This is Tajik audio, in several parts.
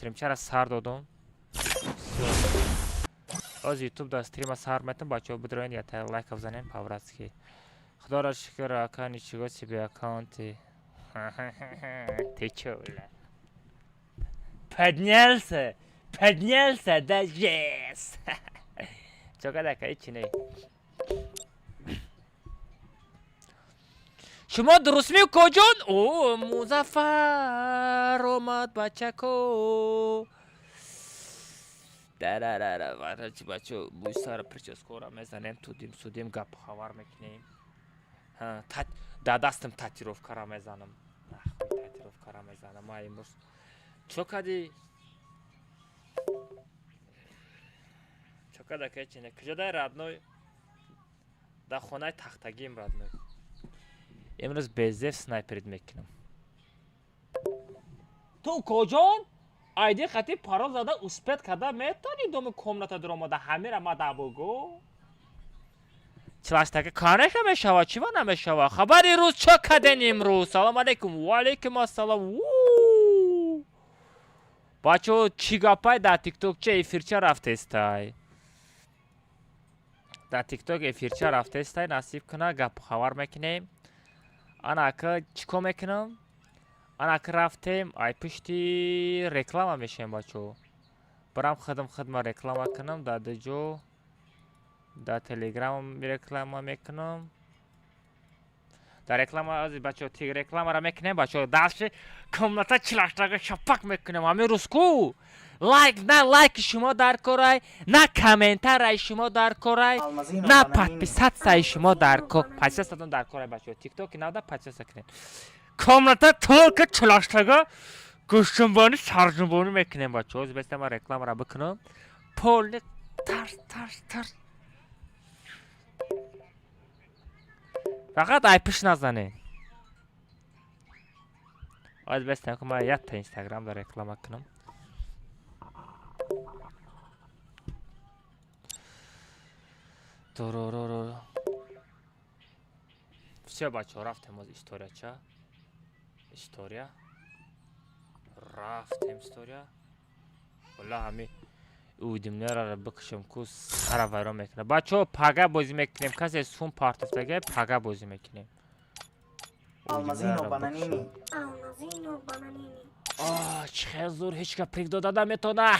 Стримчара сар додум. Оз ютуб да стрима сар метам, бачаҳо бидроен, ята лайка бизанем по-братски. Худоро шукр, ака, ничего себе аккаунти. Ты чё, бля? Поднялся! Поднялся, да, yes! Чё када, ака, ҳечи не. Шумо дурустми, укоҷон? О, Музаффар омад, бачако. Дарарара, бачо, бӯйсара прическора мезанем, тудим судим, гап хабар мекунем. Да дастам татуировкара мезанам. Татуировкара мезанам. Ма имрӯз чо кадӣ? Чо када, кечине? Куҷо дай, родной? Дар хонаи тахтагим, родной. Имрӯз безеф снайперит мекунам. Ту, укоҷон, айди хати парол зада успеть карда метавонӣ доми комната дуромада ҳамира ма бугӯ? Чилаштака конечно мешава, чӣ ва намешава? Хабари рӯз, чо каден имрӯз? Салом алейкум, ва алейкум ассалом. Бачаҳо, чӣ гапай дар тикток? Ча эфирча рафтестай? Дар тикток эфирча рафтестай, насиб куна гапу хабар мекунем. Ана ака, чӣ кор мекунам? Ана ака, рафтем, ай пушти реклама мешавем, бачаҳо. Барам худам худма реклама кунам дар дуҷо, дар телеграм реклама мекунам. Дар реклама бачаҳо, ти рекламара мекунем, бачаҳо. Дальше комната чилаштага шапак мекунем. Ҳамин рӯз ку лайк на лайки шумо дар корай, на комментарияи шумо дар корай, на подписатсияи шумо дар кор. Подписатсиятон дар корай, бачаҳо. Тиктоки навда подписатсия кунед. Комната только чилаштага гӯштҷунбонӣ, сарҷунбонӣ мекунем, бачаҳо. Беста ман рекламара бикунам. Полный тарс тарс тарс. Фақат айпиш назанед. Оз бестам ки ман якта инстаграм да реклама кунам. Дуруруру. Всё, бачаҳо, рафтем оз историяча. История. Рафтем история. Валла ҳами уведомлениеро бикушам ку сара вайрон мекунад. Бачаҳо, пага бозӣ мекунем. Касе сум партофтага, пага бозӣ мекунем. Алмазино бананини. Алмазино бананини. О, чӣ хел зур, ҳеҷ ка прик дода наметона.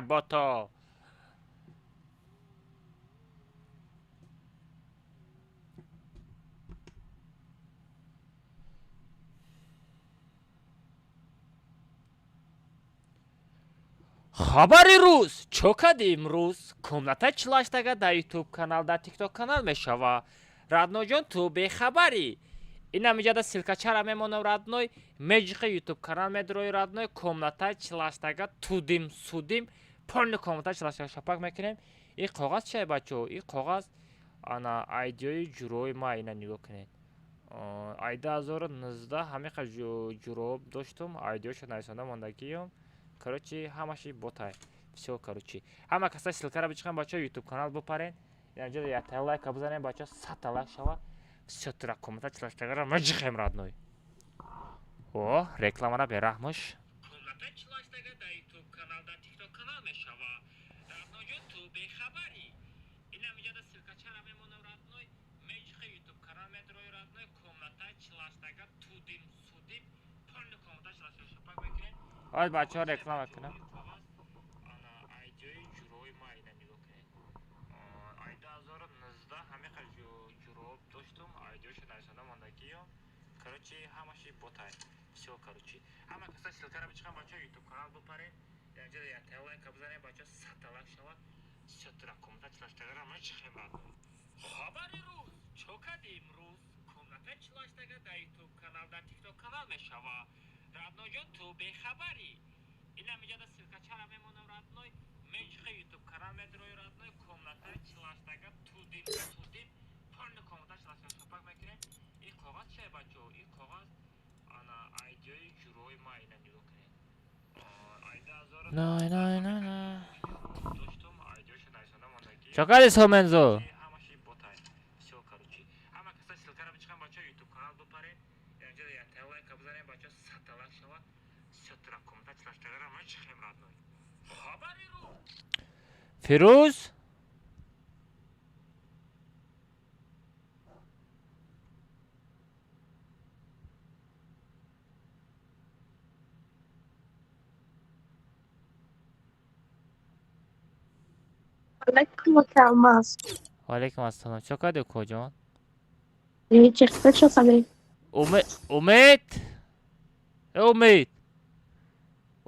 Бото. Хабари рӯз, чо кади имрӯз? Комната чилаштага дар ютуб канал, дар тикток канал мешава. Роднойҷон, ту бехабарӣ. Инам иҷада ссылкачара мемонам, родной, меҷиқи ютуб канал медрои, родной, комната чилаштага тудим судим, полный комната чилаштага шапак мекунем. Ин коғаз чия, бачаҳо? Ин коғаз ана айдиёи ҷурои ма, ина нигоҳ кунед. Ай 2019 ҳамиқа ҷуроб доштум, айдиёшо нависонда мондагиём. Короче, ҳамаши ботай. Всё, короче. Ҳама каса ссылкара бичиқам, бачаҳо, ютуб канал бипарен. Инҷа якта лайка бизанем, бачаҳо, 100-та лайк шава. Всё, тура комната чилаштагара меҷиқем, родной. О, рекламара бераҳмуш. Комната чилаштага дар ютуб канал, дар тикток канал мешава. Роднойҷон, ту бехабарӣ. Инам иҷада ссылкачара мемонам, родной, меҷиқи ютуб канал медрои, родной, комната чилаштага тудим судим, полный комната чилаштага шапак мекунем. Оз бачаҳо реклама кунам. Ана айдиёи ҷурои ма, ина нигоҳ кунед. Ай 2019 ҳамиқа ҷуроб доштум, айдиёшо нависонда мондагиём. Короче, ҳамаши ботай. Всё, короче. Ҳама каса ссылкара бичиқам, бачаҳо, ютуб канал бипарен. Инҷа якта лайка бизанем, бачаҳо, 100-та лайк шава. Всё, тура комната чилаштагара меҷиқем, родной. Хабари рӯз, чо кади имрӯз? Комната чилаштага дар ютуб канал, дар тикток канал мешава. Роднойҷон, ту бехабарӣ. Инам иҷада ссылкачара мемонам, родной, меҷиқи ютуб канал медрои, родной, комната чилаштага тудим судим, полный комната чилаштага шапак мекунем. Ин коғаз чия, бачаҳо? Ин коғаз ана айдиёи ҷурои ма, ина нигоҳ кунед. Ай 2019 най най най доштум, айдиёшо нависонда мондагӣ. Чо кади, Сомензо? Ҳамаши ботай. Всё, короче. Ҳама каса ссылкара бичиқам, бачаҳо, ютуб канал бипарен. Инҷа якта лайка бизанем, бачаҳо, 100-та лайк шава. Всё, тура комната чилаштагара Фирӯз, Алейкум Алмаз. Ваалейкум ассалом. Чо кардӣ, укоҷон? Чӣ хабар? Умед, э, Умед,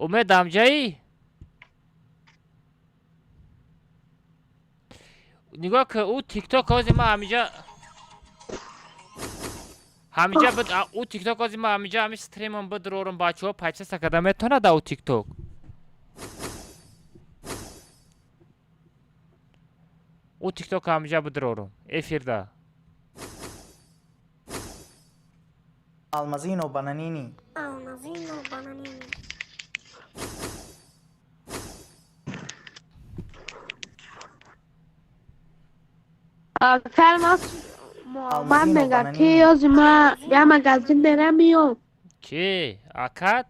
Умед, амҷаӣ? Нигоҳ ки, ӯ Тикток ҳози ма ҳамиҷа, ҳамиҷа буд. Ӯ Тикток ҳози ма ҳамиҷа, ҳами стримам бидурорам, бачаҳо подписаться карда метавонад ӯ Тикток? Ӯ Тикток ҳамиҷа бидурорам эфирда. Алмазино Бананини. Алмазино Бананини. Алмаз, ман мегам ки ёзи ма я магазин мерам, миём. Ки акат?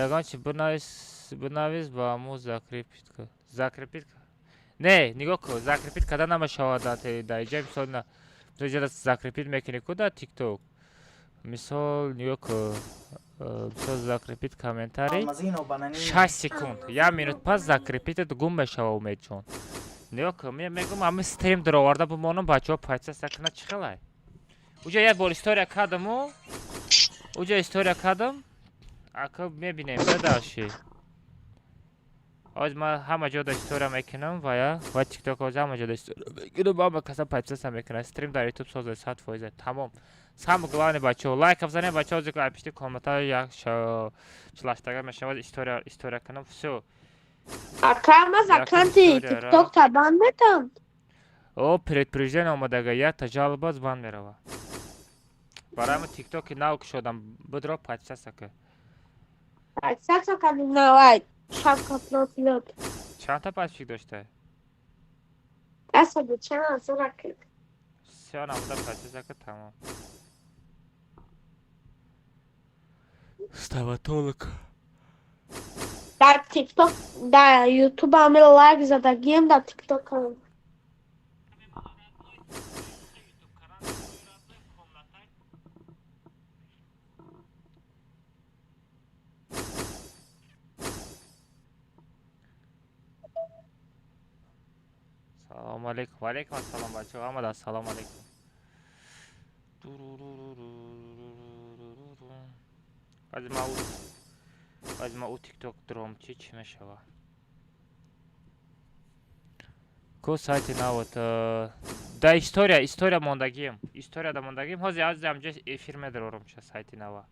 Ягон чи бинавис, бинавис, ба ҳаму закрепить ка, закрепить ка. Не, нигоҳ кун, закрепить карда намешавад дар иҷа. Мисол, на иҷа закрепить мекунӣ ку дар Тикток. Мисол, нигоҳ кун, мисол, закрепить комментарий 6 секунд, як минут пас закрепить ат гум мешава. Умедҷон, нигоҳ кун, мегӯм, ҳами стрим дароварда бимонам, бачаҳо подписаться кунад. Чӣ хелай? Уҷа як бор история кардаму, уҷа история кардам, ака, мебинем дадаши. Ҳоз ман ҳама ҷода история мекунам вая ва Тикток. Ҳоз ҳама ҷода история мекунам, ҳама каса подписаться мекунад. Стрим дар Ютуб соза, 100%, тамом. Самое главное, бачаҳо, лайк бизанед. Бачаҳо, ҳозир пишти комната як чилаштага мешавад, история, история кунам, всё. Акамаз, аккаунти Тикток табан метам? О, предупреждение омадага, якта жалоба банд мерава. Барои ҳамин Тиктоки нав кушодам, бидро, подписаться ка. Подписаться кардем, навай шапка профилот. Чандта подписчик дошта? Дастаду чанд ҳазора. Всё, намуда подписаться ка, тамом. Стоматолог. Дар Тикток, дар Ютуб ҳами лайк задагием, дар Тикток. Салому алейкум. Ваалейкум ассалом, бачаҳо, ҳамада ассалому алейкум. Баъзи ма ӯ Тикток дуром, чи чӣ мешава ко сайти навот да история, история мондагием, историяда мондагием. Ҳозир аз ҳамҷа эфир медарорам ча сайти нава.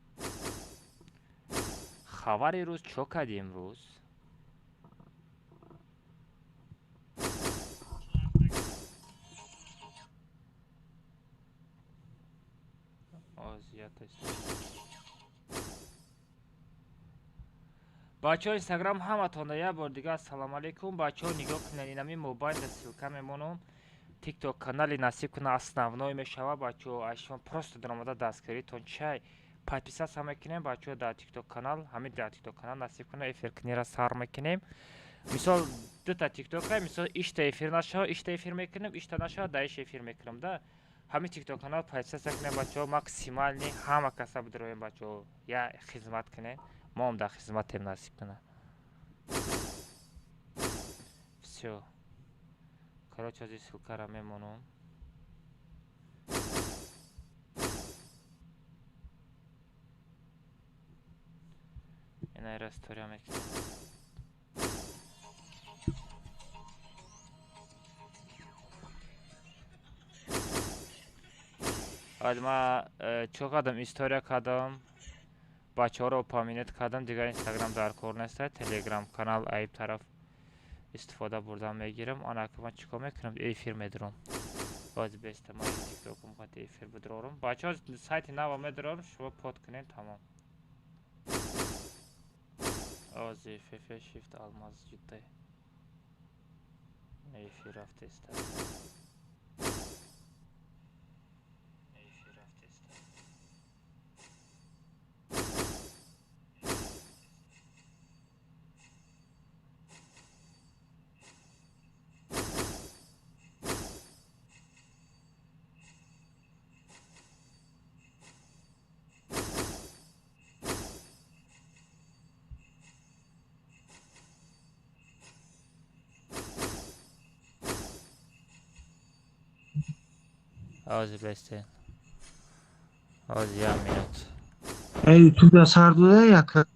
Хабари рӯз, чо кардӣ имрӯз? Озията. Бачаҳо, Инстаграм, ҳаматонда як бор дига ассалому алейкум. Бачаҳо, нигоҳ кунед, инами мобайлда ссылка мемонам. Тикток канали насиб куна, основной мешава. Бачаҳо, аз шумо просто даромада дастгиритон чай, подписаться мекунем. Бачаҳо, дар Тикток канал, ҳамин дар Тикток канал насиб куна, эфиркунира сар мекунем. Мисол, дута Тиктока, мисол, ишта эфир нашава, ишта эфир мекунем, ишта нашава, да иш эфир мекунем. Да ҳамин Тикток канал подписаться кунем, бачаҳо, максимально ҳама каса бидроем. Бачаҳо, я хизмат кунем, моам дар хизматем, насиб куна. Всё, короче, ҳозир ссылка ра мемонам. Инаира история мекунем. Баъд ма чо кардам? История кардам, бачаҳоро упоминать кардам. Дигар Инстаграм дар кор неста, Телеграм канал аиб тараф истифода бурдан мегирам. Анака ман чӣ кор мекунам? Эфир медурам. Боз беста ман Тиктокум қати эфир бидурорам. Бачаҳо, сайти нава медурорам, шумо под кунед, тамом. Ози фф shift Алмаз ҷидда эфир рафтеста, эфир рафтеста. Ҳозир бестен. Ҳозир як минут. Ютуб да сар дода яка.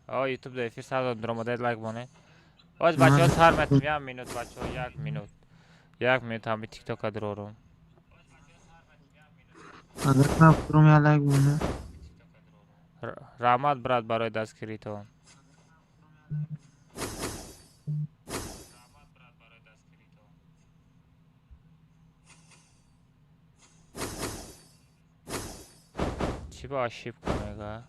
О, ютуб да эфир сар дод, омадаед, лайк монед. Ҳозир, бачаҳо, сар метем, як минут, бачаҳо, як минут. Як минут, ҳами тиктока дурорум. Агар нафурум, я лайк монед. Раҳмат, брат, барои дастгиритон. Чӣ ба ошибка мега?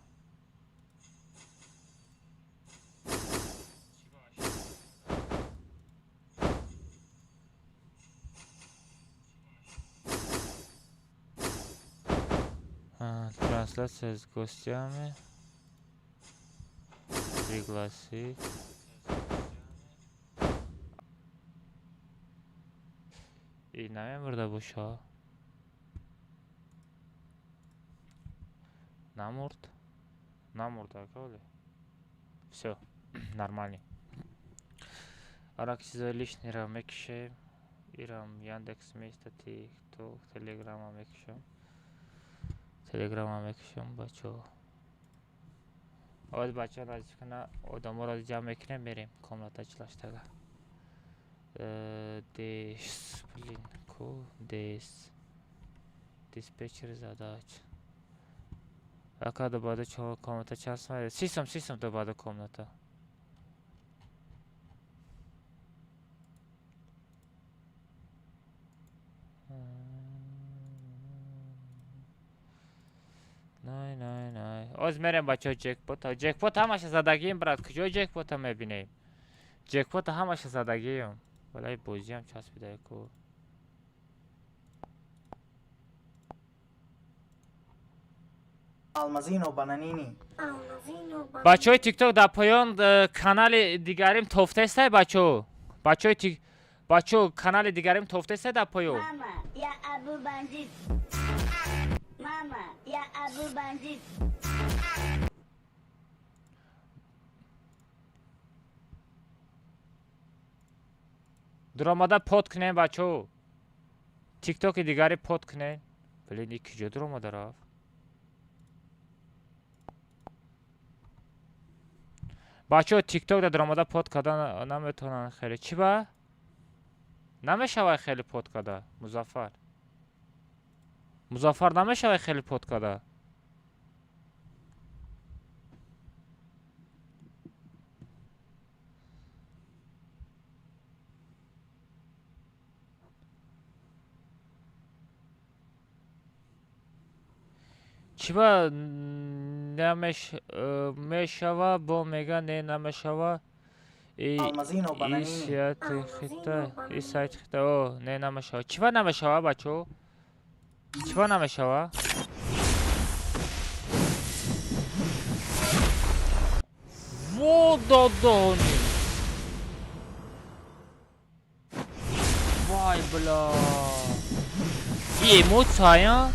Трансляция с гостями. Пригласить. И намемурда боша. Намурд? Намурд, ака. Всё, нормально. Арак чизои лишний ро мекушем. Ирам Яндекс Место, Тикток, Телеграма мекушам. Телеграма мекушам, бачаҳо. Оз, бачаҳо, наздик кана одаморо ҷамъ мекунем, мерем комната чилаштага. Дес, блин, ку дес. Диспетчер задач. Ака, добада чо комната чанд сом? 30 сом, 30 сом добада комната. Най, най, най. Оз мерем, бачаҳо, ҷекпота. Ҷекпот ҳамаша задагием, брат. Куҷо ҷекпота мебинем? Ҷекпота ҳамаша задагием. Валай бозиам часпида ку. Алмазино Бананини. Алмазино Бананини. Бачаҳои тикток, дар поён канали дигарим тофтестай, бачаҳо. Бачаҳои тик бачаҳо, канали дигарим тофтестай дар поён. Мама, я Абу Бандит. Мама, я Абу Бандит. Дуромада под кунем, бачаҳо. Тиктоки дигари под кунем. Блин, и куҷо дуромада рафт? Бачаҳо, тикток да дуромада под карда наметавонанд хеле. Чӣ ба? Намешавад хеле под карда, Музаффар. Музаффар, намешавад хеле под карда. Чӣ ба намеш мешава, бо мега не намешава. И Алмазино и Бананини. сияти хита, Алмазино и сайт хита, о, не намешава. Чӣ ба намешава, бачаҳо? Чӣ ба намешава? Во додони! Вай, бля! И эмоция?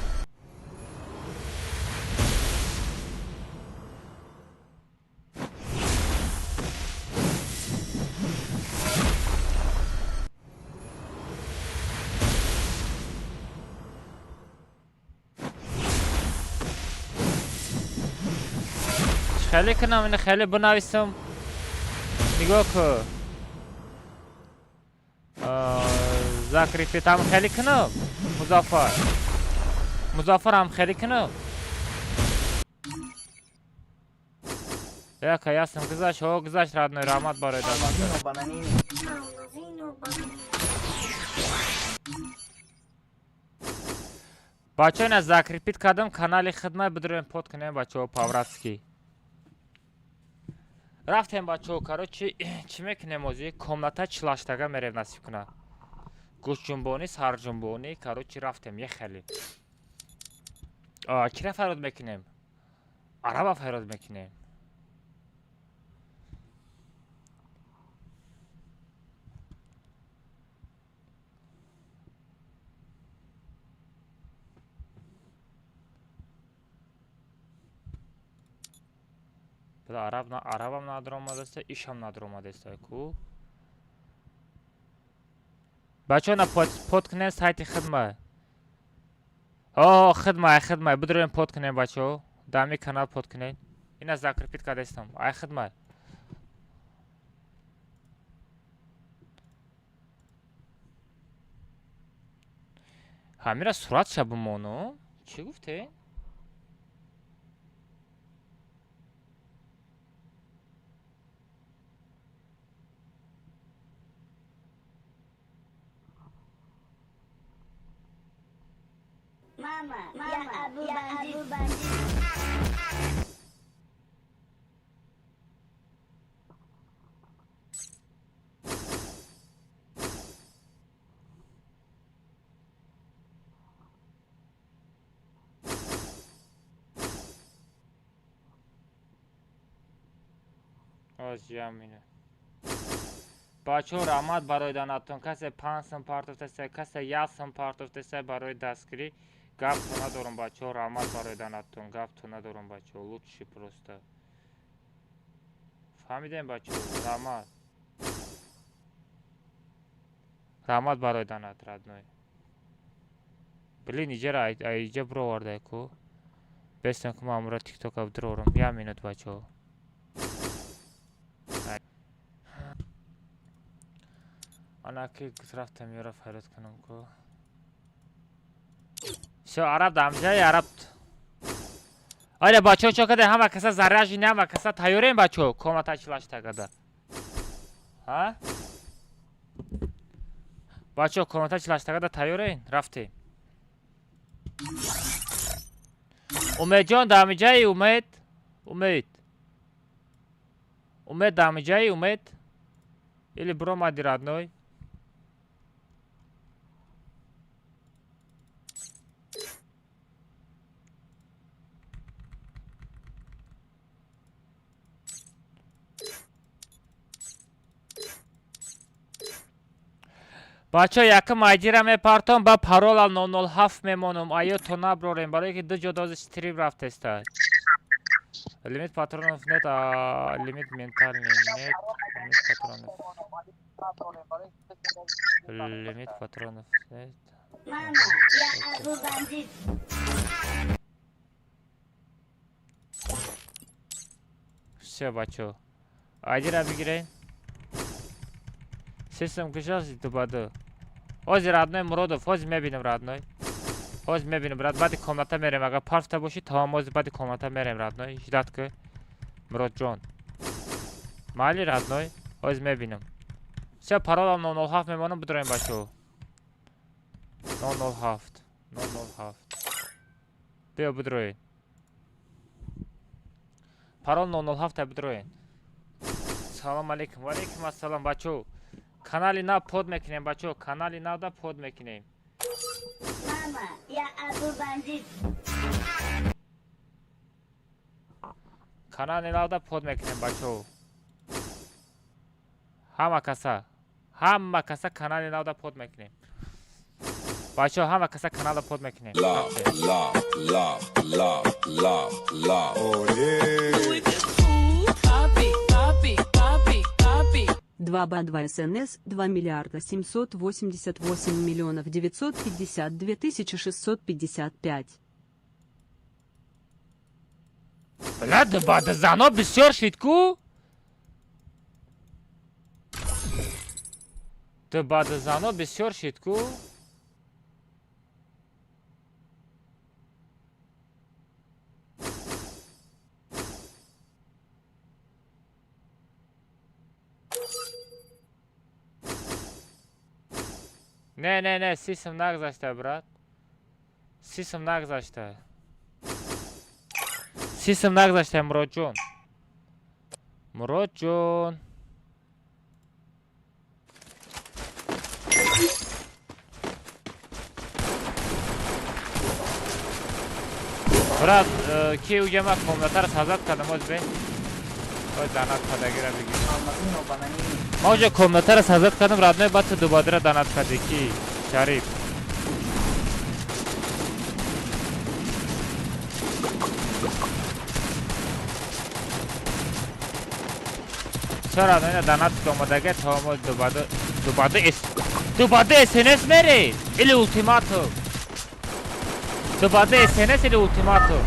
Хеле кунам, ина хеле бинависам. Нигоҳ ку. Закрепить ҳам хеле кунам. Музаффар. Музаффар, ҳам хеле кунам. Яка ясам гузашт, ҳо гузашт, родной, раҳмат барои дастгирӣ. Алмазино Бананини. Алмазино Бананини. Бачаҳо, ина закрепить кардам канали хидмат, бидурем под кунем, бачаҳо, по-братски. Рафтем, бачаҳо, короче, чӣ мекунем ҳозир? Комната чилаштага мерем, насиб куна. Гӯшҷунбонӣ, сарҷунбонӣ, короче, рафтем, е хеле. Кира фарёд мекунем? Араба фарёд мекунем. Била араб на арабам надромадаста, ишам надромадаста ку. Бачаҳо, на под кунед сайти хидмат. О, хидмай, хидмай, бидроем, под кунем, бачаҳо. Дами канал под кунед. Ина закрепить кардастам. Ай хидмай. Ҳамира суратша бимону. Чӣ гуфте? Мама, я Абу Бандит. Оз ҷамина. Бачаҳо, раҳмат барои донатон. Касе 5 сум партофтасе, касе 1 сум партофтасе барои дастгирӣ. Гапто надорам, бачаҳо, раҳмат барои донатон. Гапто надорам, бачаҳо. Лучший просто. Фаҳмидем, бачаҳо, раҳмат. Раҳмат барои донат, родной. Блин, иҷара иҷа бировардай ку. Бестам ку ман амура тиктока бирорам. Як минут, бачаҳо. Ана ки рафтам ёра фарёд кунам ку. Всё, араб дамҷаи араб. Оля, бачаҳо, чо каде ҳама каса заряженный, ҳама каса тайёрем, бачаҳо? Комната 48 када. Ҳа? Бачаҳо, комната 48 када тайёрем? Рафтем. Умедҷон дамиҷаи Умед? Умед. Умед дамиҷаи Умед? Или бромади, родной? Бачаҳо, якум айдира мепартом, ба парола 007 мемонам. Аё то наброрем, барое ки ду ҷо дози стрим рафтеста. Лимит патронов нет, а лимит ментальный нет. Лимит патронов. Лимит патронов нет. Мама, я Абу Бандит. Всё, бачаҳо. Айдира бигирен. Систем кушоси дубаду. Ҳозир, родной Муродов, ҳозир мебинем, родной. Ҳозир мебинем, брат, баъди комната мерем. Агар парфта бошӣ, тамом, ҳозир баъди комната мерем, родной. Ждать ку. Муродҷон. Майли, родной, ҳозир мебинем. Всё, паролам 007 мемонам, бидроем, бачаҳо. 007. 007. Биё бидроед. Парол 007 бидроед. Салом алейкум. Ва алейкум ассалом, бачаҳо. Канали нав под мекунем, бачаҳо. Канали навда под мекунем. Мама, я Абу Бандит. Канали навда под мекунем, бачаҳо. Ҳама каса. Ҳама каса канали навда под мекунем. Бачаҳо, ҳама каса каналда под мекунем. Love, love, love, love, love, love. Oh yeah. 2 ба 2 СНС 2 миллиарда 788 миллионов 952 тысячи 655. Бля, баъд зано бисёр шид ку? Ту баъд зано бисёр шид ку? Не, не, не, 30 сум нагзашта, брат. 30 сум нагзашта. 30 сум нагзашта, Муродҷон. Муродҷон. Брат, ки уҷа ман комнатаро создать кардам, оз бе. Ой, донат кардагира бигир. Алмазино Бананини. Ман уҷа комнатаро создать кардам, родной, баъд ту дубадира донат кардӣ, ки? Шариф. Чаро ина донат омадага то мо дубаду дубаду эс дубаду СНС мере или ультиматум. Дубаде СНС или ультиматум?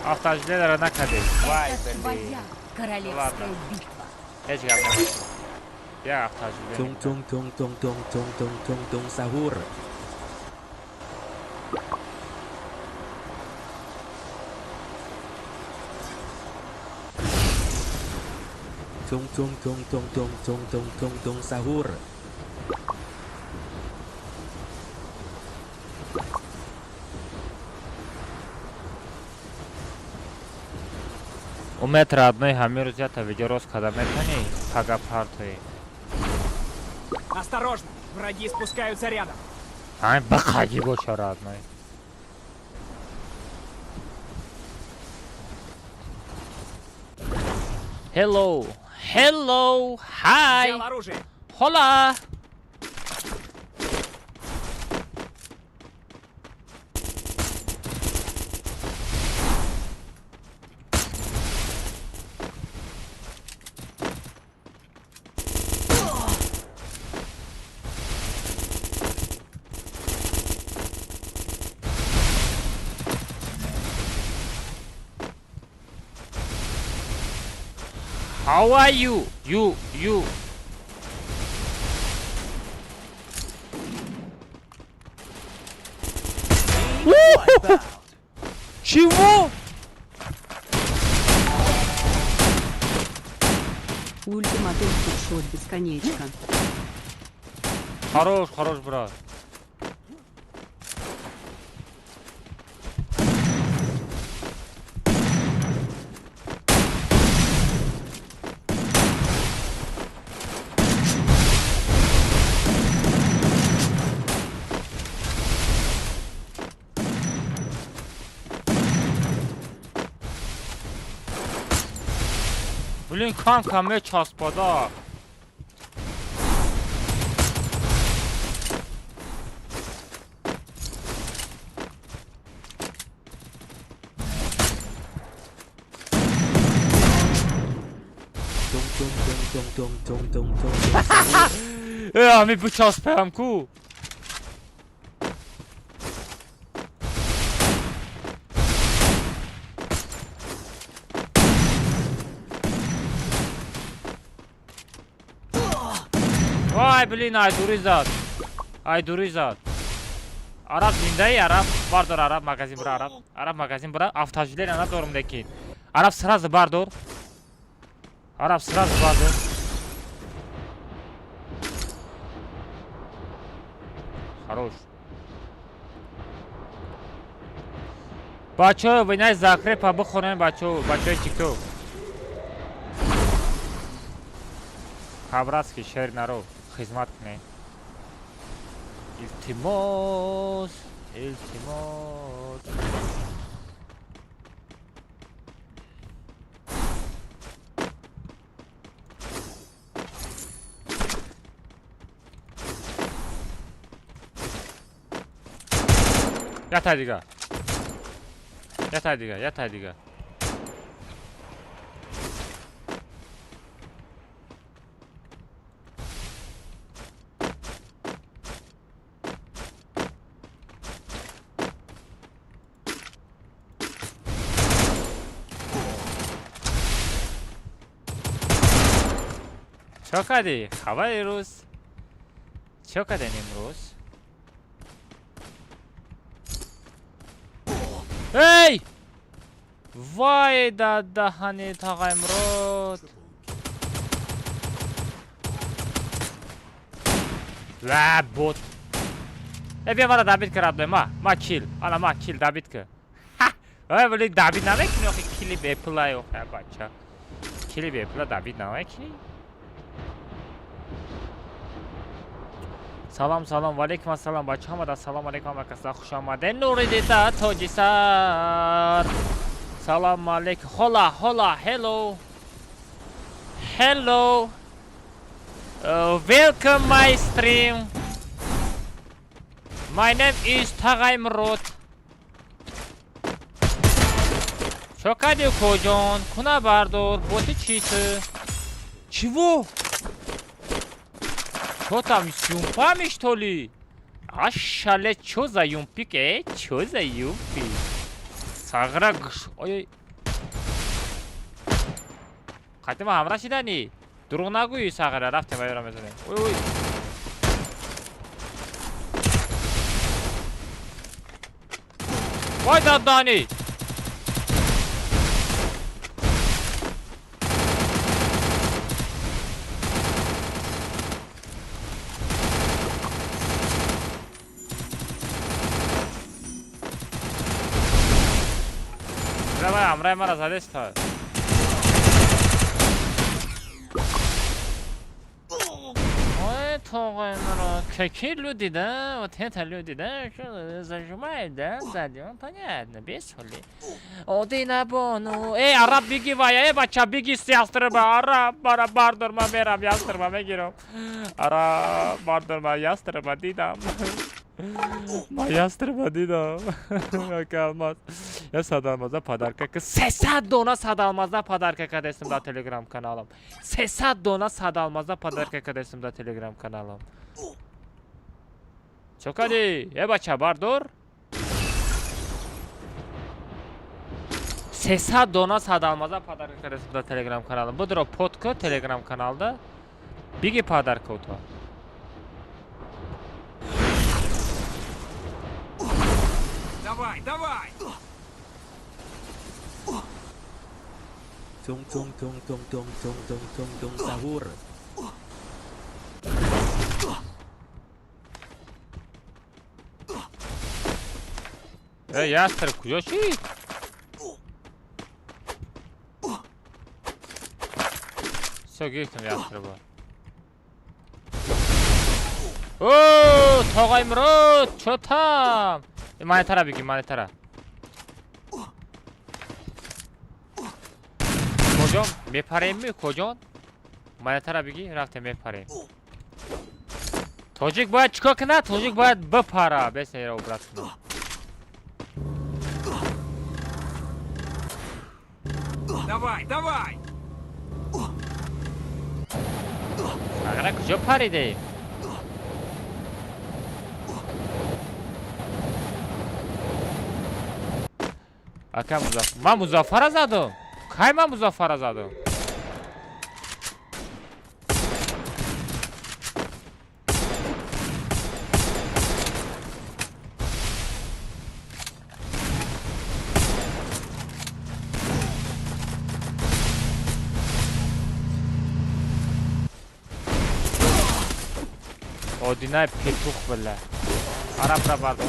Автожилера накардем. Вай, блин. Королевская битва. Ҳеҷ гап набошад. Як автожиле. Tung tung tung tung tung tung tung tung tung sahur. Tung tung tung tung tung tung tung tung tung sahur. Умед, родной, ҳамин рӯз ята видео рост карда метавонӣ? Пага партои. Осторожно! Враги спускаются рядом. Ҳамин бақагӣ боша, родной. Hello, hello, hi. Взял оружие. Hola. How are you? You, you. Чего? Ультиматум хедшот бесконечно. Хорош, хорош, брат. Блин, кам кам мечаспада. Tung tung tung tung tung tung tung tung tung sahur. Э, ами бичаспаям ку. Вай, блин, ай дури зад. Ай дури зад. Араб зиндаи, араб бардор, араб магазин бура, араб. Араб магазин бура, автожилер надорум лекин. Араб сразу бардор. Араб сразу бардор. Хорош. Бачо, винай закрепа бихонем, бачо, бачои тикток. По-братски шер наро хизмат кунем. Илтимос, илтимос. Ятай дига. Ятай дига, ятай дига. Чо кардӣ? Хабари рӯз? Чо кардем имрӯз? Эй! Вай да даҳани тағаймурод! Ва бот! Э, бия мара добить ка, родной, ма, ма кил, ана ма кил добить ка. Ха! Ой, блин, добить намекунӣ охи кили бепулай охи бача. Кили бепула добить намекунӣ? Салом, салом, валейкум ассалом, бача ҳамада салом алейкум, ҳама касда хуш омадед. Нури дида тоҷисар. Салом алейкум. Hola, hola, hello. Hello. Welcome my stream. My name is Тағаймурод. Чо кардӣ, укоҷон? Куна бардор, боти чӣ ту? Чиво? Чё там с юмпами, что ли? Ашале, чё за юмпик, э? Чё за юмпик? Сағра гш... Ой, қайтима ҳамра шидани? Дурӯғ нагӯӣ, Сағира, рафтем вайра мезанем. Ой, ой. Вай дадани! Давай, ҳамраи мара задеста. Ой, тоғай мара, какие люди, да? Вот это люди, да? Что зажимает, да? Сзади, он понятно, без хули. Одина бону. Эй, араб, биги вая, эй, бача, биги ястреба, араб, бара, бардор, ма мерам, ястреба, мегирам. Араб, бардор, ма ястреба, дидам. Ма ястреба дидам. Ака алмаз. Я сад алмаза подарка ки 300 дона сад алмаза подарка кардастам дар телеграм каналам. 300 дона сад алмаза подарка кардастам дар телеграм каналам. Чо кардӣ? Э бача, бардор. 300 дона сад алмаза подарка кардастам дар телеграм каналам. Будро подка телеграм каналда. Биги подарка уто. Давай, давай! Tung tung tung tung tung tung tung tung tung sahur. Э, ястреб куҷо шид? Всё, гирифтам ястреба. О, тоғай мурод, чо там? Монетара бигир, монетара. Куҷо мепарем ми, куҷо? Монетара бигир, рафтем мепарем. Тоҷик бояд чикор кунад? Тоҷик бояд бипара. Бесера убрат кунад. Давай, давай! Ағра куҷо паридем? Ака Музаффар. Ман Музаффара задам. Кай ман Музаффара задам? Одинай петух била. Араб ра бардор.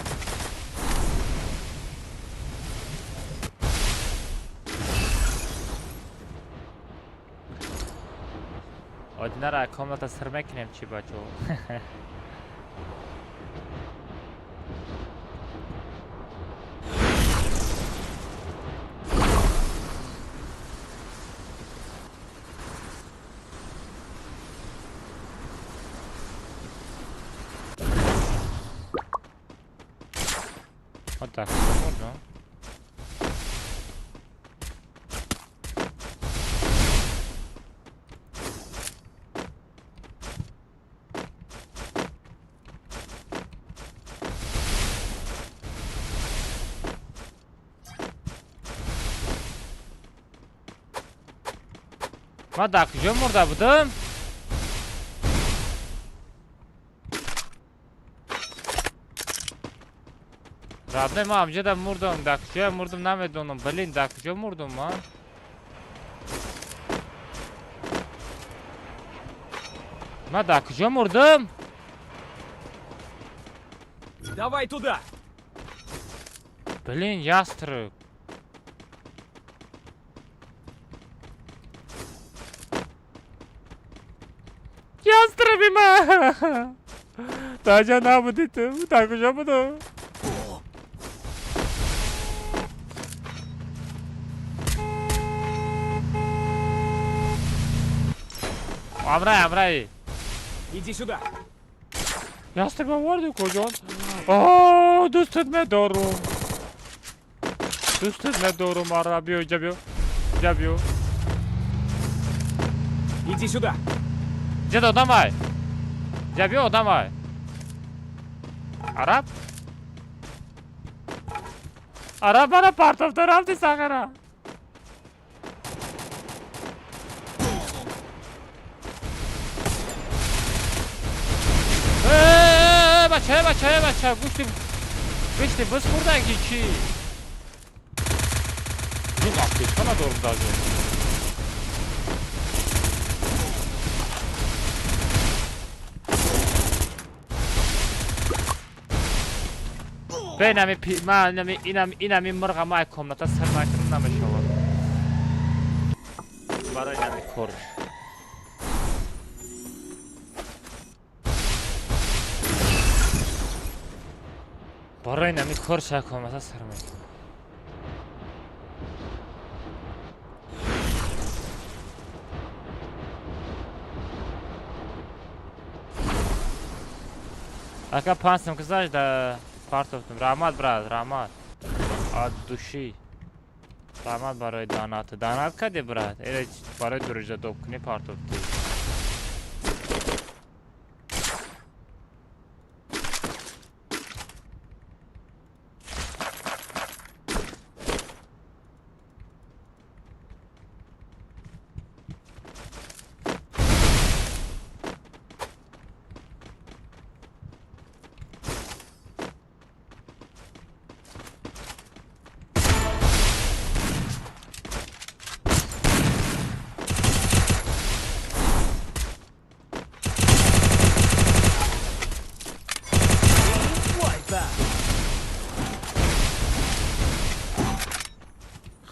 Одинара комната сир мекунем чӣ бачо? Вот так, можно. Ман дар куҷо мурда будам? Родной, ман ҳамҷода мурдам, дар куҷоя мурдам намедонам. Блин, дар куҷо мурдам ман? Ман дар куҷо мурдам? Давай туда! Блин, ястреб. Ястреби ман! Дар ҷо набудӣ ту, дар куҷо будам? Ҳамрай, ҳамрай. Иди сюда. Ястреба оварди куҷон? О, дӯстат медорум. Дӯстат медорум, ара, биё, иҷа биё. Иҷа биё. Иди сюда. Ҷа додамай. Иҷа биё, одамай. Араб? Араб мана партофта рафти, сағира. Бача, бача, бача, гӯшти гӯшти биз хӯрдан ки чӣ? Ин аптечка надорам даже. Бе, инами ман инами инами инами мирға ма комната сар накунам, намешавад. Барои инами корш. Барои инами кор ша комната сар мекунам. Ака, 5 сом гузашт да партофтум. Раҳмат, брат, раҳмат. От души. Раҳмат барои донат. Донат кардӣ, брат? Эра барои дурӯҷа доб кунӣ партофтӣ.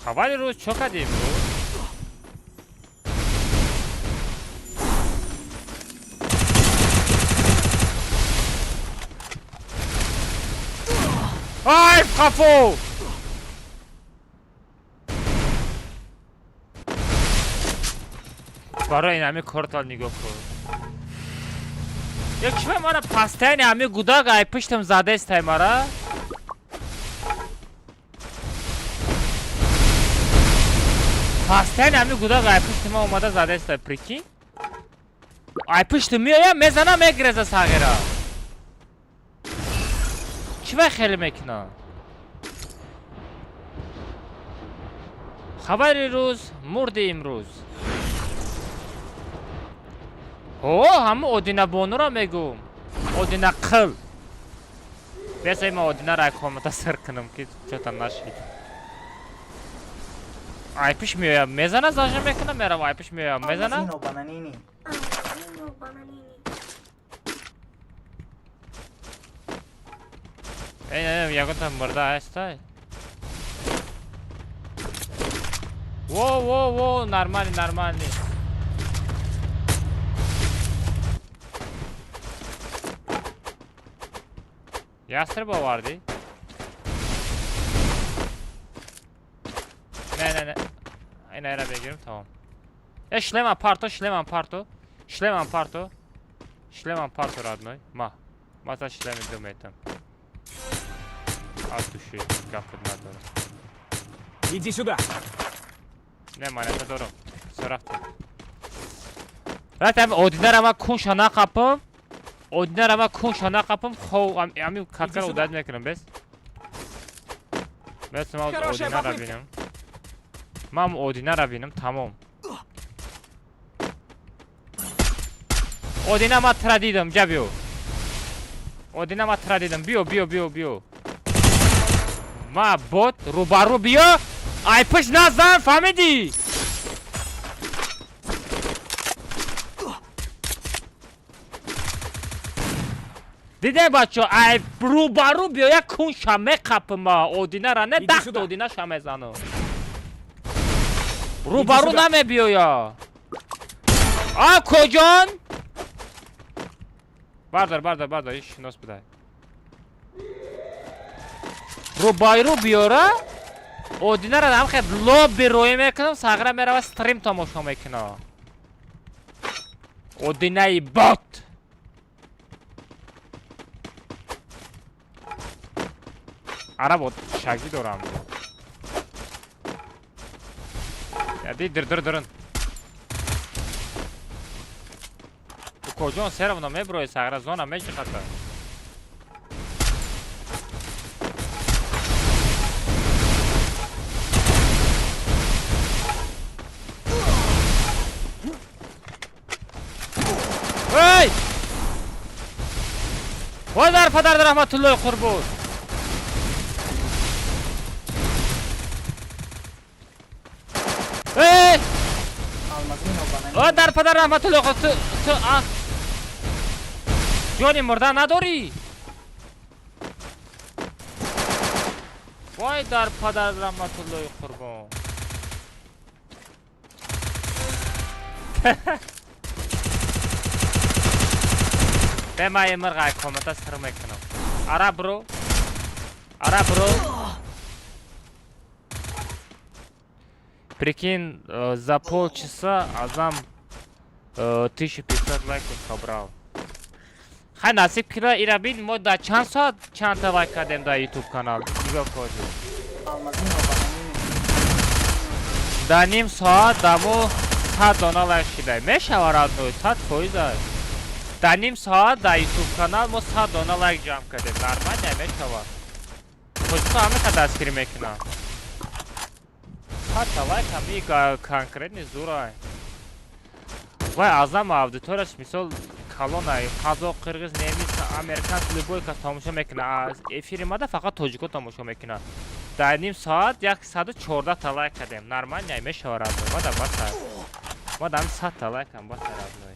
Хабари рӯз, чо кардӣ имрӯз? Ай, хафо! Барои инами кортал нигоҳ кун. Як чива мара пастаяни ҳами гудак ай пиштам задестай мара? Пастаяни ҳами гудак ай пишти ма омада задестай, прикинь? Ай пишти меоям, мезана, мегиреза, сағира. Чива хеле мекунам? Хабари рӯз, мурди имрӯз. О, ҳамун Одинабонуро мегӯм. Одина қил. Бесай ма Одинаро ай комната сир кунам, ки чота нашид. Ай пиш меоям, мезана, зажа мекунам, мерава, ай пиш меоям, мезана. Алмазино Бананини. Алмазино Бананини. Эй, эй, ягонта мурда ҳастай? Во, во, во, нормальный, нормальный. Ястреб овардӣ? Не, не, не. Ина эра бегирим, тамом. Э, шлема парто, шлемам парто. Шлемам парто. Шлемам парто, родной. Ма. Ма та шлеми ду метам. От души гапат надорам. Иди сюда. Не, монета дорам. Всё, рафтем. Рафтем, Одинара ма кунша нақапам. Одинара ма кунша нақапам, хов, ами каткара сюда. Удалить мекунам, бес. Бес, ма Хорошая Одинара попытка. бинам. Мам Одинара бинам, тамом. Одина ма тра дидам, ҷа биё. Одина ма тра дидам, биё, биё, биё, биё. Ма бот рӯбарӯ биё, ай пиш назан, фаҳмидӣ? Дидем, бачо, ай рӯбарӯ биё, як кунша меқапма, Одинара не Иди дахт сюда. Одинаша мезанам. Рӯбарӯ сюда. намебиёя. А куҷон? Бардор, бардор, бардор, иш шинос будай. Рӯбайрӯ биёра, Одинара ҳам хел лобби рӯй мекунам, сағра мерава стрим тамошо мекуна. Одинаи бот. Араб шагӣ дорам. Яди дир дир дирин. Коҷон всё равно меброи сагра зона меҷихата. Эй! Voy дар падар раҳматуллои қурбон. Эй! Алмазино бананини. О дар падар раҳматуллои ту ту а ҷони мурда надорӣ? Вой дар падар раҳматуллои қурбон. Бе ман мирға комната сир мекунам. Ара бро. Ара бро. Прикинь, за полчаса Азам 1500 лайков собрал. Хай насиб кира ира бин мо да чанд соат чандта лайк кардем дар YouTube канал. Нигоҳ кардем. Алмазино бананини. Да ним соат да мо 100 дона лайк шида. Мешава родной, 100%. Да ним соат дар YouTube канал мо 100 дона лайк ҷамъ кардем. Нормально мешава. Тоҷикон ҳамиқа дастгирӣ мекунанд. 100 та лайк ҳами конкретный зурай. Вай Азам аудиторияш мисол калона, қазоқ, қирғиз, немис, американс, любой кас тамошо мекунад. Эфири мада фақат тоҷико тамошо мекунад. Дар ним соат 114 та лайк кардем. Нормально мешава родной. Мада баса. Мада ҳами 100 та лайкам баса родной.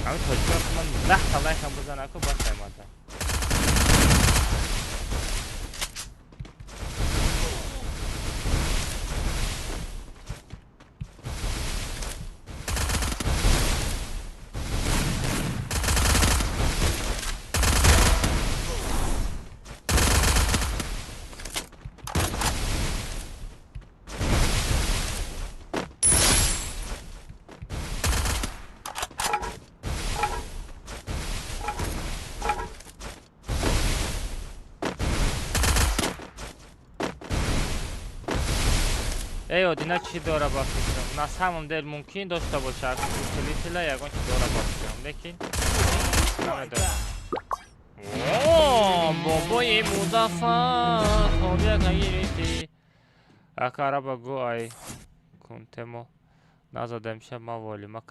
Ҳами тоҷико ман 10 та лайкам бизанаку баса мада. Эй, одина чӣ дора ба фикрам? На самом деле мумкин дошта бошад, усилителя ягон чӣ дора ба фикрам, лекин намедонам. О, бобои Музаффар, хобия гирифтӣ. Ака араба гӯ ай кунтемо назадем ша ма волима.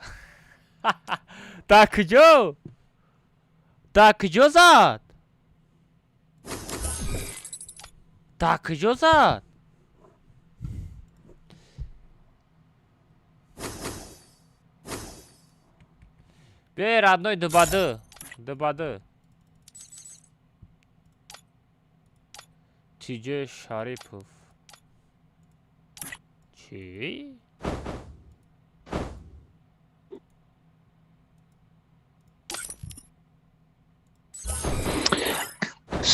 Та куҷо? Та куҷо зад? Та куҷо зад? Биёй родной дубаду. Дубаду. Тиҷе Шарипов. Чӣ?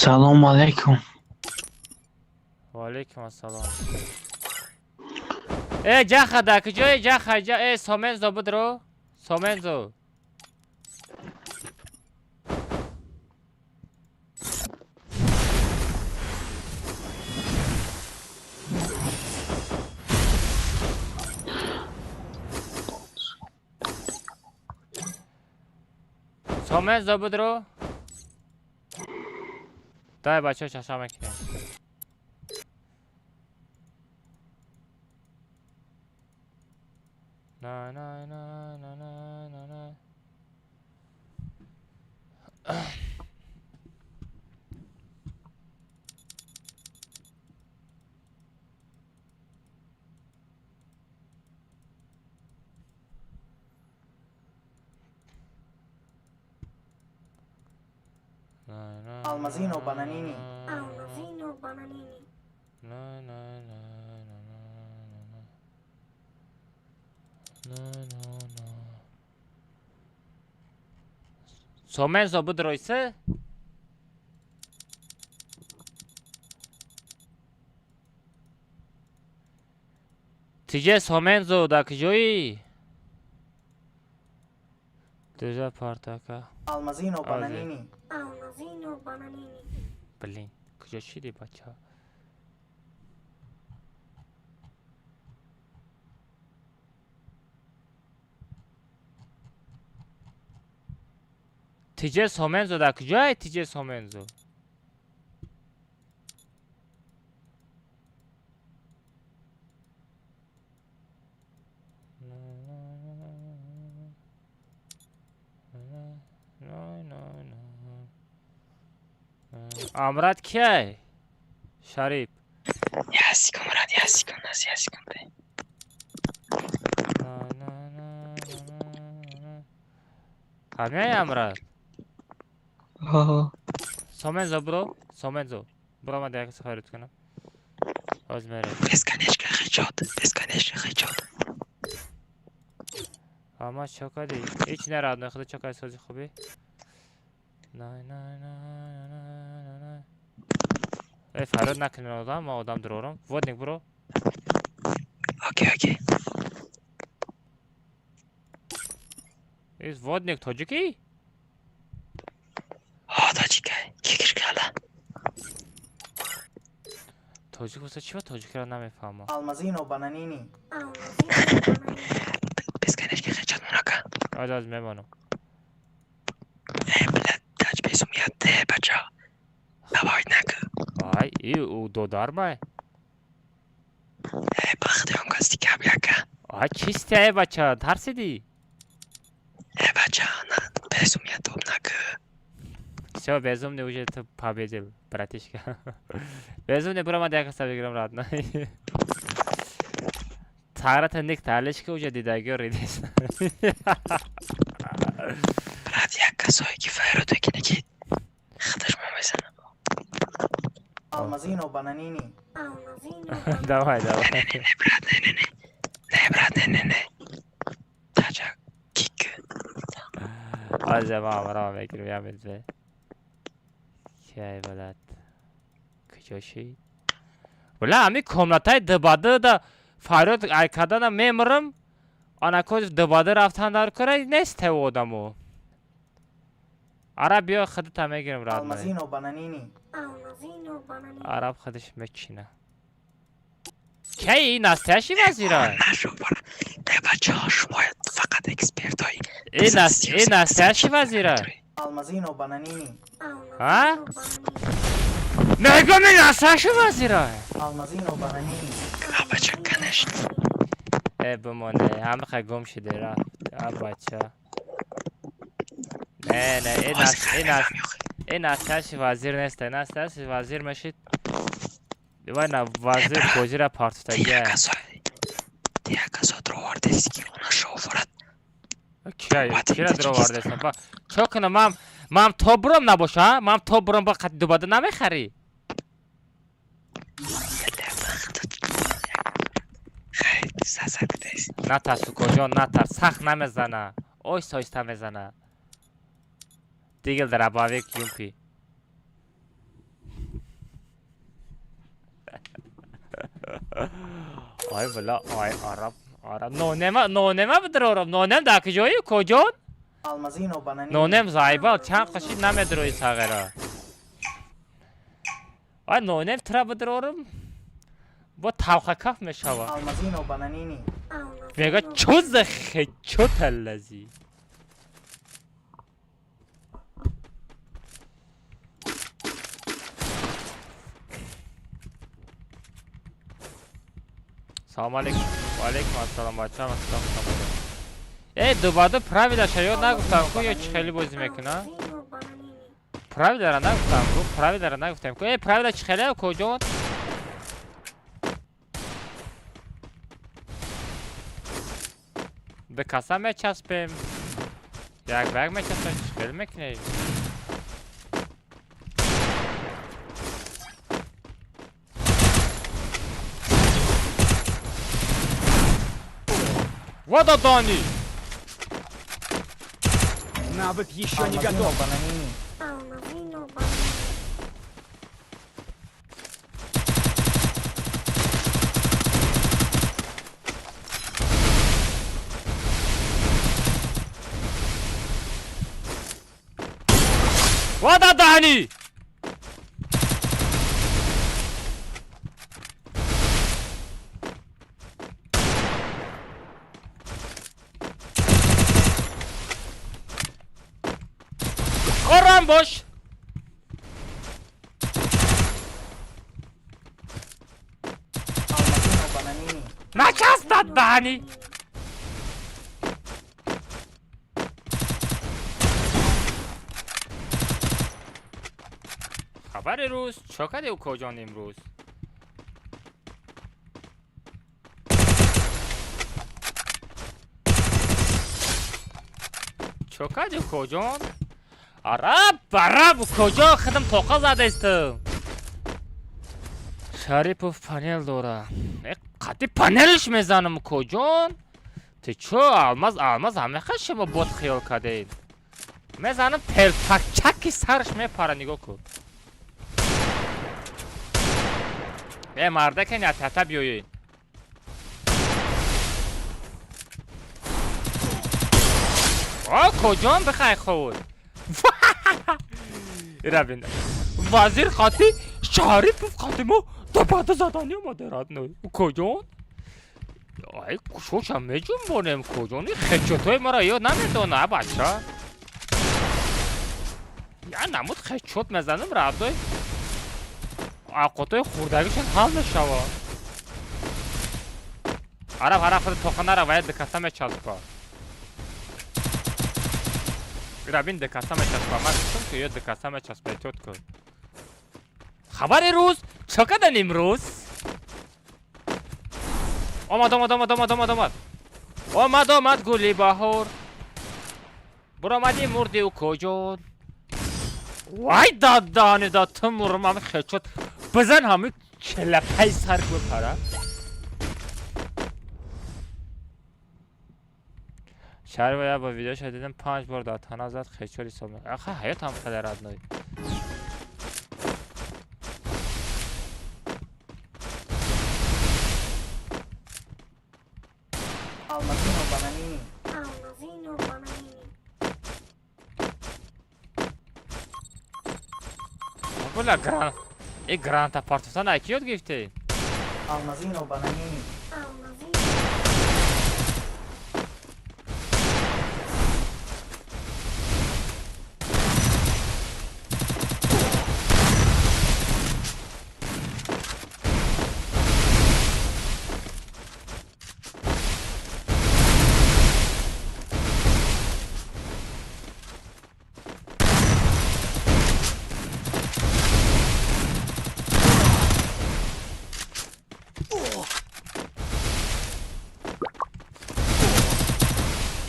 Салом алейкум. Ва алейкум ассалом. Э, ҷаха да куҷое ҷаха? Ҷа э Сомензо будро? Сомензо. Сомензо будро? Дай бачаҳо чаша мекунем. На на на на на на на. Алмазино бананини. Алмазино бананини. На на на на на на на на на. Сомензо будройсе? Тиҷе Сомензо да куҷоӣ? Дужа партака. Алмазино бананини. Алмазино бананини. Блин, куҷо шиди бача? Тиҷе Сомензо дар куҷое? Тиҷе Сомензо. Амрат кияй? Шарип. Я секунд, брат, я секунд, я секунд. Ҳамяй Амрат? Сомензо бро, Сомензо. Бро, ман дақиқа харид кунам. Ҳозир мерем. Бесконечно хечот, бесконечно хечот. Ама чо кардӣ? Ҳеч не родной, худо чо кардӣ сози хубӣ? На на на на на на. Э, фарёд накунед одам, ман одам дурорам. Водник бро. Окей, окей. Из водник тоҷикӣ? Ҳо, тоҷикай. Ки кишкала? Тоҷик боса чӣ ба тоҷикиро намефаҳмам? Алмазино бананини. Бесконечно хечот мунака. Аз аз мемонам. Э, блядь, тач безум я те, бача. Давай нака. Ай, и у додармай. Э, бахтиём касти каб яка. Ай, чисти ай бача, тарсидӣ? Э, бача, на безум я топ нака. Всё, безумный уже ты победил, братишка. Безумный, бро, ман дақиқа бигирам родной. Тағрата ник талишка уже дидагиё ридес. Брат, як касое ки файродо ки неки худаш мо мезанам. Алмазино бананини. Давай, давай. Не, не, не, брат, не, не, не. Не, брат, не, не, не. Тача кик. Ҳозир ман ҳамроҳ мегирам, я мезбе. Кай балад. Куҷо шид? Бла, ҳами комнатаи дбад да фарёд ай кардана мемирам. Анако дбад рафтан дар кора нест те одамо. Араб биё худата мегирам родной. Алмазино бананини. Араб худаш мечина. Кай ин настоящий вазира? Не, бача, шумо фақат экспертои. Ин настоящий вазира? Алмазино бананини. А? Мегӯм ин настоящий вазира? Алмазино бананини. А, бача, конечно. Э, бимоне, ҳамақа гум шиде рафт. А, бача. Не, не, ин настоящий вазир нест, ин настоящий вазир мешид. Вай на вазир бозира партуфтагия. Ти як касо дровардеси ки она шофорат. Кира дровардесам? Ба чо кунам мам мам то бурам набоша, мам то бурам ба қати дубада намехарӣ? Натарс укоҷон, натарс, сахт намезана. Оҳиста оҳиста мезана. Дигел дробовик юмпи. Ай бла, ай араб, араб. Нонема, нонема бидрорам. Нонем дар куҷои укоҷон? Алмазино бананини. Нонем зайбал, чанд қашид намедрои сағира. Ай нонем тра бидрорам. Бо талхакаф мешава. Алмазино бананини. Мега чо за хечо таллази? Салом алейкум. Ва алейкум ассалом бача, ассалом алейкум. Э, дубада правилаша ёд нагуфтам ку ё чӣ хеле бозӣ мекуна? Правилара нагуфтам ку, правилара нагуфтам ку. Э, правила чӣ хеле куҷон? Ба каса мечаспем. Як ба як мечаспем, чӣ хеле мекунем? Вода Дани! Навык еще не готов. Вода Дани! Ором бош. Алмазино Бананини. Начасп даҳани. Хабари рӯз, чо кардӣ, укоҷон, имрӯз? Чо кардӣ, укоҷон? Араб бараб, укоҷон, хидм тоқа задаистам. Шарипов панел дора. Э, қати панелш мезанам, укоҷон. Ту чо, Алмаз, Алмаз, ҳамеха шумо бот хиёл кардед. Мезанам, телпакчаки сараш мепара, нигоҳ кун. Э, мардаке, натата биёед. О, куҷон бихай худ. Ира бин. Вазир қати Шарипов қати мо дабада задани омада, родной. Куҷон? Ай, кушоша меҷунбонем, куҷон. Хечотои маро ёд намедона, бача. Я намуд хечот мезанам, родной. Авқотои хурдагишон ҳал мешава. Араб, араб, худ тоқа нара, вая дикаса мечаспа. Ира бин, дикаса мечаспа. Ман гуфтам, ки ё дикаса мечаспа, эҳтиёт кун. Хабари рӯз, чо кардан имрӯз? Омад, омад, омад, омад, омад, омад. Омад, омад гули баҳор. Буромадӣ, мурди, укоҷон. Вай, дадани да ту мурм, ами хечот. Бизан, ҳами челапаи сар бипара. Шаҳри я бо видеоша дидам, панҷ бор дар тана зад, хечот ҳисоб. Аха, ҳаёт ҳам хеле, родной. Алмазино Бананини. Алмазино Бананини. Була гран. Э, граната партофтан ай ки ёд гирифтед? Алмазино Бананини. Алмазино.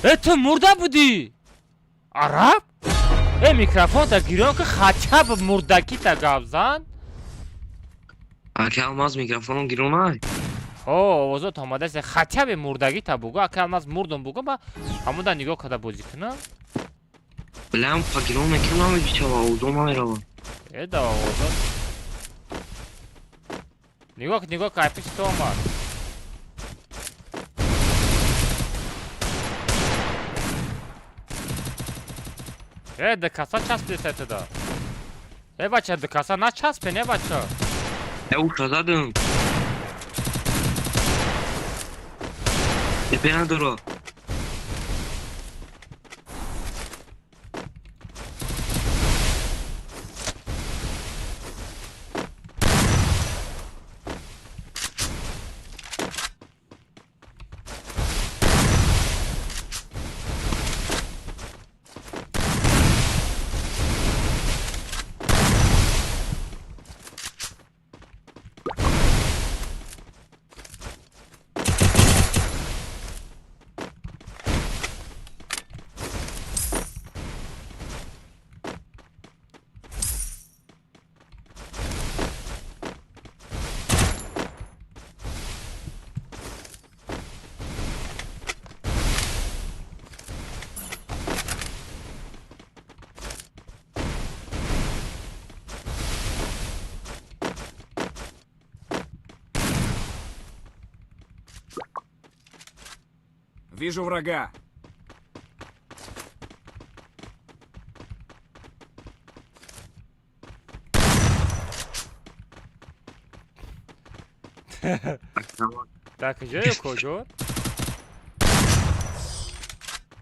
Э, ту мурда будӣ? Араб? Э, микрофонта гирён ки, хотя бы мурдакита гап зан. Ака Алмаз, микрофоном гиронай. Ҳо, овозот омадаст. Хотя бы мурдагита бугӯ. Ака Алмаз, мурдум бугӯ, ба ҳамуда нигоҳ карда бозӣ кунам. Билам, па гирон мекунам, бичава, овозо намерава. Э, да овозот. Нигоҳ, нигоҳ, кай пиши ту омад. Э, дикаса часпида туда. Э, бача, дикаса начаспе, не, бача. Э, уша задам. Э, надора. Вижу врага. Дар куҷое, куҷо?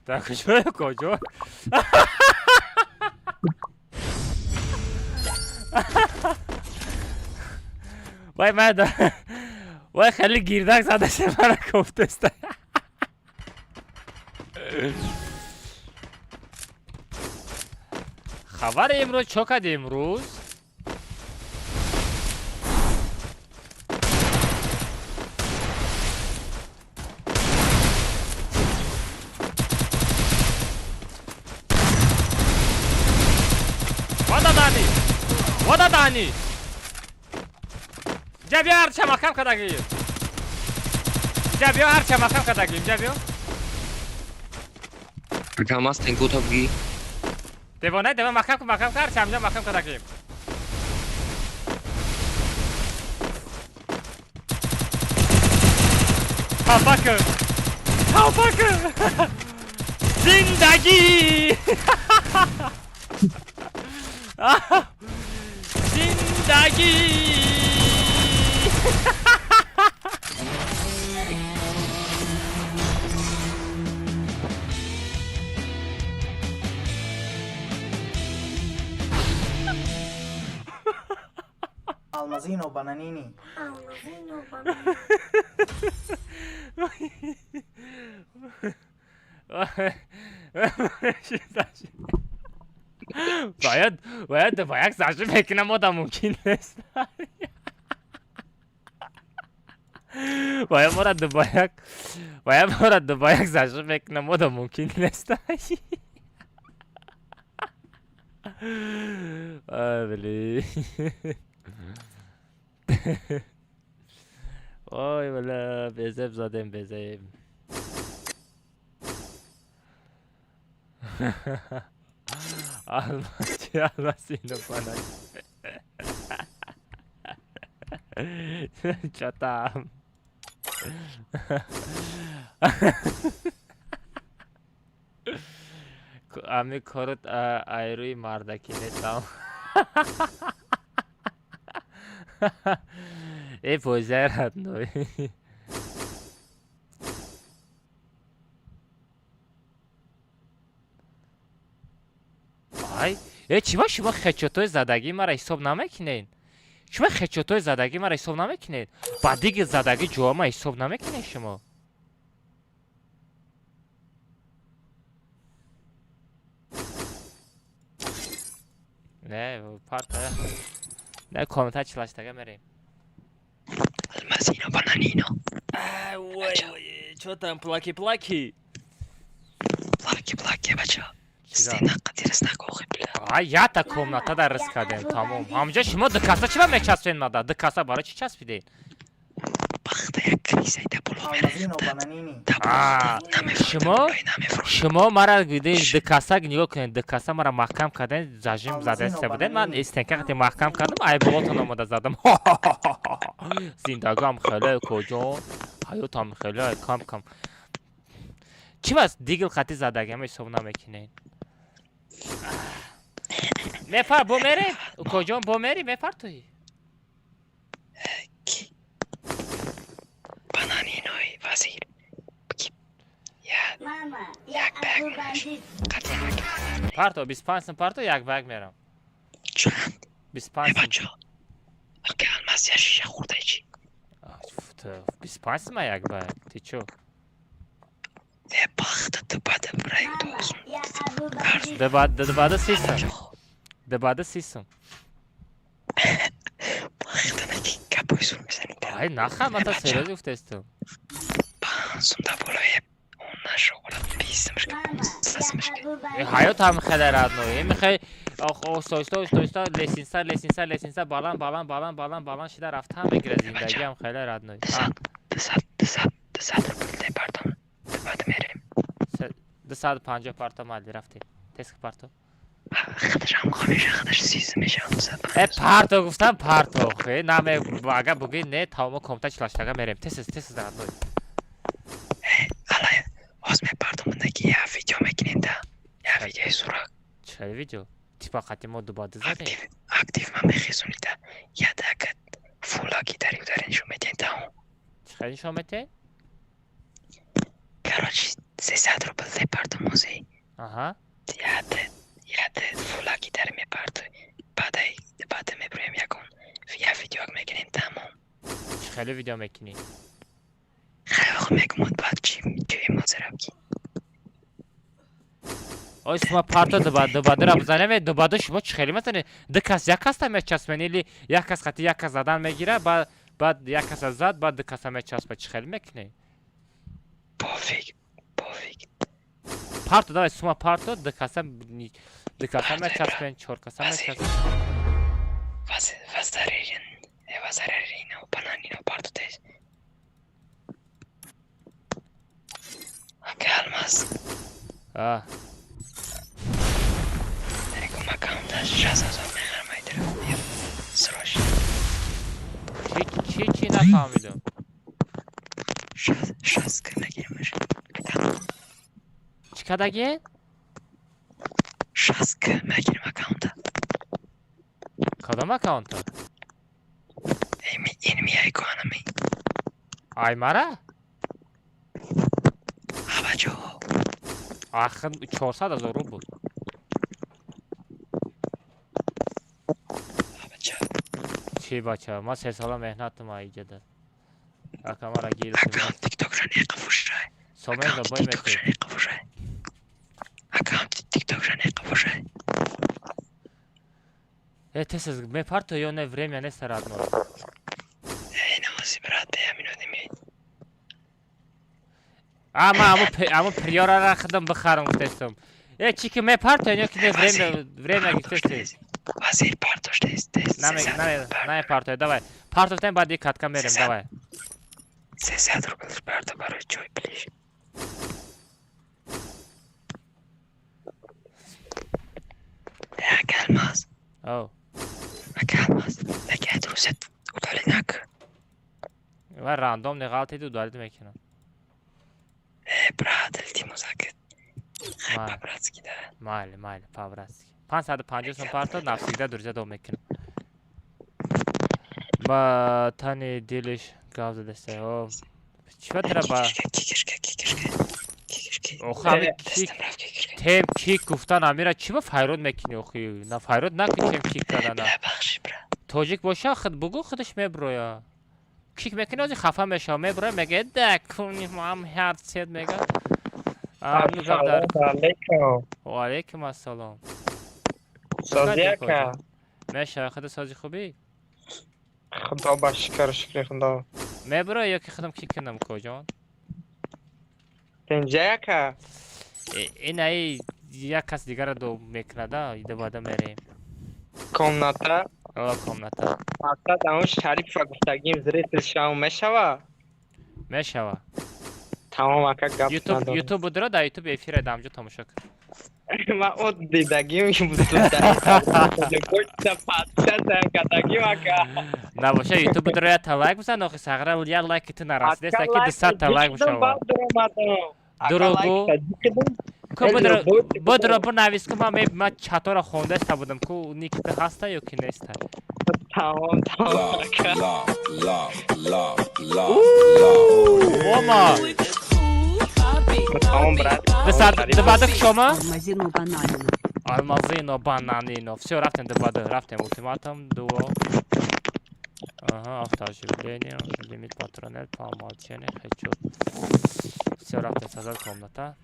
Дар куҷое, куҷо? Вай мада. Вай хеле гирдак задаша мара кофтеста. Хабари имрӯз чо кади имрӯз? Вададани! Вададани! Ҷа биё ҳарча маҳкам кардагим. Ҷа биё ҳарча маҳкам кардагим. Ҷа биё. Камастен гутабги. Девона, дева маҳкам кун, маҳкам кун, ҳарча ҳамҷа маҳкам кардагим. Хафа кун. Хафа кун. Зиндагӣ. Зиндагӣ. Алмазино бананини. Алмазино бананини. Бояд ба як зажи мекунам, одам мумкин нест. Бояд мора дубаяк, бояд мора дубаяк зажи мекунам, одам мумкин нест. Ай, блин. Ой, бля, безеб задем, безеб. Алмаси, алмасино банан. Чо там? Ами корот айрӯи мардакӣ нестам. Э, фоизаи родной. Ай, э, чима шумо хечотои задагии мара ҳисоб намекунед? Шумо хечотои задагии мара ҳисоб намекунед? Ба диги задагӣ ҷоама ҳисоб намекунед шумо? Не, парта. Не, комментар чилаштага мерем. Алмазино бананино. Ай, вой, вой, чо там плаки-плаки? Плаки-плаки, бача. Стена қадир знак охи, бля. Ай, ята комната дар рис кардем, тамом. Ҳамҷа шумо ду каса чиба мечаспед мада? Ду каса барои чӣ часпидед? Бахта як крисайда боло Алмазино бананини. А, шумо мара гуди ду каса нигоҳ кунед, ду каса мара маҳкам кардем, зажим задаста будем. Ман стенка қати маҳкам кардам, ай болотон омада задам. Зиндагиам хеле коҷон, ҳаётам хеле кам кам. Чӣ бас дигл қати задагиам ҳисоб намекунед? Мефар, бо мерем? Коҷон, бо мери, мефар туи? Ки? Бананиной вазир. Я Мама, я як ба Абу як меш. Бандит. Қати як. Парто, 25 сум парто, як ба як мерам. Чанд? 25 Э, сум. бача. Ака алмаз я шиша хурдай чи? 25 сум як ба як. Ти чо? Э, бахта ту бада брай Мама, дозум. я Абу Бандит. Дебада 30 сум. Дебада 30 сум. Бахта наки гапой сур мезани. Ай, наха, мата Бача. серьёзно гуфтесту. Пансум да болои он нашу ола бистмшка. Мама, я Сасмшка. Абу Э, Бандит. ҳаёт ҳам хеле родной. Э, мехоҳи оҳиста оҳиста оҳиста лесинса лесинса лесинса баланд баланд баланд баланд баланд шида рафтан мегирад зиндагӣ ҳам хеле родной. 200 200 200 200 рубл де пардон. Баъд мерем. 250 парто майли рафтем. Теска парто. Худаш ҳам меша, худаш сиз меша 200. Э, парто гуфтам парто. Хе, наме ага буги не тамомо комта чилаштага мерем. Тез тез родной. Алай, ҳоз мепардом наки я видео мекунем да. Я видеои сурак. Чӣ видео? Типа қати мо дубаду задем. Актив, актив ман мехезони да. Я дака фулаки дари удари нишон медиҳем да он. Чӣ хел нишон метиҳед? Короче, 300 рубл де пардом ҳози. Аҳа. Я де фулаки дари мепарду. Баъд Я видео мекунем тамом. Чӣ хеле видео мекунӣ? Хеле мегумад баъд чӣ мазара ки. Ой, шумо парто дубадура бизанем, дубаду шумо чӣ хеле мезанед? Ду кас як каста мечаспен или як кас хати як кас задан мегира, баъд як каса зад, баъд ду каса мечаспа, чӣ хеле мекунед? Пофиг, пофиг. Парто давай, сума парто, ду каса мечаспен, чор каса мечаспен. Вазарерин, бананino парто тез. Ака Алмаз. А. Чӣ чӣ нафаҳмидам? Чӣ кардагӣ? 6 мегирим аккаунта. Кадом аккаунта? Инми айконами. Ай мара? Абаҷо. Ахир 400 000 рубл. Чӣ бача? Ман 3 сола меҳнатам иҷода. Ака мара гир. Аккаунт TikTok-ра неқафушай. Сомеза бой мекунӣ. Неқафушай. Аккаунт TikTok-ра неқафушай. Э, тез мепарто ё не, время нест родной. Э, намози брат, ҳамин одами. А ман аму приорара худам бихарам гуфтестам. Э, чӣ ки мепарто ё ки не, время гуфтести. Вазир партош тез тез. Не, не партоя, давай. Партофтем, баъд катка мерем, давай. 300 рубл парто барои чой плиш. Ака Алмаз. О. Ака Алмаз, ака друзья удалить нак. Ва рандом не ғалтиди удалить мекунам. Э, брат, илтимос ака. Хай по-братски да. Майли, майли, по-братски. 550 сом парто, навсегда друзья дом мекунам. Ба тани дилиш гап задаста. О. Чӣ тра ба? Кикишка, кикишка. Кикишка. Охи, ами кик. Тем кик гуфтан амира чӣ ба файрод мекунӣ охи? На файрод накун тем кик кардана. Бахши брат. Тоҷик боша худ бугу худаш меброя. Кик мекунӣ ози хафа мешава, меброя мега да куни мам ҳар сед мега. Ну гап дар. Алейкум. Ва алейкум ассалом. Сози ака. Мешава худ сози хубӣ? Худо ба шукр, шукри Худо. Меброя ё ки худам кик кунам коҷон? Тинҷа ака. Ин ай як кас дигара ду мекунада, идобада мерем. Комната? О, комната. Мақсад ҳамун Шарифа гуфтагим зритель шавам мешава? Мешава. Тамом ака, гап надорам. Ютуб будро, дар Ютуб эфира дамҷо тамошо кун. Ман от дидагим кадагим ака. Набоша Ютуб будро я та лайк бизан, охи сағра я лайки ту нарасидеста ки 200 та лайк бишава. Дуругу. Ку будро будро бинавис ку ман чатора хондаста будам ку ники ту ҳаста ё ки неста. Тамом, тамом ака. Ома. Тамом брат. Дубада кушома? Алмазино бананина. Алмазино бананино. Всё, рафтем дубада, рафтем ультиматум, дуо. Ага, автооживление, лимит патронел, по умолчанию, хочу. Всё, рафтем создать комната.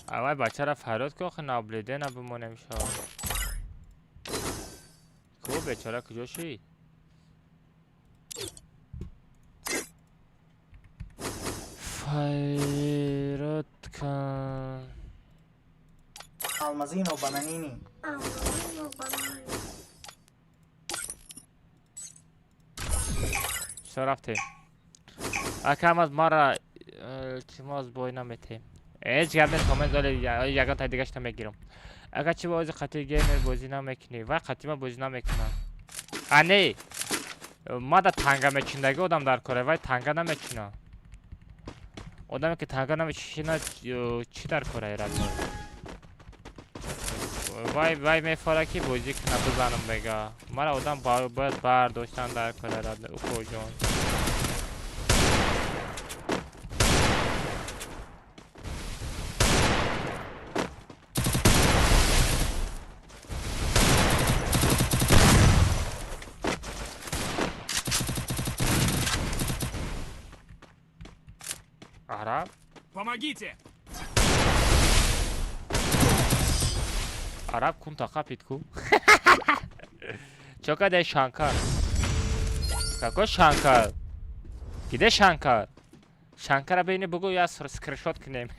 Авай бачара фарёд ку охи наблюде набимонем шо. Ку бечора куҷо шид? Файрод кан. Алмазино бананини. Алмазино бананини. Всё, рафтем. Акам аз мара илтимос бой наметем. Ҳеҷ гап нест, комент доли ягон тай дигашта мегирам. Агар чӣ бози қатъи геймер бозӣ намекунӣ, вай қатъи ман бозӣ намекунам. А не, ма да танга мечиндагӣ одам дар кора, вай танга намечина. Одаме ки танга намечина, чӣ дар кора родной? Вай вай мефора ки бозӣ куна бизанам мега. Мара одам бояд бардоштан дар кора родной, укоҷон. Араб? Помогите! Араб кунта қапид ку. Чё кадай Шанкар? Какой Шанкар? Где Шанкар? Шанкара бейни бугу я скриншот кунем.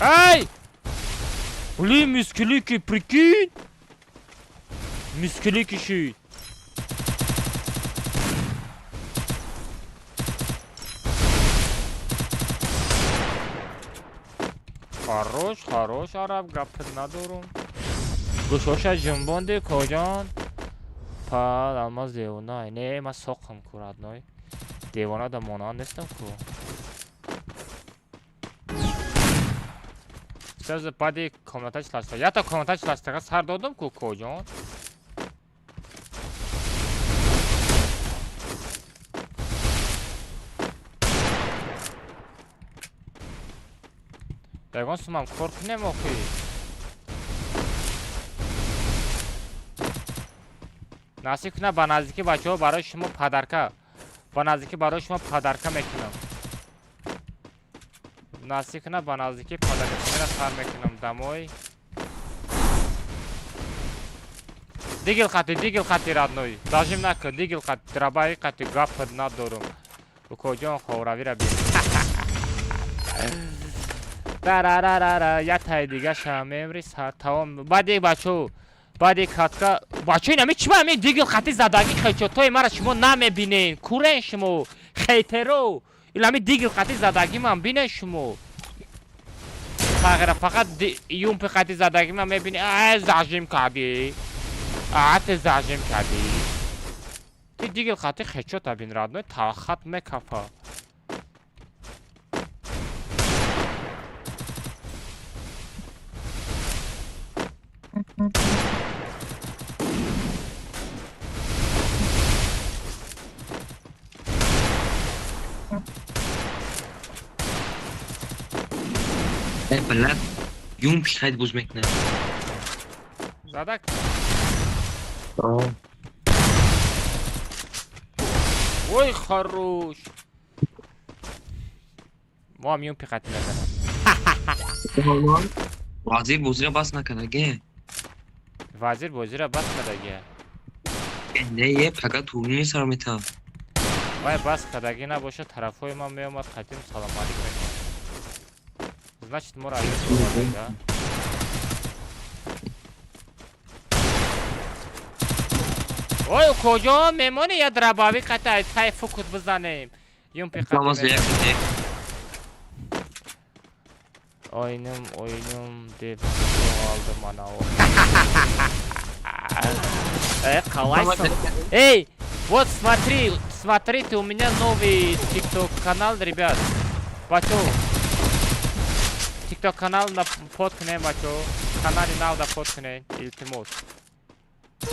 Ай! Блин, мискелики, прикинь! Мискелики шид. Хорош, хорош, араб, гапт надорум. Гӯшоша ҷунбонди, коҷон? Пал, алмаз девона. Не, ма соқам ку, родной. Девона да монанд нестам ку. Сразу баъди комната чласта. Ята комната чластага сар додам ку, коҷон? Ягон сумам кор кунем охи. Насиб кунад ба наздикӣ бачаҳо барои шумо падарка. Ба наздикӣ барои шумо падарка мекунам. Насиб кунад ба наздикӣ падаркакунира сар мекунам дамой. Дигил қати родной. Дажим накун, дигил қати, драбаи қати гап надорум. Укоҷон ховравира бин. Дарарарара, я тай дигаша мемри сар тамом. Баъди бачо, баъди катка, бачо инами чима ами дигил қати задаги хечотои мара шумо намебинен. Курен шумо, хейтеро. Илами дигил қати задаги ман бинен шумо. Тағира фақат юмпи қати задаги ман мебини. Ай зажим кади. Ате зажим кади. Ти дигил қати хечота бин родной, талхат мекафа. Блядь, юмпи хайд буз мекунад. Задак? Ой, хорош. Мо ҳам юмпи қати мезанем. Вазир бозиро бас накардаге. Вазир бозиро бас кардаге. Не, е, пага турнир сар метавад. Вай бас кардаги набошад, тарафҳои ман меомад, қатим салом алейк мекунад. Значит, моро аёд овард, да? Ой, куҷо мемонӣ я драбави қата тай фукут бизанем. Юмпи қати. Ойнум, ойнум деп жоғалды манау. Қалайсың? Эй, вот смотри, смотрите, у меня новый TikTok канал, ребят. Бачо. TikTok канал на подкнем, бачо. Канали нав да подкнем, илтимос.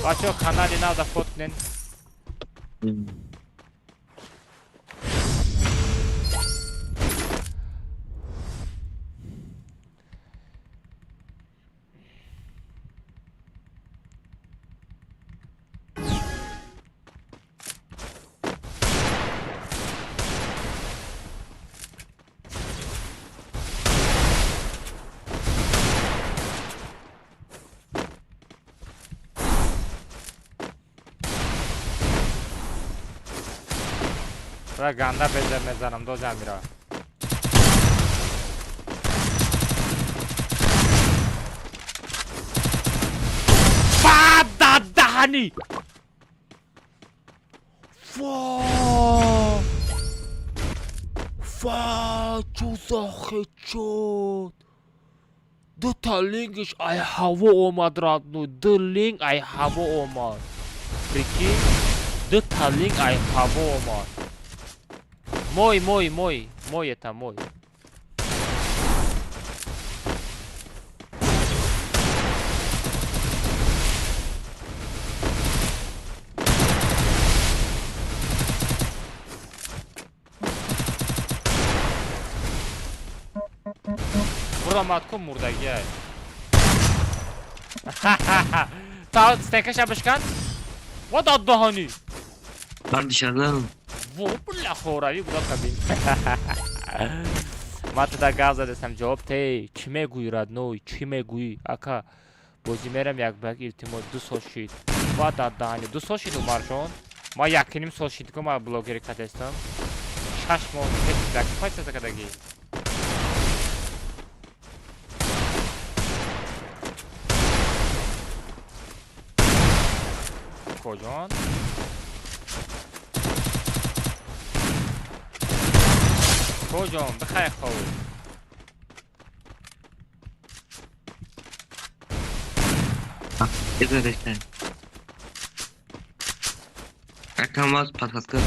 Бачо, канали нав да подкнем. Ра ганда безер мезанам до замира. Бада даҳани! Фа! Фа, чӯ захи чуд! Дута лингиш ай ҳаво омад родной, ду линг ай ҳаво омад. Прикинь, дута линг ай ҳаво омад. Мой, мой, мой, мой это мой. Дуромад ку, мурдагиай. Та стенкаша бишкан. Ва дад даҳанӣ. Ман дышадам. Во, бля, хоравӣ буда кабин. Ман туда гап задастам, ҷавоб те. Чӣ мегӯӣ, родной? Чӣ мегӯӣ? Ака, бозӣ мерам як ба як, илтимос, 2 сол шид. Ва дад даҳанӣ. 2 сол шид, Умарҷон? Ман якним сол шид, ку ман блогери кадестам. 6 моҳ даки пайсаса кадагӣ. Коҷон? Коҷон, бихай хов. Изарештай. Акам вас подсказка.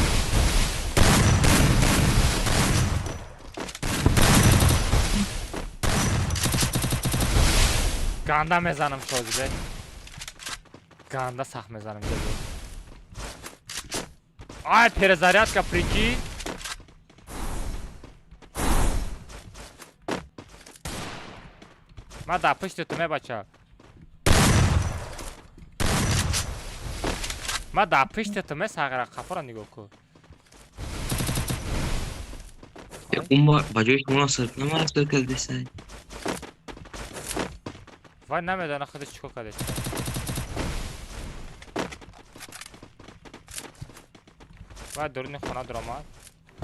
Ганда мезанам шозибе. Ганда сахт мезанам ҷазо. Ай, перезарядка, прикинь. Ман дар пушти ту мебача. Ман дар пушти ту месағира, қафоро нигоҳ кун. Ба ҷои шумо сирк намара сир кардесай. Вай намедона худаш чӣ кор кардест. Вай дуруни хона дуромад.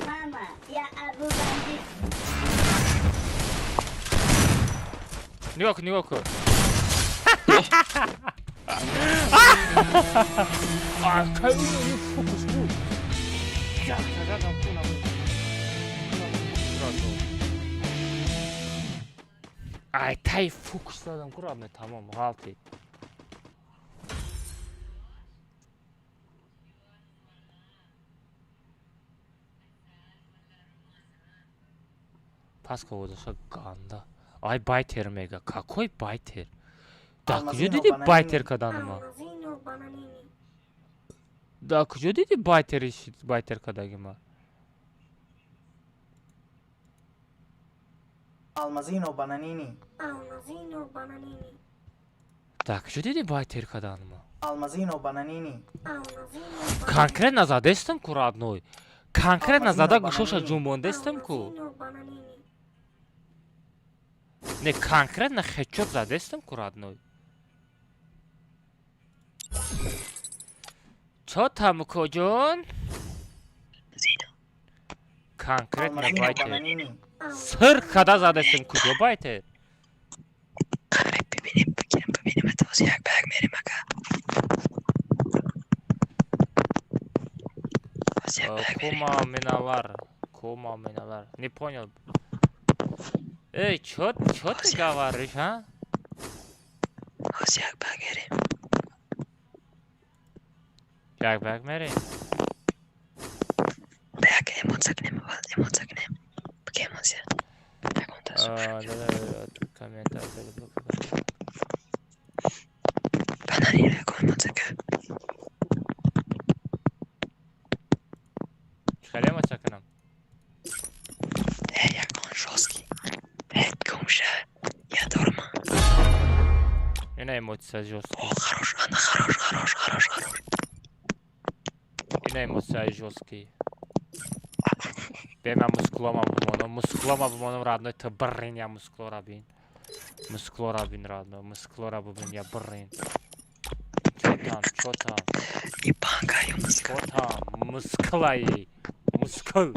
Мама, я Абу Бандит. Нигоҳ кун, нигоҳ кун. Акай, фокус буд. Як задам кунам. Ай, тай фокус задам ку, родной, тамом, ғалтид. Пас ководаша ганда. Ай, байтер мега. Какой байтер? Дар куҷо Алмазино диди бананини. байтер каданума? Алмазино бананини. Дар куҷо диди байтери байтер кадагима? Алмазино бананини. Алмазино бананини. Дар куҷо диди байтер каданума? Алмазино бананини. Алмазино бананини. Конкретно задестам ку, родной. Конкретно Алмазино зада гӯшоша бананини. ҷунбондестам ку. Алмазино бананини. Не, конкретно хедшот задестам ку, родной. Чо там, коҷон? Конкретно Алмазино байтер. бананини. Сир када задестам, куҷо байтер? Қариб бибинем, бигирем, бибинем, это як ба як мерем, ака. Боз як ба як мерем. Кума миналар. Кума миналар. Не понял. Эй, чё ты говоришь, а? Боз як ба як мерем. Як ба як мерем? Ба як эмоция кунем, аввал эмоция кунем. Бики эмоция. Ягонта А, да, да, да, комментарий. Бананини ягон эмоция ка. Хеле эмоция кунам? Э, ягон жёсткий. Э, гумша. Я дорма. Ина эмоция жёсткий. О, хорош, ана хорош, хорош, хорош, хорош. Ина эмоция жёсткий. Бема мускулома бумонам, мускулома бумонам, родной, ту бирин я мускулора бин. Мускулора бин, родной, мускулора бубин я бирин. Чё там, чё там? И банкаю мускул. Чё там? Мускулаи. Мускул.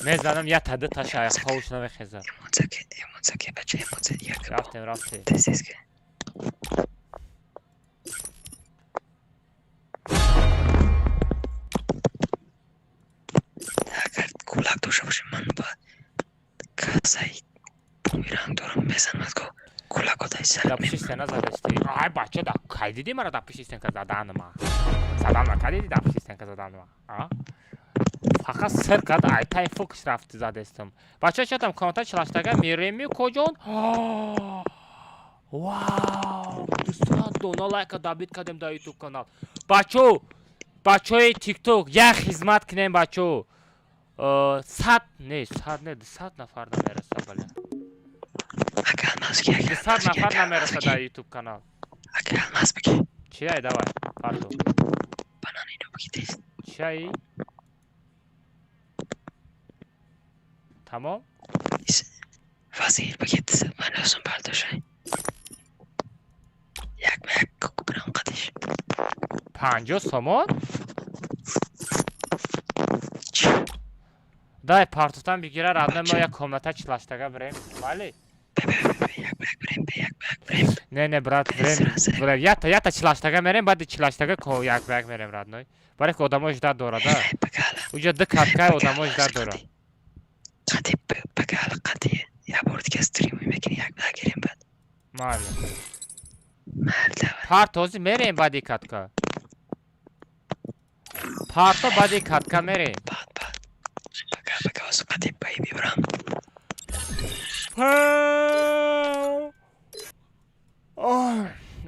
Мезанам я тады таша, ховш намехеза. Эмоция ке, эмоция ке, бача, эмоция як. Рафтем, рафтем. Тез ке. Агар кулак дошта бошем, ман ба касаи бумеранг дорам, мезанам ко кулако дай сар. Да пиши стена задасти. Ай, бача, да кай диди мара да пиши стенка заданма? Заданма, кай диди да пиши стенка заданма? А? Фақат сир кад ай тай фокус рафти задестам. Бача, чатам комната чилаштага мереми, коҷон? Вау! 200 дона лайка добить кардем дар YouTube канал. Бачо, бачои TikTok, як хизмат кунем, бачо. 100 не, 100 не, 200 нафар намереса, бале. Ака алмаз бигӣ, ака 200 алмаз бигӣ, нафар ака алмаз намераса бигӣ. дар ютуб канал. Ака алмаз бигӣ. Чиай, давай, парто. Бананино бигӣ тез. Чиай? Тамом? Вазир бигӣ 250 сум бардошай. Як ба як кубрам қадиш. 50 сомон? Дай партофтан бигира, родной, мо як комната чилаштага бирем. Бале? Не, не, брат, бирем, бирем. Ята, ята чилаштага мерем, баъди чилаштага ко як ба як мерем, родной. Баре ки одамо ждать дора, да. Уҷа ду каткай одамо ждать дора. Қади багала қади. Я бор дига стрим мекунӣ, як ба як гирем баъд. Майли. Партози мерем баъди катка. Парто баъди катка мерем. Бага бага осу қади бай бибрам.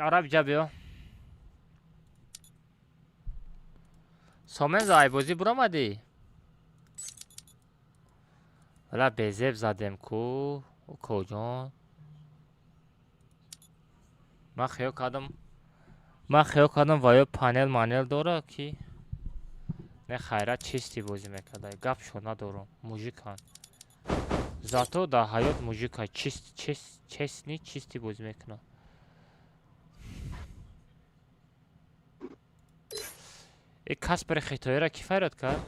Араб ҷа биё. Сомен зайбозӣ буромадӣ? Вала безеб задем ку, укоҷон. Ман хиёл кардам, ман хиёл кардам ваё панел манел дора ки не, хайрат чисти бозӣ мекарда. Гапшо надорам, мужикан. Зато дар ҳаёт мужика чист, чест, честни чисти бозӣ мекунад. Э, Каспари хитоиро кӣ фарёд кард?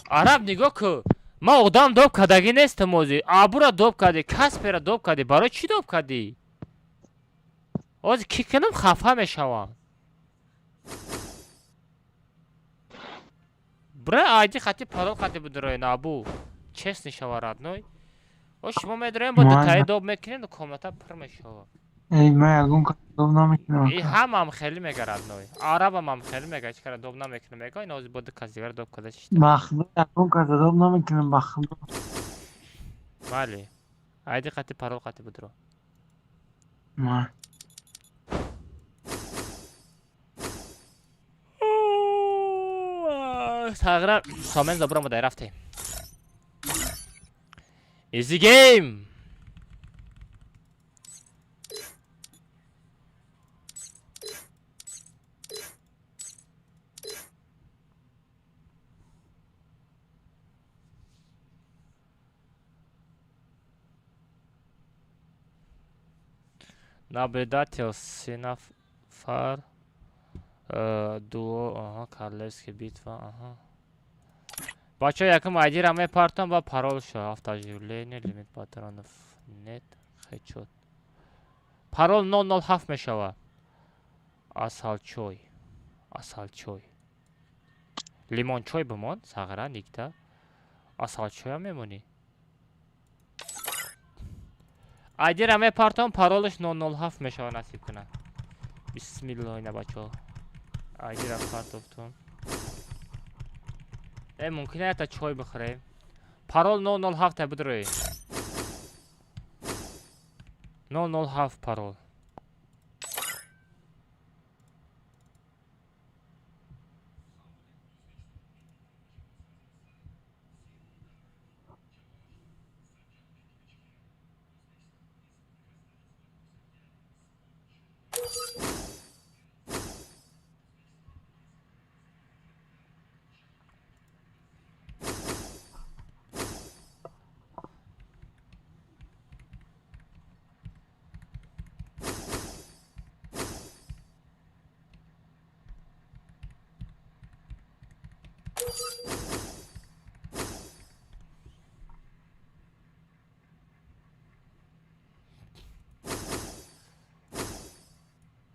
Араб, нигоҳ кун. Ман одам доб кардагӣ нестам ҳозир. Абура доб кардӣ, Каспера доб кардӣ. Барои чӣ доб кардӣ? Ҳозир кӣ кунам хафа мешавам. Бира айди хати парол хати бидироен абу. Честный шава, родной. О, шумо медироем бо дутаи доб мекунем, комната пур мешава. Эй, ман ягон кас доб намекунам. И ҳамам хеле мега, родной. Арабам хеле мега, ҳеч кара доб намекунам мега, ин ҳозир бо ду кас дигар доб карда шишта. Ба худо ягон кас доб намекунам, ба худо. Бале. Айди хати парол хати бидиро. Ма. Тағира Сомен забура рафтем. Easy game. Наблюдатель Синафар дуо, аҳа, Королевский битва, аҳа. Бачаҳо, якум айдира мепартам ба парол шо. Автооживление, лимит патронов нет, хечот. Парол 007 мешава. Асалчой. Асалчой. Лимончой бимон, сағира, никта. Асалчоям мемонӣ. Айдира мепартам, паролаш 007 мешава, насиб кунад. Бисмиллоҳ, ина бачаҳо. Айдира партофтум. Э, мумкин ята чой бихӯрем. Парол 007 бидрои. 007 парол.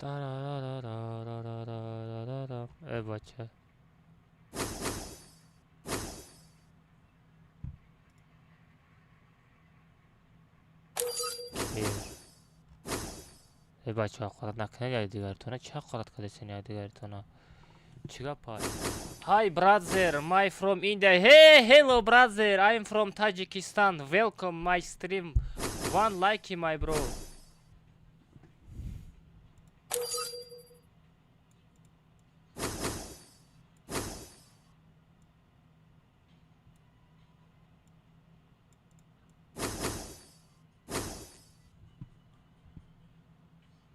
Тарарарарарарарарара. Э, бача. Кер. Э, бача, ҳақорат накунед якдигаритона. Чӣ ҳақорат кардесен якдигаритона? Чӣ гап аст? Hi brother, my from India. Hey, hello brother, I'm from Tajikistan. Welcome my stream. One like my bro.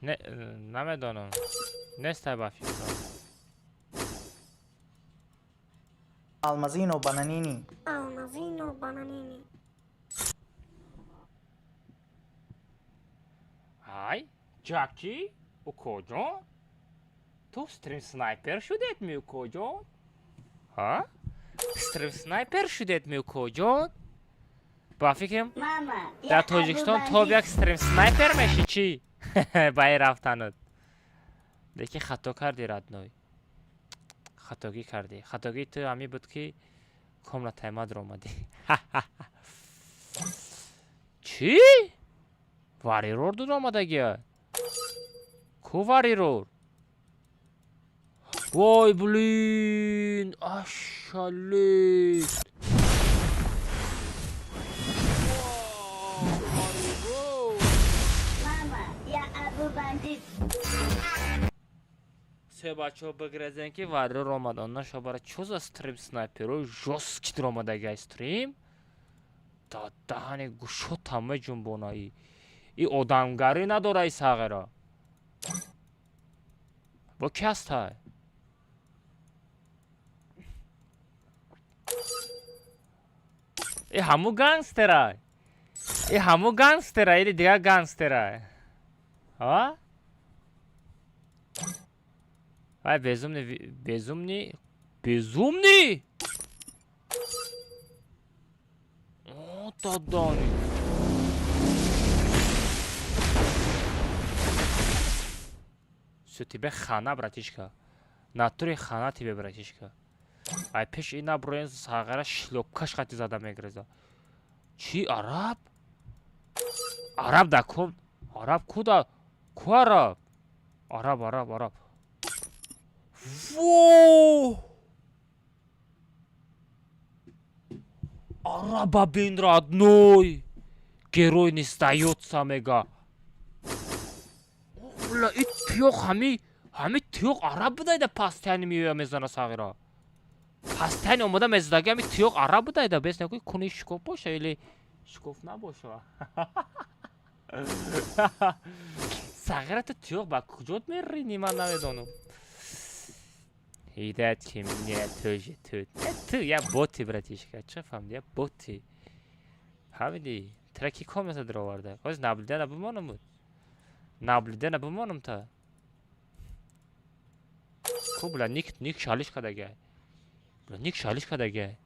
Не, намедонам. Нестай ба фикрам. Алмазино Бананини. Алмазино Бананини. Ай, Ҷаки, укоҷон? Ту стрим снайпер шудед ми, укоҷон? Ҳа? Стрим снайпер шудед ми, укоҷон? Ба фикрам, Мама, я дар Тоҷикистон Абу тоб Бандит. як стрим снайпер мешӣ чӣ? Ба ин рафтанат. Лекин хато кардӣ, родной. Хатогӣ кардӣ. Хатогии ту ҳамин буд, ки комнатаи ма даромадӣ. Чӣ? Варирор дуромадагия? Ку варирор? Вой, блин! Ашалит! Мама, я Абу Бандит. Се бачаҳо бигрезен, ки варирор омад. Онна шобара чо за стрим снайперои жёсткий дуромадагия стрим? Да даҳани гушотам меҷунбона и. И одамгарӣ надора и сағира. Бо ки ҳастай? И ҳаму гангстерай. И ҳаму гангстерай или дигар гангстерай? А? Ай, безумный, безумный, безумный! О, дадани. Всё, тебе хана, братишка. Натуре хана тебе, братишка. Ай, пеш ина броен сағара шлёпкаш хати зада мегреза. Чӣ, араб? Араб да ком? Араб куда? Ку араб? Араб, араб, араб. Во! Араба бин, родной! Герой не сдается, мега. Бля, и тиёқ ҳами тиёқ араб будайда пастяни меоя мезана сағира. Пастяни омода мезадаги ҳами тиёқ араб будайда бес накуи куни шикоф боша или шикоф набоша. Сағира ту тиёқ ба куҷот мерини ман намедонам. Ҳидоят ки мне тоже тут. Ту я боти, братишка. Чӣ фаҳмиди? Я боти. Фаҳмидӣ? Тра ки комната дароварда? Ҳоз наблюдена бимонам буд. Наблюдена бимонам та. Ку бля ник шалиш кадагай. Бля ник шалиш кадагай.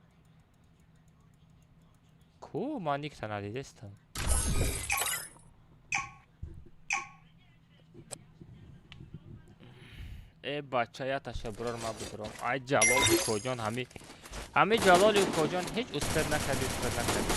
Ку ман ник та надидестам. Э бача я ташаббурор ма будуром. Ай Ҷалол укоҷон ҳами Ҷалоли укоҷон ҳеҷ успед накарди, успед накарди.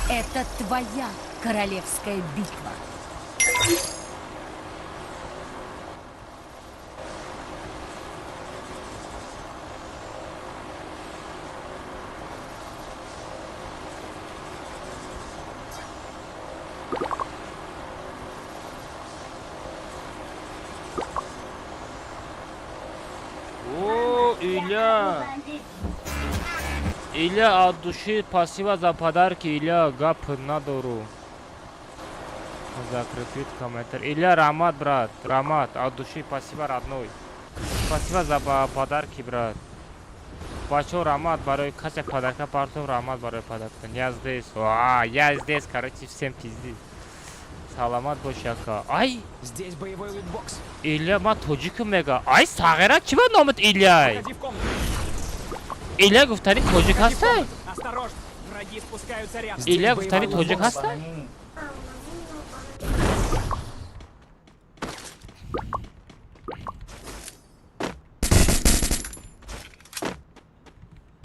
Это твоя королевская битва. О, Илья! Илья, от души спасибо за подарки, Илья, гап надору. Закрепит комментарий. Илья, Рамат, брат, Рамат, от души спасибо, родной. Спасибо за подарки, брат. Бачо, Рамат, барой, кася подарка, партов, Рамат, барой подарка. Я здесь, а, я здесь, короче, всем пизди. Саламат бош, яка. Ай! Здесь боевой лутбокс. Илья, ма тоҷикам мега. Ай, сағира, чӣ ба номат Ильяй? Заходи в комнату. Илья гуфтани тоҷик Заходи в ҳастай? комнату. Осторожно, враги спускаются рядом. Илья гуфтани тоҷик ҳастай? Бананини. Алмазино Бананини.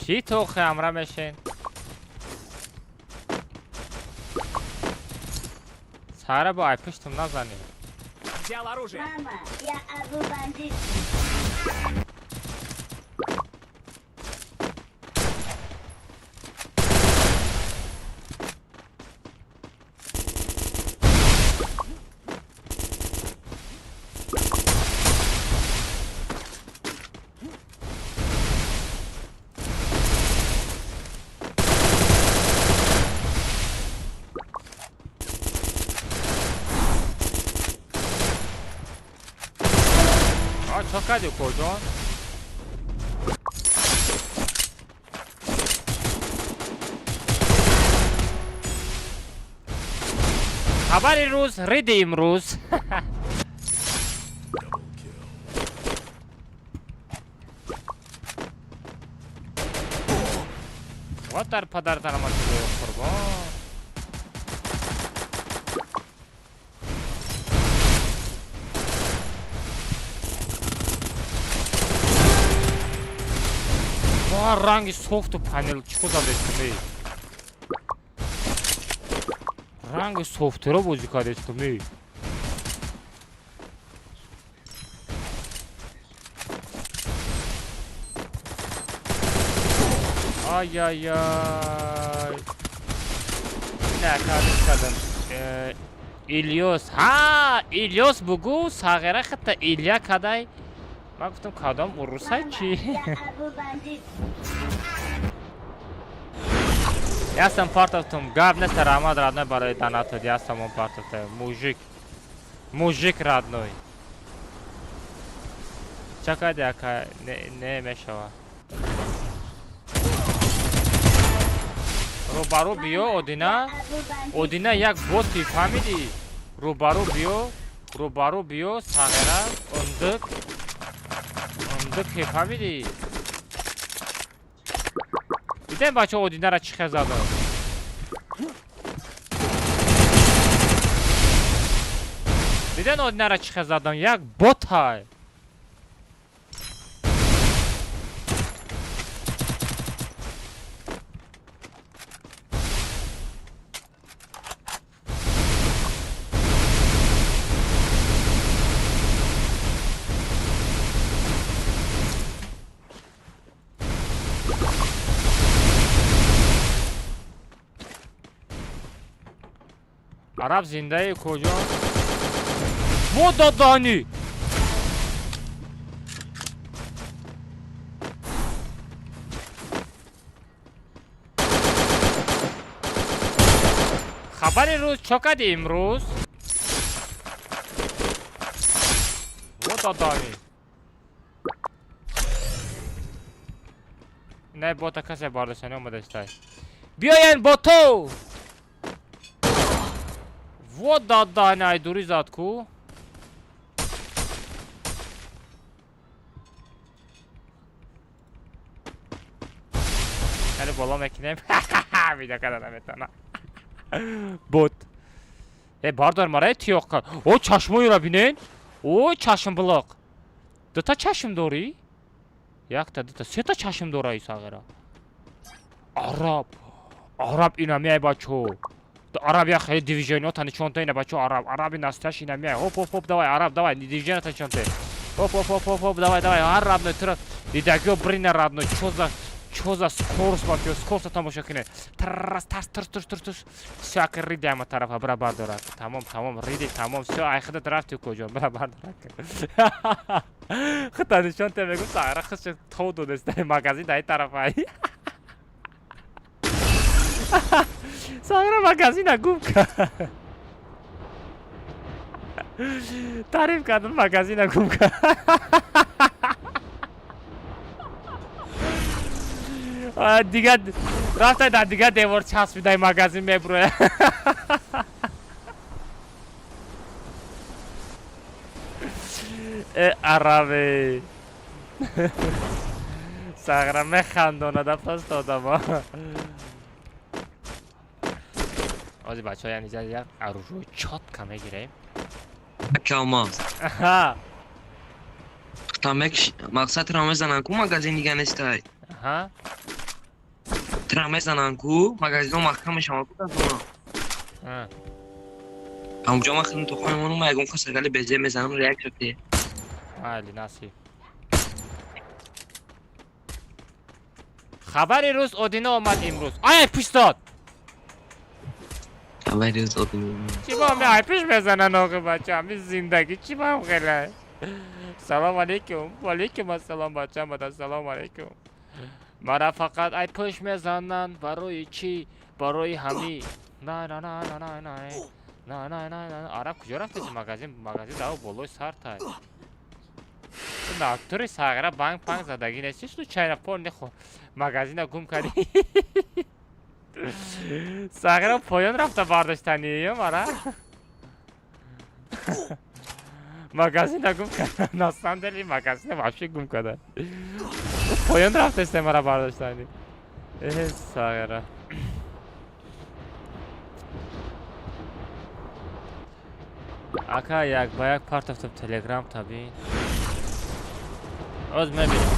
Ки то ҳамра мешен? Сара бо ай пуштум назанӣ. Взял оружие. Мама, я Абу бандит. Чо кардӣ, укоҷон? Хабари рӯз, риди имрӯз. Ва дар падар даромад, қурбон. Ва ранги софту панел чӣ задестуми? Ранги софтеро бозӣ кардестуми? Ай-ай-ай. Не, кардем кардам. Илёс. Ҳа, Илёс бугу, сағира хатта Иля кадай. Ман гуфтам кадом урусай чӣ? Я Абу бандит. Ясам партовтум. Гап нест, раҳмат, родной, барои донатот. Ясам он партовта. Мужик. Мужик родной. Ча кардӣ, ака? Не, не мешава. Рӯбарӯ биё, Одина. Абу бандит. Одина як боти, фаҳмидӣ? Рӯбарӯ биё, рӯбарӯ биё, сағира, ундук. Ундук, фаҳмидӣ? Дидем бача Одинара чӣ хел задам. Диден Одинара чӣ хел задам? Як бот ҳай. Араб зиндаи куҷо? Во додани! Хабари рӯз, чо кардӣ имрӯз? Во додани! Не бота касе бардоштани омадастай. Биёен боту! Во додани, ай дури зад ку? Хеле боло мекунем. Видео када наметавонам. Бот. Э, бардор мара тиёқ кар. О, чашмоеро бинен. О, чашм булоқ. Дута чашм дорӣ? Якта, дута, сета чашм дора и сағира. Араб. Араб ина меай бачо. Араб я хеле движениёта нишон ина бачо араб. Араби насташ ина меай. Хоп хоп хоп, давай араб, давай движениёта нишон те. Хоп хоп хоп хоп хоп, давай давай араб не тура. Дидагиё брина родной. Чо за скорость бачо, скорость тамошо кунед. Тарас тарс тарс тарс тарс тарс. Всё, ака риди ама тарафа бра бардорак. Тамом, тамом, риди, тамом. Всё, ай худат рафти куҷо, бра бардорак. Хута нишон те мегум, сара хуш то додест магазин дай тарафа. Сара магазина гум кард. Тариф кардам, магазина гум кард. Дига рафта дар дига девор часпидай магазин мебуроя. Э араве. Сағра механдонада просто одамо. Ози бачаҳо яъне як оружие чётко мегирем. Калмаз. Аҳа. Там мақсадро мезанам ку магазин дига нестай. Аҳа. Тра мезананд ку, магазино маҳкам мешаванд ку дазона. Ҳамҷо ман хидм то хона мемонам, ман ягон кас агали безе мезанам, реаксия те. Майли, насиб. Хабари рӯз Одина омад имрӯз. Ай, пуш дод. Хабари рӯз Одина. Чӣ бо ми ай пуш мезанан охи бачам, ин зиндагӣ чӣ бам хеле. Салом алейкум. Ва алейкум ассалом бачам, бада салом алейкум. Мара фақат ай пуш мезананд барои чӣ? Барои ҳамӣ. На на на на на на. На на на на. Араб куҷо рафтеси магазин? Магазин дав болои сар тай. Натури сағира банг панг задагӣ нести случайно пон нехо магазина гум кардӣ. Сағира поён рафта бардоштани ё мара? Магазина гум карда. На самом деле магазина вообще гум карда. Поён рафтесте мара бардоштани. Э, сағира. Ака як ба як партофтам телеграм табин. Оз мебинам.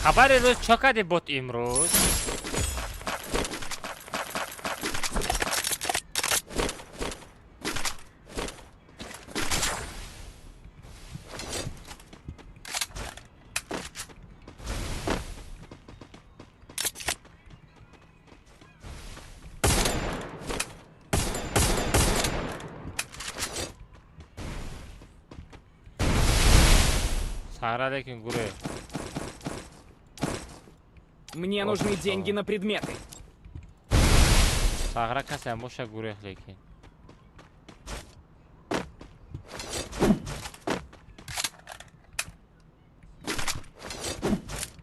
Хабари рӯз чо кардӣ бот имрӯз? Сара лекин гуре. Мне нужны деньги на предметы. Сағра касам боша гурех лекин.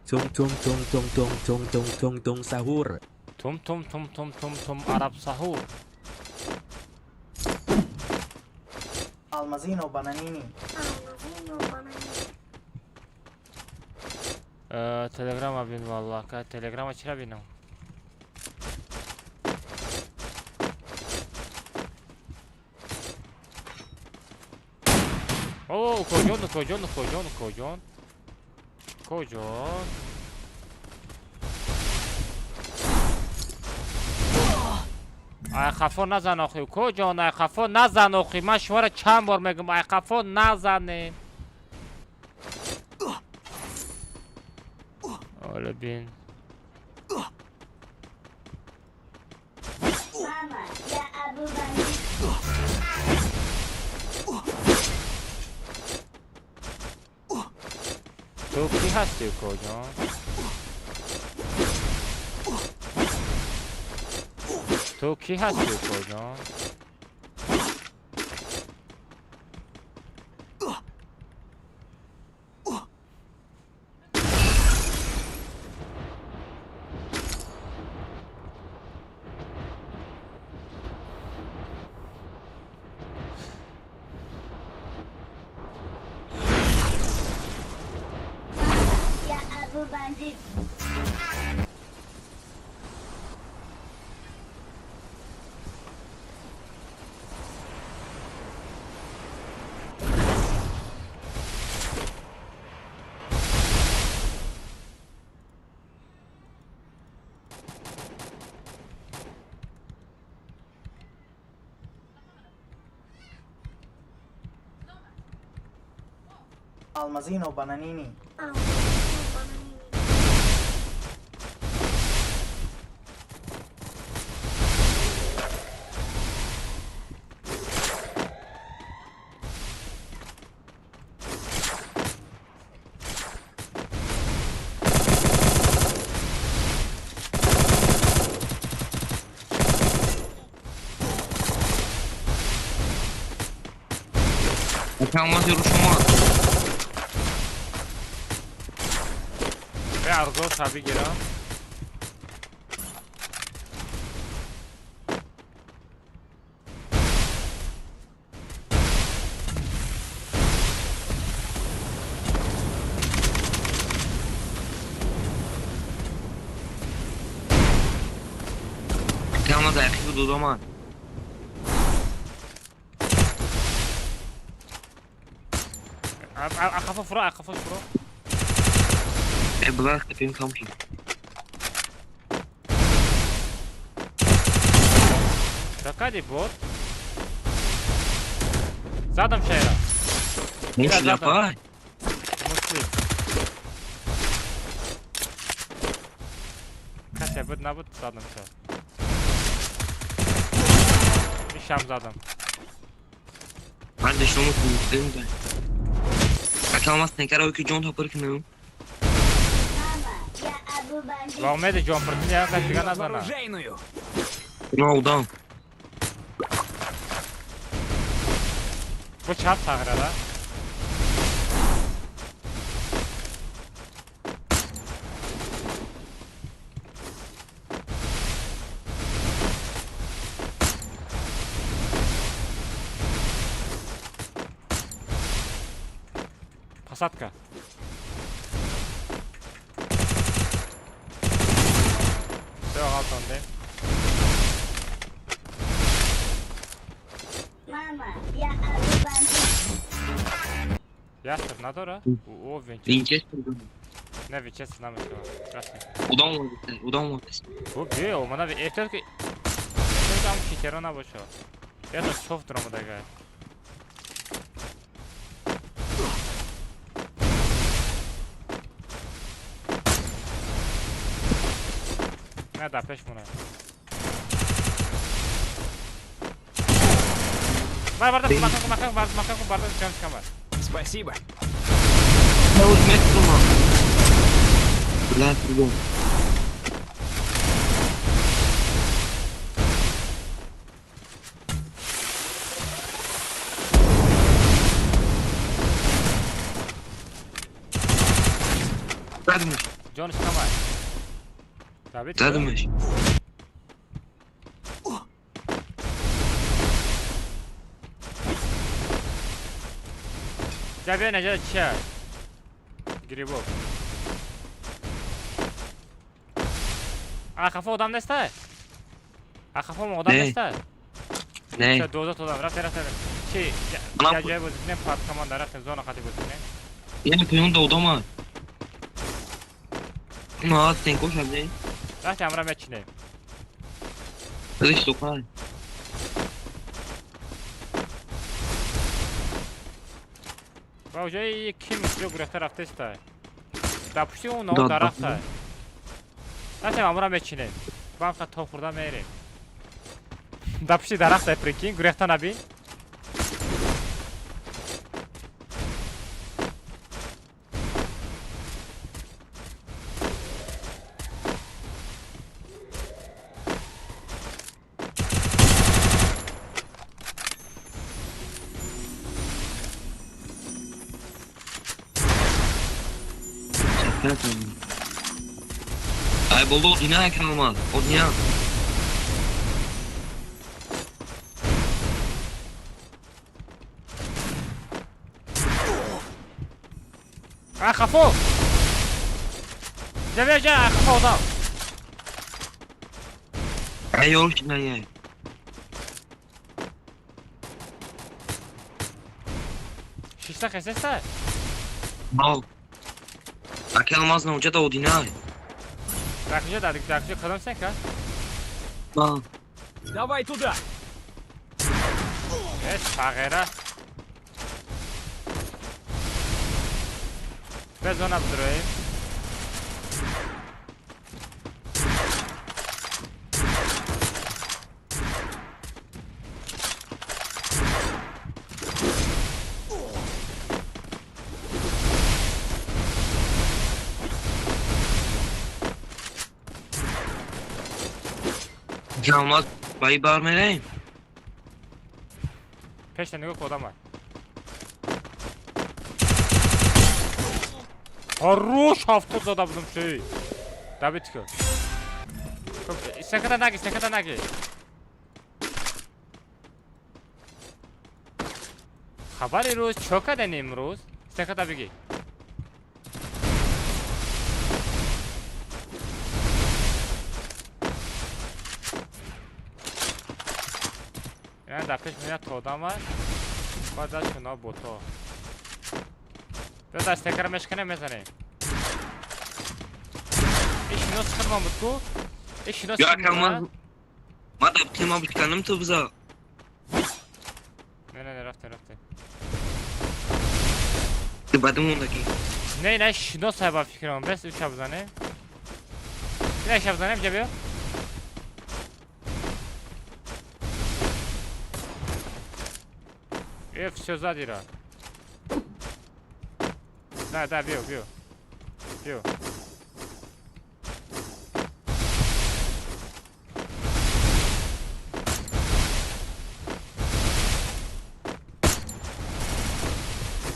Tum tum tum tum tum tum tum tum tum sahur. Tum tum tum tum tum tum араб сахур. Алмазино бананини. Алмазино бананини. Телеграма бин валла, ка телеграма чира бинам? О, коҷон, коҷон, коҷон, коҷон. Коҷон. Ай хафо назан охи, коҷон, ай хафо назан охи. Ман шуморо чанд бор мегӯм, ай хафо назанед. Оля бин. Мама, я Абу Бандит. Ту кӣ ҳастӣ, коҷон? Ту кӣ ҳастӣ, коҷон? Я Абу Бандит. Алмазино бананини. Алмазино бананини. Алмази рӯ шумо. Бе арзо таби гирам. Акама да яхи буд дома. Ақафо фуро, ақафо фуро. Э, блах, тепем камши. Чакади бот. Задам шайра. Муш ляпай. Мусли. Кася буд набуд задам шо. Ишам задам. Ман дешому кунем да. Акама снекара ки ҷон топар кунем. Мама, я Абу Бандит. Ва умеди ҷон пуртини я кас дига назана. Оружейную. На удам. Бу чап сағира да. Посадка. Все, алтон. Мама, я Абу Бандит. Ясер надора? О, винчестер. Винчестер. Не, винчестер намешава. Красный. Удам молодец, удам молодец. Бу бе, о, мана эфтер ки эфтер ам читера набошо. Я то софт дрома дага. Не, да, пеш мона. Бар, бар, макаку, макаку, бар, макаку, бар, чанс камар. Спасибо. Бля, трудом. Задумаш. Ҷонш камай. Давид. Задумаш. Ҷабе наҷа чия? Грибок. Ақафо одам неста? Ақафо одам неста? Не. Ча доза тодам. Рафте, рафте. Чи? Я ҷой бозӣ кунем, пад команда рафтем, зона қати бозӣ кунем. Я пӯён да одама. Ма, тенко шабе. Рафте, амра мечинем. Дадаш тоқай. Ва уҷои ким ҷо гурехта рафтеста. Дар пушти он он дарахта. Рафтем, амра мечинем. Бам ха топ хӯрда мерем. Дар пушти дарахта, прикинь, гурехта набин. Ай, болду одина экраномад. Одина. А, хафо! Ҷабе, ҷа, хафо одам. Ай, ёрш на я. Шишта хесеста? Бал. Аки алмаз на уҷа да одина. Дакҷа, дакҷа, кадом сенка? Бал. Давай туда. Э, сағира. Бе зона бидроем. Аки алмаз баи бар мераем. Пешта нигоҳ ку одама. Хорош, ҳафтод зада будам ши. Давид ку. Секата наги, секата наги. Хабари рӯз чо кардани имрӯз? Секата бигӣ. Ина дар пеш меяд то одама. Баъд зад шуна бото. Бیا дастекара мешкане мезанем. Ин шинос худмон буд ку? Ин шинос Я ака, ман дар тема бишканам ту биза. Не, не, не, рафтем, рафтем. Баъд мондаги. Не, не, шинос ҳай ба фикрам. Бес уша бизанем. Ина ша бизанем, ҷа биё. Э, всё задира. Да, да, биё, биё. Биё.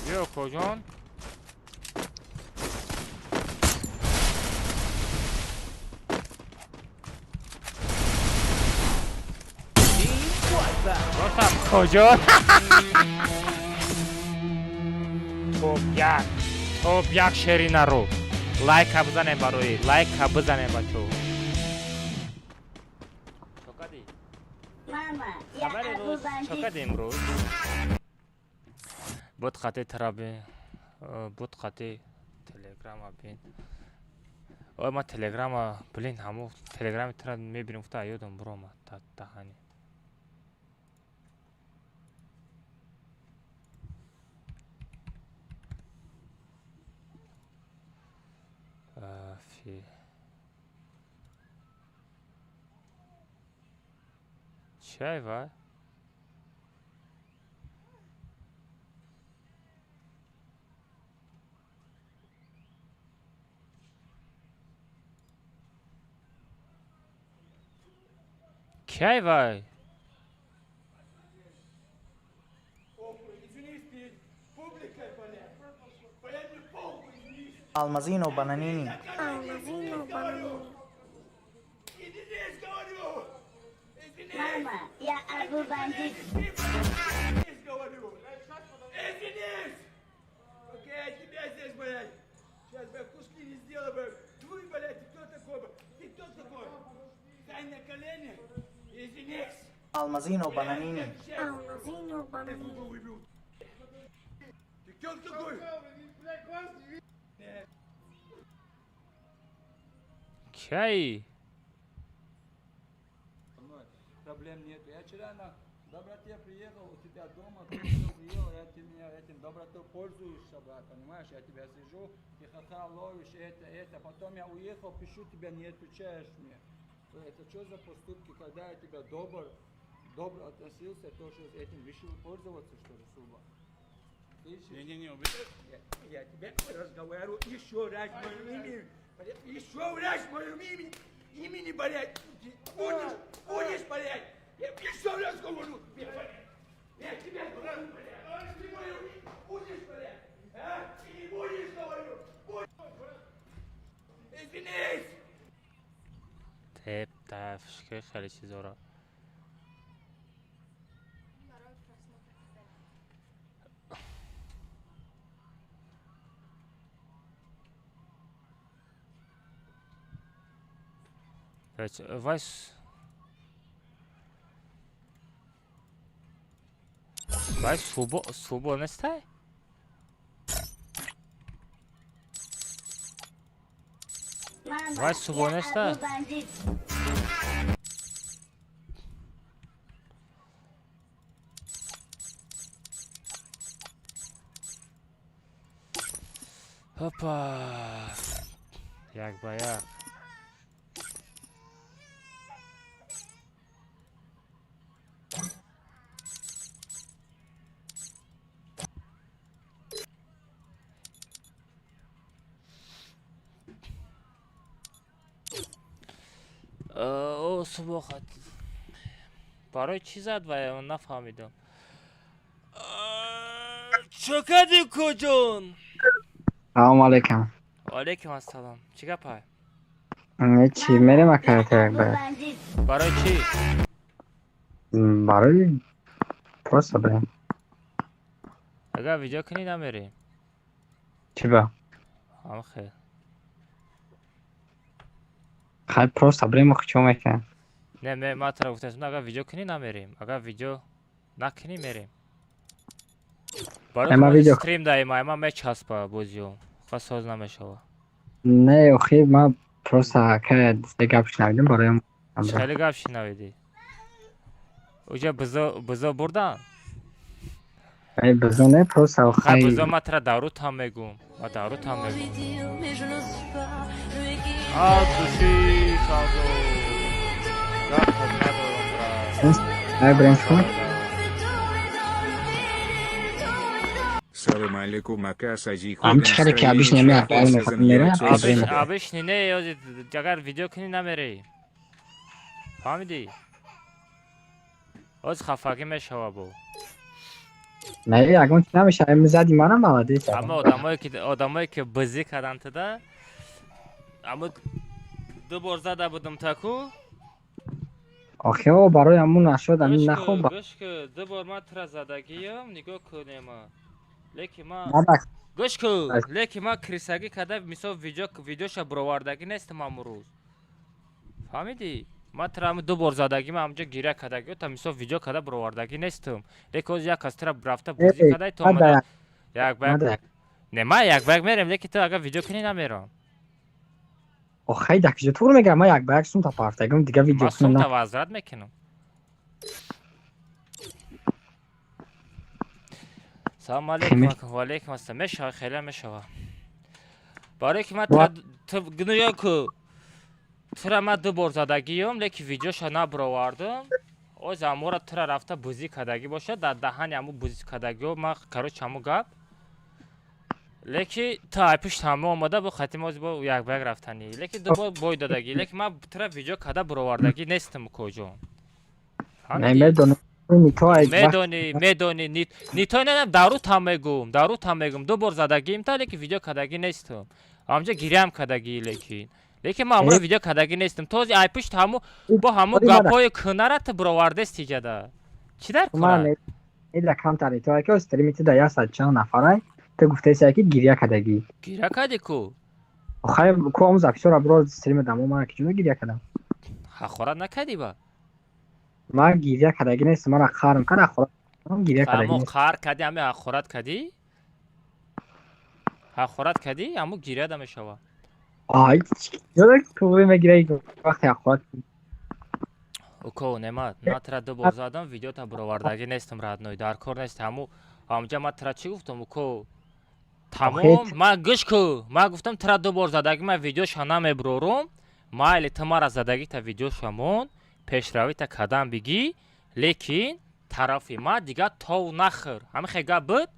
Биё, коҷон. Гуфтам коҷон. Топ як. Топ як шеринаро. Лайка бизанем барои. Лайка бизанем бачо. Чокади. Мама, я Хабари Абу рӯз Бандит. чокади имрӯз. Буд қати тараби. Буд қати телеграма бин. Ой, ма телеграма, блин, ҳамо телеграми тара мебинем гуфта ёдам буромад таҳани. Фи. Чай ва? Кай вай? Алмазино бананини. Алмазино бананини. Мама, я Абу Бандит. Извинись! Окей, я тебя здесь, блядь. Сейчас, блядь, куски не сделаю, блядь. Твой, блядь, ты кто такой, блядь? Ты кто такой? Стань на колени. Извинись. Алмазино бананини. Алмазино бананини. Ты кто такой? Кай? Проблем нет. Я вчера на доброте приехал, у тебя дома, ты приехал, я ты меня этим добротой пользуешься, брат, понимаешь? Я тебя сижу, ты ха-ха ловишь это. Потом я уехал, пишу тебя, не отвечаешь мне. Это что за поступки, когда я тебя добро относился, то что этим решил пользоваться, что ли, суба? Не-не-не, я тебе разговариваю еще раз мою имя, еще раз мою имени, блядь, будешь, блядь, я еще раз говорю тебе, блядь, я тебе говорю, блядь, ты мою будешь, блядь, а, ты не будешь, говорю, будешь, извинись! Теп, тафшки, хеле чизора. Вайс. Вай субо субо нестай? Мама, Вай субо я нестай? Абу Бандит. Опа. Як ба як. О, субохат. Барои чӣ зад вай нафаҳмидам. Чо кардӣ куҷон? Салом алейкум. Алейкум ассалом. Чӣ гапай? Чӣ мерем акарата як Абу бар? Бандит. Барои чӣ? Барои просто брем. Агар видео кунӣ намерем. Чӣ ба? Ҳам хел. Хай просто брем охи чӣ мекунем? Не, ме ма тара гуфтаистам, агар видео кунӣ намерем. Агар видео Накунӣ мерем. Ама Барои видео стрим даима, ама мечаспа бозиё. Ха соз намешава. Не, охи ман просто кая гап шунавидам барои Хеле гап шинавидӣ. Уҷа бизо бизо бурдан? Бизо не, просто Хай бизо ма тра дарутам мегум. Ма дарутам мегум. А души шадо. Гап надорам брат. Ай брем. Салам алейкум, ака сази. Ам чӣ хеле ки обычно мера. Обычно не, агар видео кунӣ намерӣ. Фаҳмидӣ? Оз хафагӣ мешава бо. Не, ягон чи намеша, зади мана молодец. Аммо одамое ки бизӣ карданд туда, аммо ду бор зада будам таку. Охи о барои ҳамун нашуд, ҳамин нахоб. Гӯш ку, ду бор ман тура задагиям, нигоҳ кунема. Лекин ман гӯш ку, лекин ман крисагӣ карда, мисол видеоша бировардагӣ нестам амрӯз. Фаҳмидӣ? Ман тура ҳамин ду бор задагӣ, ман ҳамҷо гиря кардагӣ, та мисол видео карда бировардагӣ нестам. Лекин ҳозир як кас тура рафта бозӣ карда, ту омада як ба як. Не, ман як ба як мерем, лекин ту агар видео кунӣ намерам. Охай да киҷо тур мегирам, ман як ба як сумта партагим, дига видео Ман сумта возврат мекунам. Салом алейкум, ва алейкум ассалом. Мешава, хеле мешава. Барое ки ман ту гнӯё ку тура ман ду бор задагиём, лекин видеоша набировардам. Оз амора тура рафта бузӣ кардагӣ бошад, дар даҳани ҳамун бузӣ кардагиҳо ман короче ҳамун гап. Лекин ту ай пушт ҳама омада бо хатим оз бо як ба як рафтанӣ. Лекин ду бор бой додагӣ, лекин ман тура видео карда бировардагӣ нестам, укоҷон. Медонам. Медонӣ, медонӣ, нитой не, дарутам мегум, дарутам мегум. Ду бор задагиим та, лекин видео кардагӣ нестам. Ҳамҷа гирям кардагӣ, лекин ман амро видео кардагӣ нестам. Този ай пушт ҳаму бо ҳаму гапҳои кӯнара ту бировардест иҷада. Чӣ дар кунад? Ида камтар то ки стрими ту да 100 чанд нафарай, ту гуфтаи ки гиря кардагӣ. Гиря кардӣ ку? Охай ку ҳамун записора биро стрими дамо ман ки ҷуна гиря кардам. Ҳақорат накардӣ ба? Ман гиря кардагӣ нестам, мара қарм кард, ҳақорат гиря кардагӣ. Аммо қар кардӣ, ҳами ҳақорат кардӣ? Ҳақорат кардӣ, аммо гиря да мешава. Ай, ёдак ту мегирӣ вақте ҳақорат. Уко, немат, ман тура ду бор задам, видеота бировардагӣ нестам, родной, дар кор нест. Ҳаму ҳамҷа ман тура чӣ гуфтам, уко? Тамом, ман гӯш ку, ман гуфтам тура ду бор задагӣ, ман видеоша намебирорум, майли ту мара задагита видеоша мон, пешравита кадам бигӣ, лекин тарафи ман дигар тов нахӯр. Ҳамин хел гап буд?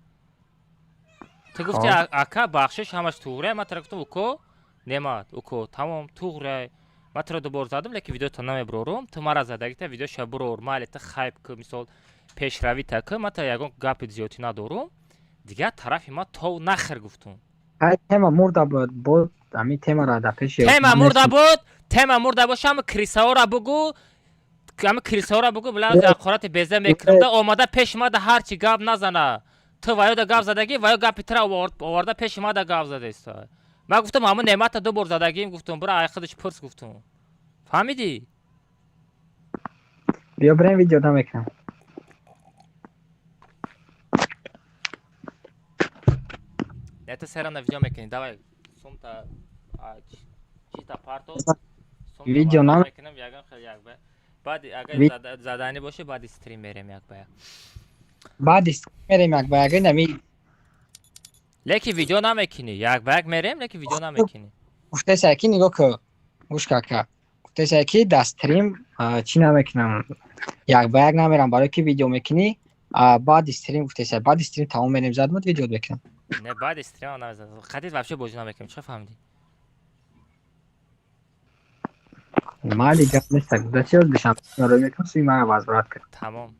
Ту гуфти ака бахшиш, ҳамаш туғрия, ман тура гуфтам уко, немат, уко, тамом туғрия. Ман тура ду бор задам, лекин видеота намебирорум, ту мара задагита видеоша бирор, майли ту хайп ку, мисол пешравита ку, ман та ягон гапи зиёдӣ надорум, дигар тарафи ман тов нахӯр гуфтум. Тема мурда буд, буд ҳамин темаро дар пеши тема мурда буд, тема мурда боша, ҳама крисаҳоро бугӯ, ҳама крисаҳоро бугӯ, билаз ҳақорати беза мекунам, да омада пеши ман да ҳарчи гап назана. Ту ваё да гап задагӣ, ваё гапи тура оварда пеши ман да гап задаиста. Ман гуфтам ҳамун неъмата ду бор задагиим, гуфтум, бура ай худаш пурс гуфтум. Фаҳмидӣ? Биё бирем видео намекунам. Не, ту серана видео мекунӣ, давай сумта чита парто. Видео намекунам, ягон хел як ба. Баъд агар заданӣ боше, баъди стрим мерем як ба як. Баъди стрим мерем як ба як, инами лекин видео намекунӣ, як ба як мерем, лекин видео намекунӣ. Гуфтаи ки нигоҳ ку, гӯш ка. Гуфтаи ки дар стрим чӣ намекунам, як ба як намерам, барои ки видео мекунӣ, баъди стрим гуфтаи, баъди стрим тамом мерем, задмат видео мекунам. Не, баъди стрим намезадам. Хатит вообще бозӣ намекунем, чӣ фаҳмидӣ? Майли гап нест, гуфта чӣ душанбе рӯй мекунам, суи мара возврат кар. Тамом.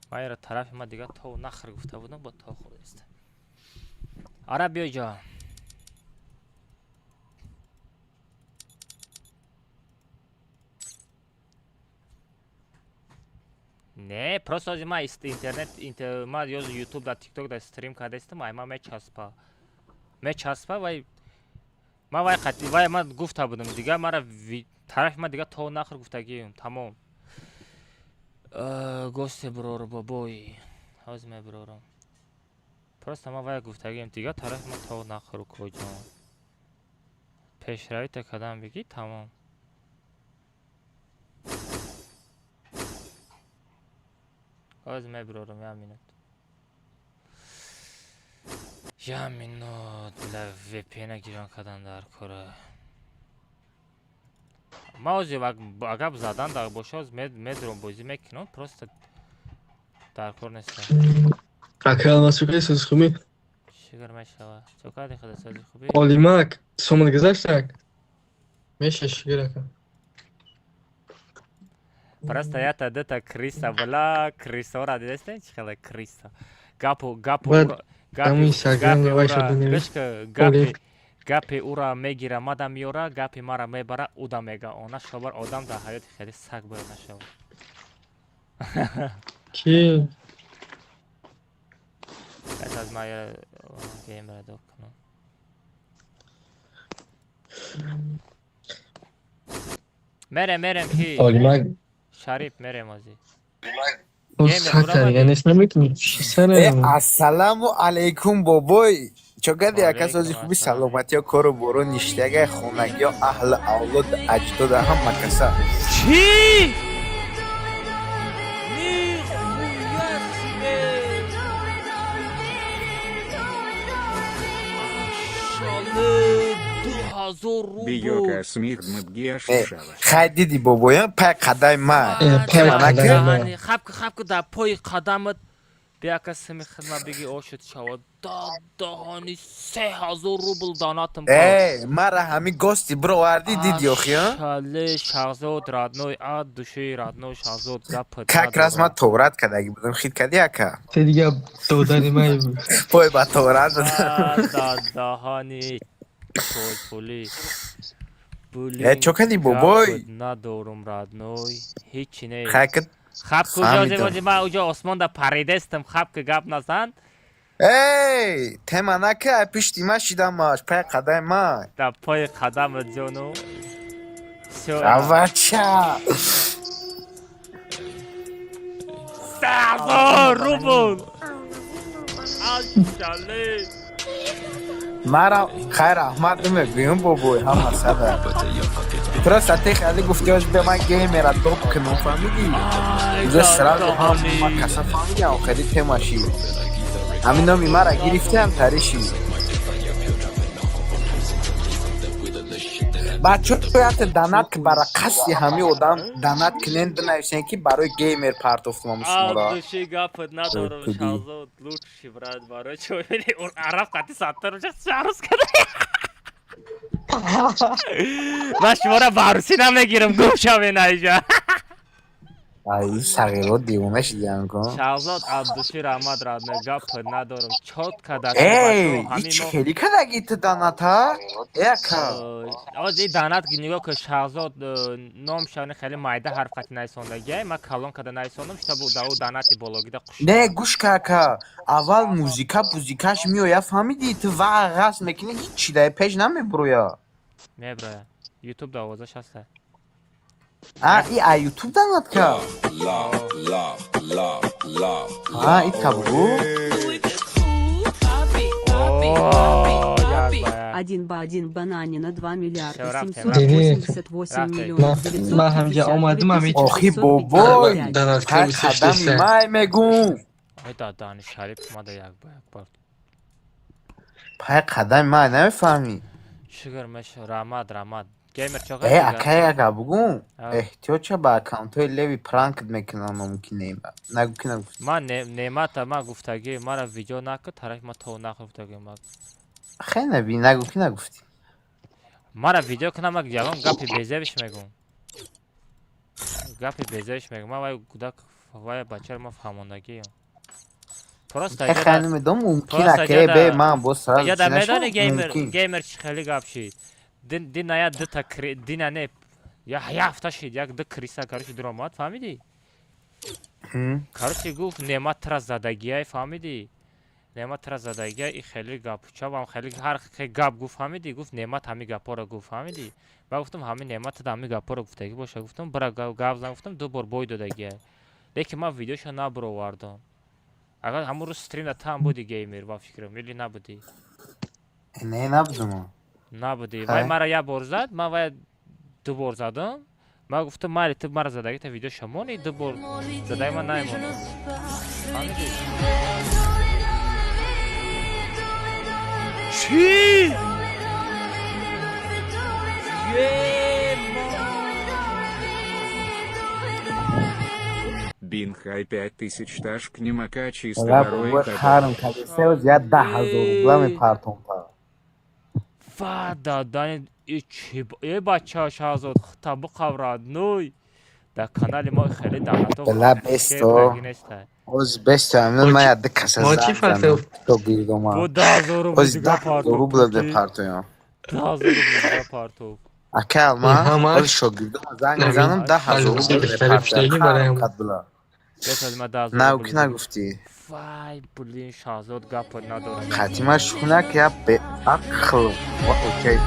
Ман яра тарафи ман дигар тов нахӯр гуфта будам, бо тов хӯрдаиста. Ара биё ҷо. Не, просто ҳозир ман интернет, ман ёз ютуб да тикток да стрим кардаистам, ай ман мечаспа. Мечаспа вай Ман вай қати вай ман гуфта будам, дига мара тарафи ман дига то нахӯр гуфтагием, тамом. Госте бирору бобой. Ҳозир мебирорам. Просто ман вай гуфтагием, дига тарафи ман то нахӯр, коҷон. Пешравита кардам бигӣ, тамом. Ҳозир мебирорам, як минут. Як минут, била VPN гирон кардан дар кора. Ман ҳозир агар задан дар боша, ҳозир медурам, бозӣ мекунам, просто дар кор нестам. Ака Алмасука, сози хубӣ? Шукр мешава. Чо кардӣ худа, сози хубӣ? Олимак, сомон гузаштак? Меша, шукр ака. Просто ята дата криса била, крисора дидестен чи хела криса. Гапу гапу Баъд ҳамун Инстаграм вай шуда навишт. Гапи гапи ура мегира, мада меёра, гапи мара мебара, уда мега. Она шобар одам дар ҳаёти хеле саг бояд нашавад. Ки? Пас аз ман я геймера доб кунам. Мерем, мерем ки? Олимак. Шарип мерем озӣ. Саг дига нест, наметуни чӣ сара. Ассаламу алайкум, бобой. Чо кардӣ, ака, сози хуби, саломатиё, кору боро, ништяга, хонагиё, аҳли авлод, аҷдода, ҳама каса. Чӣ? Нихуя себе! Ашале, 2000 рубл. Хай диди, бобоям, пай қадай ма. Пай қадай ма. Хаб хаб дар пои қадамат бияка сими хидмат биги ошуд шавад. Даҳани 3000 рубл донатам. Э, мара ҳами гости бировардӣ, диди охи, а? Шале Шахзод родной, от души родной Шахзод гапат. Как раз ман торат кардаги будам, хит кардӣ, ака? Те дига додари май. Пой ба торат додам. Даҳани пули. Э, чо кардӣ, бобой? Надорум, родной. Ҳичи не. Хай ки Хаб куҷо бози, ман уҷо осмонда паридестам, хаб ки гап назан. Эй, тема нака, пишти ма шидамаш, пай қадай ма. Дар пои қадамат ҷону. Всё. Авача. 3000 рубл. Ашале. Мара хайр раҳмат намегӯям, бобой, ҳама сада. Просто те хеле гуфти, ош бе ман геймера доб кунам, фаҳмидӣ? Уже сразу ҳама каса фаҳмидам, охири тема шид. Ҳамин номи мара гирифтиам, тариши. Бачаҳо, ята данат бара қасди ҳами одам данат кунен, бинависен ки барои геймер партофтумам шуморо. Души гапат надорам, Шахзод, лучший брат, барои чо араб қати саттар шаҳрӯз када. Ман шуморо ба арӯсӣ намегирам, гум шавен айҷа. Ай, сағиро девона шидиам ко. Шахзод, Абдуши раҳмат, родной, гапат надорам. Чётко дар Эй, ич хеле кадаги ту даната? Э, ака. Оз и данат нигоҳ кун, Шахзод, ном шавни хеле майда ҳарф қати найсондагиай, ман калон када найсондам, шта бу да данати бологида қуш. Не, гӯш ка, ака. Аввал музика пузикаш меоя, фаҳмидӣ? Ту вағас мекунӣ, ҳичи дар пеш намебуроя. Меброя. Ютуб да овозаш ҳаста. А, и а Ютуб данат ка? А, и табгу? Один ба один бананина 2 миллиарда Всё, рафтем, 788 рафтем. миллионов Ман ҳамҷа омадам, ҳами Охи, бобой, Данат пай қадами май мегум. Ай да дани Шарип мада як ба як бар. Пай қадами май намефаҳмӣ. Шукр меша, раҳмат, раҳмат. Геймер чо Э, акай, ага бугум. Эҳтиёт ша, ба аккаунтҳои леви пранк мекунам, мумкин нагу ки нагуфтӣ. Ман неъмата ман гуфтагӣ, мара видео накун, тарафи ман то нахӯр гуфтагӣ ман. Хай наби, нагу ки нагуфтӣ. Мара видео кунам, ман ягон гапи безебиш мегӯм. Гапи безебиш мегӯм. Ман вай кӯдак, вай бачаро ман фаҳмондагиам. Просто Э, хай намедонам, мумкин ака, бе ман боз сразу Яда чӣ нашавам, медони геймер, мумкин. геймер чӣ хеле гап шид. Дин ная дута дина не я ҳафта шид, як ду криса, короче, дуромад, фаҳмидӣ? Короче, гуфт неъмат тра задагиай, фаҳмидӣ? Неъмат тра задагия и хеле гапучавам, хеле ҳар хе гап гуфт, фаҳмидӣ? Гуфт, Неъмат ҳами гапҳоро гуфт, фаҳмидӣ? Ба гуфтам, ҳами Неъмат ҳами гапҳоро гуфтагӣ боша, гуфтам, бира гап зан, гуфтам, ду бор бой додагия. Лекин ман видеошо набуровардам. Агар ҳамун рӯз стримда там буди, геймер, ба фикрам, или набудӣ? Не, набудум. Набудӣ. Вай мара як бор зад, ман вай ду бор задам. Ман гуфтам, майли, ту мара задагита видеошо мони, ду бор задаи ман намемонам. Фаҳмидӣ? Чӣ? Бинхай 5000 ташк немака чисто Ла барои бобой харм кадесеоз я 10 000 рубла мепартом та. Ва дадани и чӣ э бача Шаҳзод хута биқаврад нуй. Дар канали мо хеле давлато Бла бесто. Оз бесто амин ма я ду каса Мо чӣ занг фарқе? занам. То гирдома. Бо 10 000 рубл Оз дига 10 000 партов. рубла Прикинь. мепартоям. 10 000 рубл дига партов. Ака алма, ҳамаш оз шогирдома занг Навин. мезанам, 10 000 рубл Бехтари пуштагӣ бароям. мепартоям. Кад бла. Бесоз ма 10 000 На рубл ки дига. нагуфтӣ. Вай, блин, Шаҳзод, гапот надорам. Қатима шунак я беақл. Ва окей.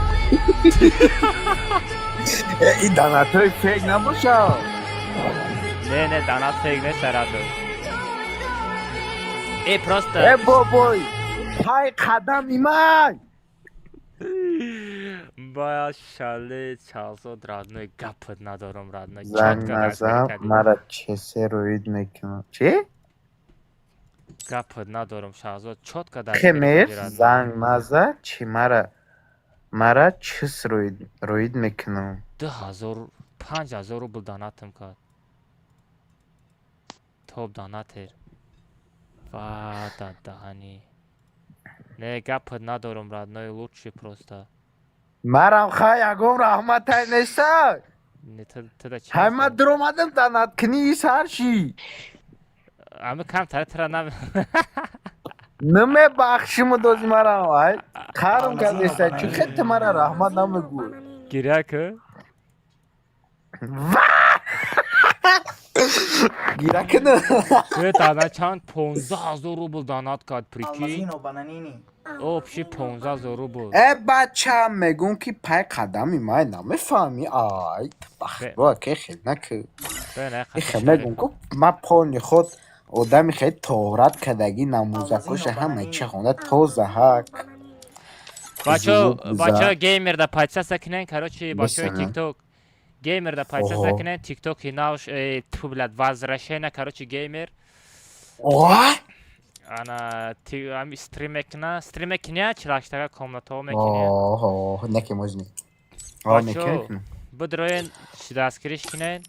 Э, и донатои фейк набоша. Не, не, донат фейк нест, радо. Э, просто Э бобой, пай қадами ман. Бая шале Шаҳзод, родной, гапот надорам, родной. Занг Чётко назан, кардӣ. мара чесе роид мекунам. Чӣ? Гапот надорам, Шаҳзод, чётко дастгирӣ Хемер кардӣ, родной. Занг наза, чи мара чис роид мекунам. 2000, 5000 рубл донатам кард. Топ донатер. Ва дадаҳанӣ. Не, гапот надорам, родной, лучший просто. Марам хай ягон раҳматай неста. Не, ту да чӣ? Ҳай ма дуромадам донат кунӣ сарши. Ами камтара тра нам. Намебахшиму дози марам ай. Қарм кардеста. Чӣ хел ту мара раҳмат намегӯй? Гиря ку? Ва! Гира кунам. Ту дана чанд 15 000 рубл донат кард, прикинь. Алмазино бананини. Общий 15 000 рубл. Э бача, мегӯм ки пай қадами май намефаҳмӣ, ай бахтбо ке хел накӣ. Ихе мегӯм ку ма пони худ одами хеле тоҳрат кардагӣ, намозакоша ҳама чи хонда тоза ҳак. Бачо, Зуб бачо, за. Геймер да подписаться кунен, короче, бачои Бисана. ТикТок. Геймер да подписаться Ого. кунен, ТикТоки нав, тьфу, блядь, возвращение, короче, геймер. О! Ана, ти ами стрим мекуна, стрим мекуня, чилаштага комнатаҳо мекуня. Оҳо, неке можни. О, неке Бачо, мекунам. бидроен, чи дастгириш кунен.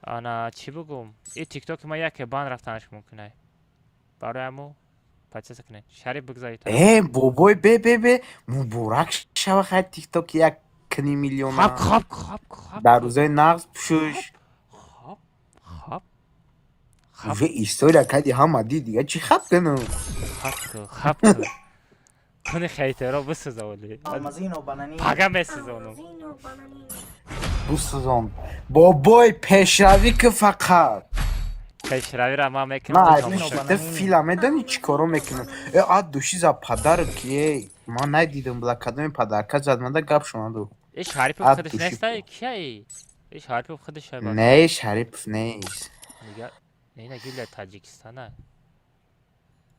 Ана, чӣ бугум? И ТикТоки ма яке бан рафтанаш мумкин ай. Барои ҳамо подписаться кунен. Шариф, бигзаред. Э, бобой, бе бе бе, муборак шава хай ТикТок як кни миллиона. Хап, хап, хап, хап. Дар рӯзои нағз пӯшиш. Хап, хап. Уже история кади, ҳама дид, дига чӣ хап кунам? Хап ку, хап ку. Куни хейтеро бисӯзоли. Алмазино бананини. Пага месӯзонум. Бисӯзон. Бобой, пешравӣ ки фақат. Пешравиро ман мекунам. Ман ту аз тамошо. ты фила медонӣ чӣ коро мекунам? Э, ад души за подарок, э, ман надидам, бла кадоми подарка зад мада гап шунаду. Э, Шарипов Ад худаш души. неста, кияи? Э, Шарипов худаш ай. Не, Шарипов нест. Нига, не, ина гилля Таҷикистона.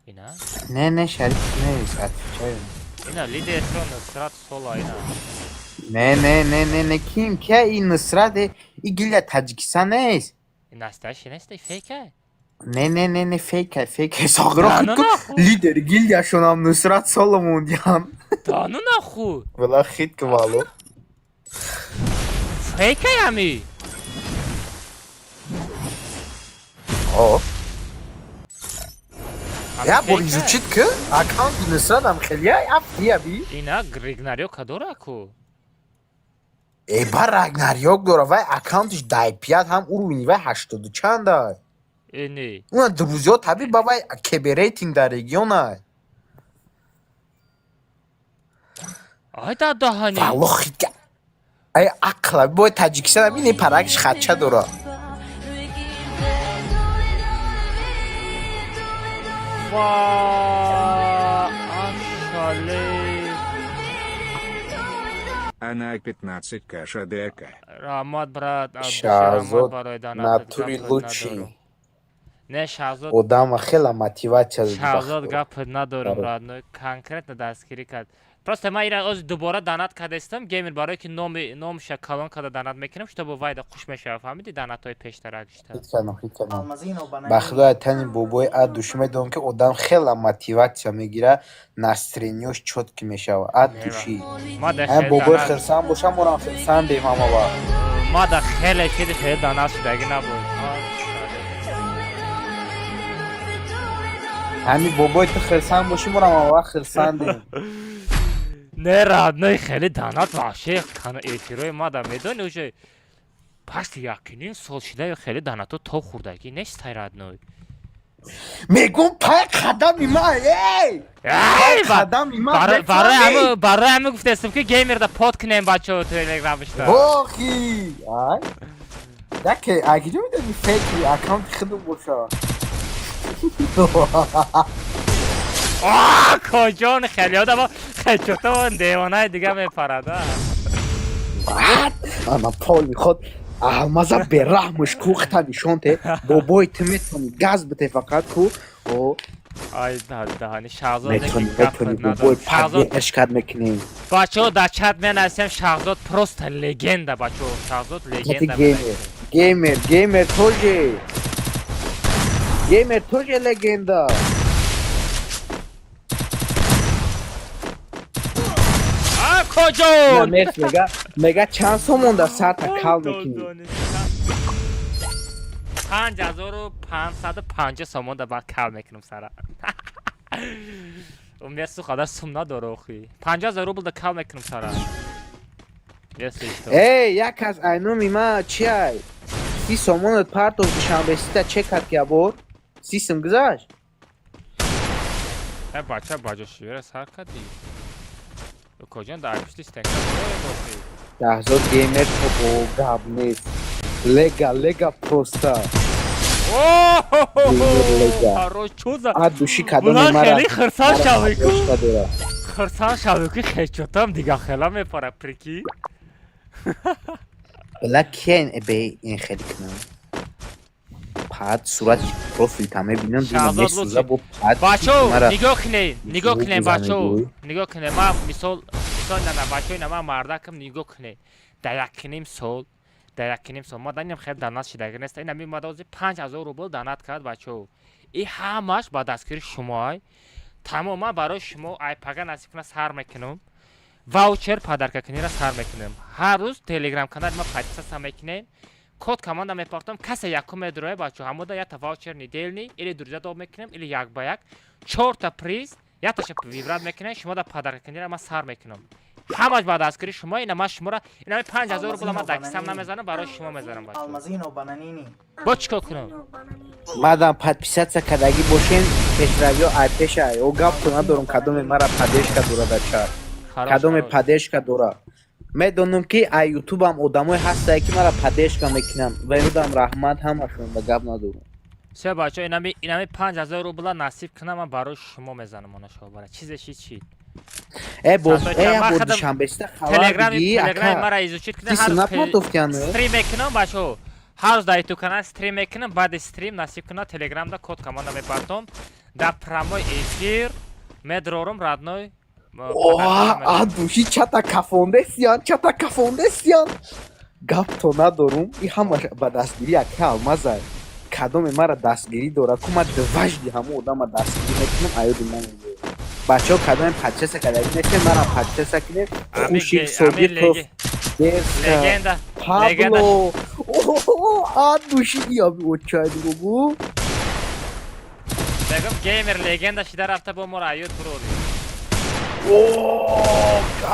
Ина? Не, не, Шарипов нест, отвечаю. Ина лидершо Нусрат Сола ина. Не, не, не, не, не, ким? Кия и Нусрат? Э, и гилля Таҷикистон нест. Настоящий неста, фейк ай. Не, не, не, не, фейка, фейка. Согро Да ну хит ку нахуй. лидер гильдияшонам Нусрат Соломондиан. Да ну нахуй. Вала хит ку вало. Фейк ай ами. О. Ами Я бор фейк ай. изучить ки аккаунти Нусратам хеле афтия би. Ина Рагнарёка дора ку. Э, ба Рагнарёк дора, вай аккаунтиш дай пят ҳам уровни вай ҳаштоду чанда. Э, не. Уна друзья таби ба вай КБ рейтинг дар региона. Ай да даҳани. Валло хит ка. Ай ақла бой Таҷикистон ам ини паракш хатча дора. Али. Она 15 каша ДК. Раҳмат, брат, Абдуши, раҳмат Шаҳзод барои донатат, натури гапат лучший. надорам. Не, Шаҳзод. Одама хела мотивация. Шаҳзод, гапат надорам. Баро. Родной, конкретно дастгирӣ кард. Просто ман ира ози дубора донат кардастам, геймер, барое ки номи номша калон карда донат мекунам, чтобы вайда хуш мешава, фаҳмиди, донатҳои пештара гишта. Ҳит кардам, ҳит кардам. Алмазино Ба бананини. худои тани бобои ад души медонам, ки одам хела мотивация мегира, настроение ш чёткий мешава ад души. Ма да Ҳам хеле бобои донат хирсанд бошам, морам хирсандем ҳама вақт. Ма да хеле чизи хеле донат шудагӣ набуд. Ҳами бобои ту хирсанд бошӣ, морам ҳама вақт хирсандем. Не, родной, хеле донат вообще эфирои ма да медони, уже пашти якним сол шуда, хеле донато то хӯрдагӣ нестай, родной. Мегум, пай қадами ма, эй, пай Эй, қадами ма. Барои ҳаму, барои ҳаму гуфтестам, ки геймерда под кунем, бачаҳо, телеграмашда. Охи, ай, яке агиҷо медони, фейки аккаунти худум боша. Коҷон, хеле одама хечото девонаи дига мепарад, а? Ана поли худ алмаза бераҳмуш кухта нишон те, бобои ту метавони газ бите, фақат ку о. Ай, даҳани Шаҳзод. Метавони, метавони, бобои, поддержка мекунем. Бачаҳо, дар чат менависем: Шаҳзод просто легенда, бачаҳо, Шаҳзод легенда. Геймер, геймер, геймер тоже, геймер тоже легенда. А коҷон. Мега, мега, чанд сомон дар сарта кал мекунӣ? 5550 сомон да баъд кал мекунам сара. Умесу қадар сум надора охи. 50 000 рубл да кал мекунам сара. Эй, як аз айноми ма чи ай? 30 сомонат партов, душанбесита чекат, ки абор 30 сум гузашт. Э, бача, баҷо шивера сар кардӣ? Коҷон, дар пишти стенка охи. Шаҳзод геймер то бо гап нест, лега, лега, просто Чуза. А души кадоми мара. Хеле хирсан шавӣ ку. Хирсан шавӣ ку, хечотам дига хела мепара, прикинь. Била кен бе ин хеле кунам. Пад сурати профилта мебинам, дилам месӯза бо пад. Бачо, нигоҳ кунед, нигоҳ кунед, бачо, нигоҳ кунед. Ман мисол, мисол, на, бачо, ина ман мардакам, нигоҳ кунед. Дар якним сол, дар якним сол ма даним хеле донат шидаги нест. Ина ми мада ози 5000 рубл донат кард, бачо. И ҳамаш ба дастгири шумоай. Тамоман барои шумо айпага насиб куна сар мекунам. Ваучер подарка кунира сар мекунем. Ҳар рӯз телеграм канали ма подписаться мекунем. Код команда мепартом, касе якум медроя, бачо, ҳамода якта ваучер недельный или друзья доб мекунем, или як ба як чорта приз, якташа выбрать мекунем, шумо да подарка кунира ман сар мекунам. Ҳамаш ба дастгири шумо. Ина ман шуморо ина 5000 рубла ман дар кисам намезанам, барои шумо мезанам, бачо. Алмазино бананини. Бо чӣ кор кунам? Мадам подписаться кардагӣ бошен, пешравиё ай пеша о гапто надорум. Кадоме мара поддержка дора дар чат, кадоме поддержка дора, медонам, ки ай ютубам одамое ҳастае, ки мара поддержка мекунам ва инудам раҳмат ҳамашон, ба гап надорум. Все, бачо, инами 5000 рубла насиб кунам, ман барои шумо мезанам, она шобара чизе чи чи. Э, бо э, бо душанбеста хабар бигӣ. Телеграми мара изучить кунед, ҳар рӯз стрим мекунам, бачо, ҳар рӯз дар ютуб канал стрим мекунам. Баъди стрим насиб кунад, телеграмда код команда мепартом, дар прямой эфир медрорум, родной. Адуши, чата кафондесиян, чата кафондесиян, гапто надорум. И ҳамаш ба дастгирӣ ака алмаза. Кадоме мара дастгирӣ дора ку, ма дважды ҳамон одама дастгирӣ мекунам, аёди ман. Бачаҳо, кадоме подписаться кардагӣ нестем, марам подписаться кунед. Хушик Содиқов, Пабло, адуши, очай бугу. Мегум, геймер легенда шида рафта, бо моро аюд бурори.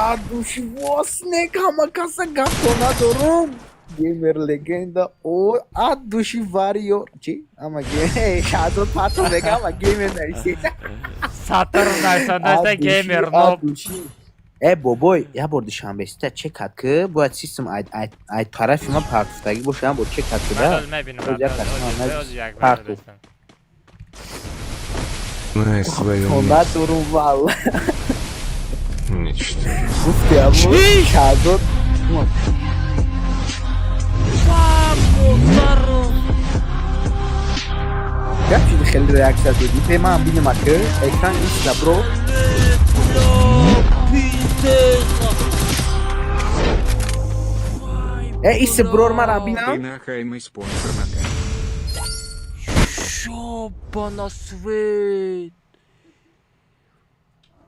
Адуши, воснек, ҳама каса, гапто надорум. Геймер легенда, о, адуши, варио чи ама Шаҳзод пато мега, ама геймер нависед. Сатр нависондаста геймер ноб. Э, бобой, як бор душанбесита чек кард, ки бояд систем ай тарафи ман партуфтагӣ боша, як бор чек кард, ки да. Партуф. На своем Надорум, валла. Ничтожество. Гуфти аммо Шаҳзод. Модару. Гап чизи хеле реаксия додӣ. Пе ман бинам, ака экран иста бро. Э, иси брор, мара бинам. Ты нахаймый спонсор Мака. Ёбана свет,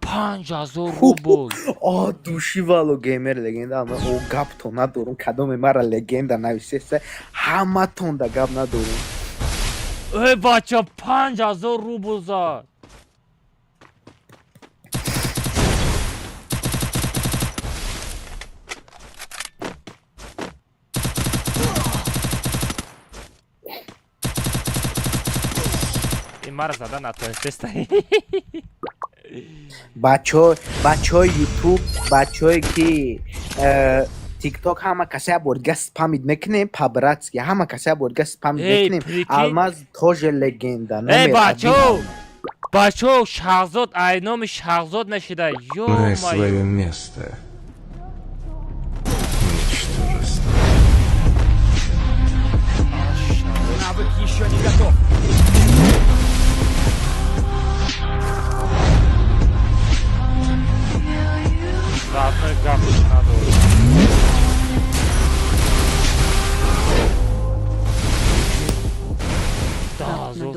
5000 рубл. О, души вало, геймер легенда, ама о гапто надорум, кадоме мара легенда нависеса, ҳаматон да гап надорум. Эй, бача, 5000 рубл зад. Ин мара зада натонистеста. Бачаҳои ютуб, бачаҳое ки тикток, ҳама каса як бор дига спамид мекунем, по-братски ҳама каса як бор дига спамид Эй, мекунем. Прикинь. Алмаз тоже легенда. Эй, Номер бачо, один. бачо, Шаҳзод, ай номи Шаҳзод мешида. На Ё-моё. свое место. Ничтожество. Навык еще не готов. Родной, гап надо.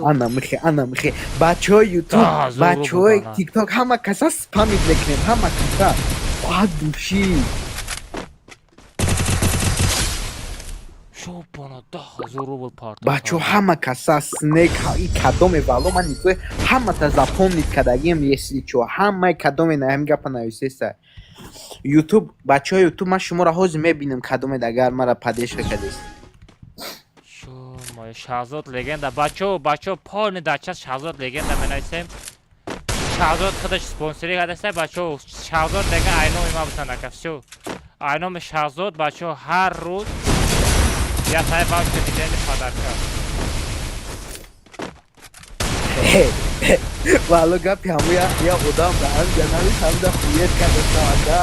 Ана михе, ана михе, бачаҳои ютуб, Да, зур бачаҳои буда. тикток, ҳама каса спамид мекунем, ҳама каса от души. Шобона, 10 000 рубл парто. Бачаҳо, ҳама каса снек и кадоме, вало, ман никои ҳамата запомнить кардагием, если чо, ҳамаи кадоме на ҳамин гапа нависеса. Ютуб, бачаҳои ютуб, ман шуморо ҳозир мебинам, кадоме дагар мара поддержка кардест. Шомои, Шаҳзод легенда, бачо, бачо, полный дача Шаҳзод легенда менависем. Шаҳзод худаш спонсорӣ кардеста, бачо. Шаҳзод дега айноми ма бутанака, всё, айноми Шаҳзод, бачо, ҳар рӯз я сай ваучер недельный подарка. Вало, гапи ҳаму я одам да ҳамҷа навис, ҳамда хует кардастам, ака,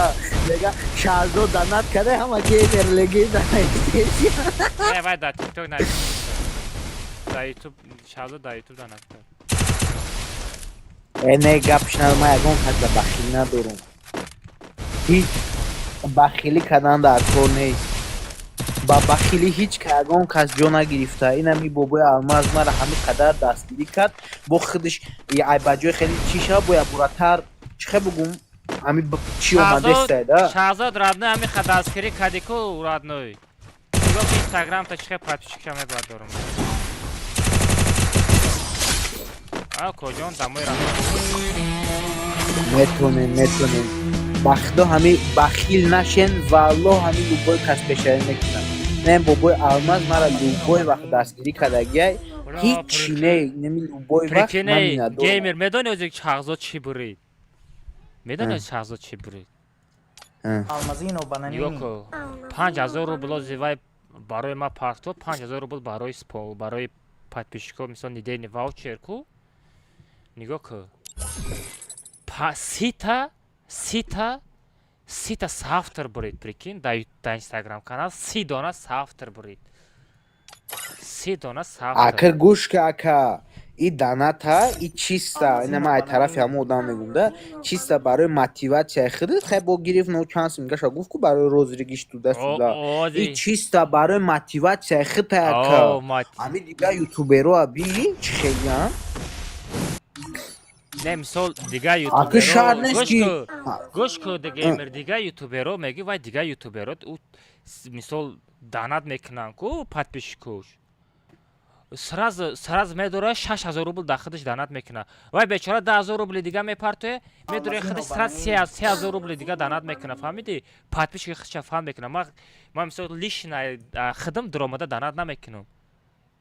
мега Шаҳзод донат карда, ҳама геймер легенда нависеси. Не, вай дар тикток навис, дар ютуб Шаҳзод дар ютуб донат кард. Э, не, гапш надорам, ман ягон каса бахилӣ надорум, ҳеҷ бахилӣ кардан дар кор нест, ба бахилӣ ҳеҷ ка ягон кас ҷо нагирифта. Инами бобои Алмаз мара ҳамин қадар дастгирӣ кард, бо худаш ай ба ҷои хеле чӣ шава, бояд буратар чӣ хел бугум, ҳами чӣ омадестай да. Шаҳзод, родной, ҳами ха дастгирӣ кардӣ ку, родной, нигоҳ ки инстаграм та чӣ хел подписчикша мебардорум. А коҷон дамои родной. Метонем, метонем, ба худо, ҳами бахил нашен, валло, ҳами любой кас пешравӣ мекунад. Не, бобои Алмаз мара любой вақт дастгирӣ кардагиай, ҳичи не, неми любой вақт ман Прикинь, миннатдорам. Геймер, медони ози Шаҳзод чӣ бурид? Медони ози Шаҳзод чӣ бурид? Алмазино Нигоҳ бананини. ку, 5000 рубл ози вай барои ма парто, 5000 рубл барои барои подписчикҳо, мисол, недельный ваучер ку. Нигоҳ ку, 30 та соавтор бурид, прикинь, дар инстаграм канал 30 дона соавтор бурид, 30 дона соавтор. Ака, гӯш ка, ака, и доната и чиста, ина ман ай тарафи ҳамон одам мегум да, чиста барои мотиватсияи худат, хай бо гирифт, но чанд сум гаша гуфт ку барои розыгрыш туда сюда, и чиста барои мотиватсияи худта, ака. Ҳами дигар ютубероа би чӣ хелиам. Не, мисол, дигар Ака, шарт ютуберо нест гӯш ки ку, гӯш ку, геймер, дигар ютуберо меги, вай дигар ютуберо ӯ мисол донат мекунанд ку, подписчикош сразу сразу медора 6000 рубл дар худаш донат мекунад. Вай бечора 10 000 рубли дига мепартоя, медора худаш сразу 3000 рубли дига донат мекунад, фаҳмидӣ? Подписчики худша фаҳм мекунад. Ман мисол лично худам дуромада донат намекунам.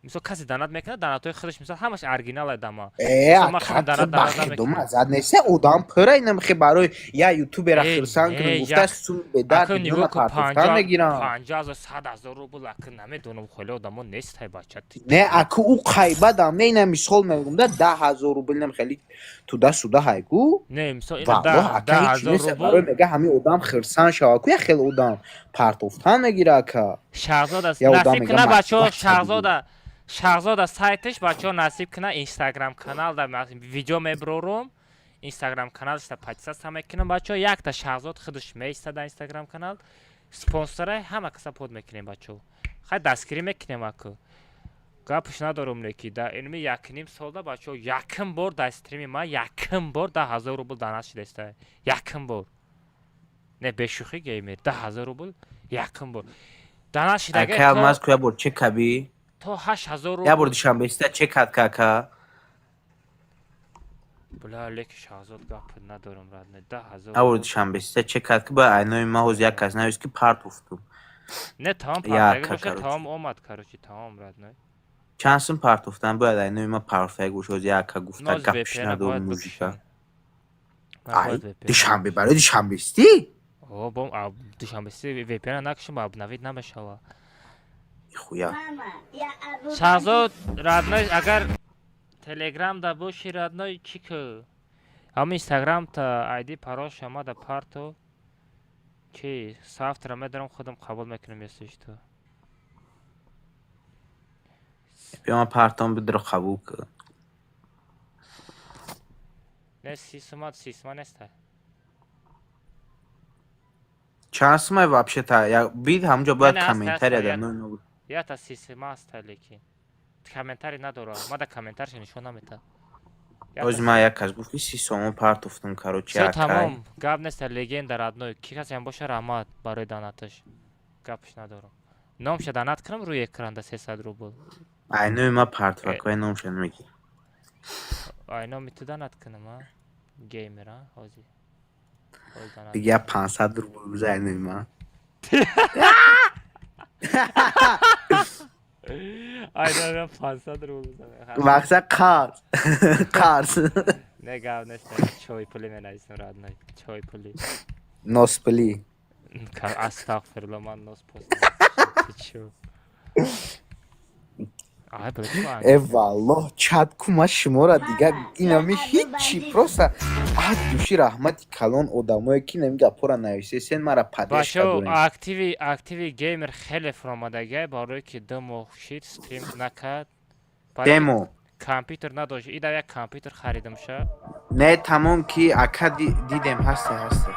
Мисол, касе донат мекунад, донатҳои худаш, мисол, ҳамаш оригинал дама. Э, Мисол, ман худам ака, ту донат донат бахидум намекунам. азад нест, одам пура инамхе барои я ютубера Э, хирсан э, кунам гуфта як сум бедард Ака, миллиона нигоҳ кун, партофтан 50 мегирам. 50 000, 100 000 рубл, ака, намедонам, хеле одамо нестай, бача. Не, аку, ӯ қайбадам не, ина мисол мегум да, 10 000 рубл нам хеле туда суда ҳайгу. Не, мисол, ина Валлоҳ, ака, даҳ ҳеч ҳазор нест, рубл. барои мега ҳамин одам хирсан шава ку, я хеле одам партофтан мегира, ака. Шаҳзода Я одам насиб мега куна, бачаҳо. мотиватсия. Шаҳзода, Шаҳзода сайташ, бачаҳо, насиб куна, инстаграм канал да видео меброрум, инстаграм каналшда подписаться мекунам, бачаҳо. Якта Шаҳзод худаш меиста дар инстаграм канал, спонсорай ҳама каса под мекунем, бачаҳо. Хай, дастгирӣ мекунем, аку, гапш надорум, леки да илми якним солда, бачаҳо, якм бор дар стрими ман якм бор 10 000 рубл донат шидаиста, якм бор. Не, бешӯхӣ, геймер, 10 000 рубл якм бор донат шидага. Ака Алмаз, ку, я бор чек каби? То 8000 Я бор рубл. Душанбеиста чек кад, кака. Бля, леки Шаҳзод, гап надорум, родной, 10 000 Я бор рубл. Душанбеиста чек кад, ки ба айнои ма ҳоз як кас навист, ки партофтум. Не, тамом. Я Партофтагӣ ака, боша. Короче. Тамом, омад, короче, тамом, родной. Чанд сум партофтан бояд айнои ма партофтаг боша? Ҳоз як ака гуфта, Ноз гапш VPN-а надорум, бояд мужика. бикушам. Ман Ай, бояд VPN. Душанбе барои душанбестӣ? О, бом, а душанбеси VPN накушам, обновить намешава. Хуя. Мама, я Абу Шаҳзод, родной, агар телеграм да боши, родной, чӣ ку, ҳам инстаграм та айди парол шама да парто чи сафтра медарам, худам қабул мекунам, если что. Биё, ман партом, бидро, қабул кун. Не, 30 сума, 30 сума неста. Чанд сумай вообще-то? Я бид, ҳамҷо бояд Не, не, ҳаст, комментария ҳаст, да ной. Ята 30 сума аста, лекин комментарий надора, ма да комментарийша нишон намета. Оз ман як кас гуфт, ки 30 сомон партофтум, короче, Всё. акай. Тамом, гап неста, легенда, родной. Ки касеам боша, раҳмат барои донаташ, гапш надорам. Номша донат кунам рӯи экран да 300 рубл. Айнои ма партофакои номша намегӣ. Ай, номи ту донат кунам, а геймер, а ҳозир. Ҳозир донат. Дига 500 рубл биза айнои ман. Ай, номи 500 рубл бизан. Мақсад қарз, қарз. Не, гап неста, чой пули менависам, родной, чой пули. Носпили. Астағфирулло, ман нос пост чё? Ай, бля, чё? Э, валлоҳ, чат ку, ма шуморо дига инами ҳичи, просто ад души раҳмати калон одамое, ки нами гапҳоро нависесен, мара поддержка Бачо, дорем. Активи геймер хеле фуромадагиай, барое ки 2 моҳ шид стрим накард. Баъд Демо. Компютер надошт, ида як компютер харидамша. Не, тамом, ки ака, дидем, ҳасте, ҳасте.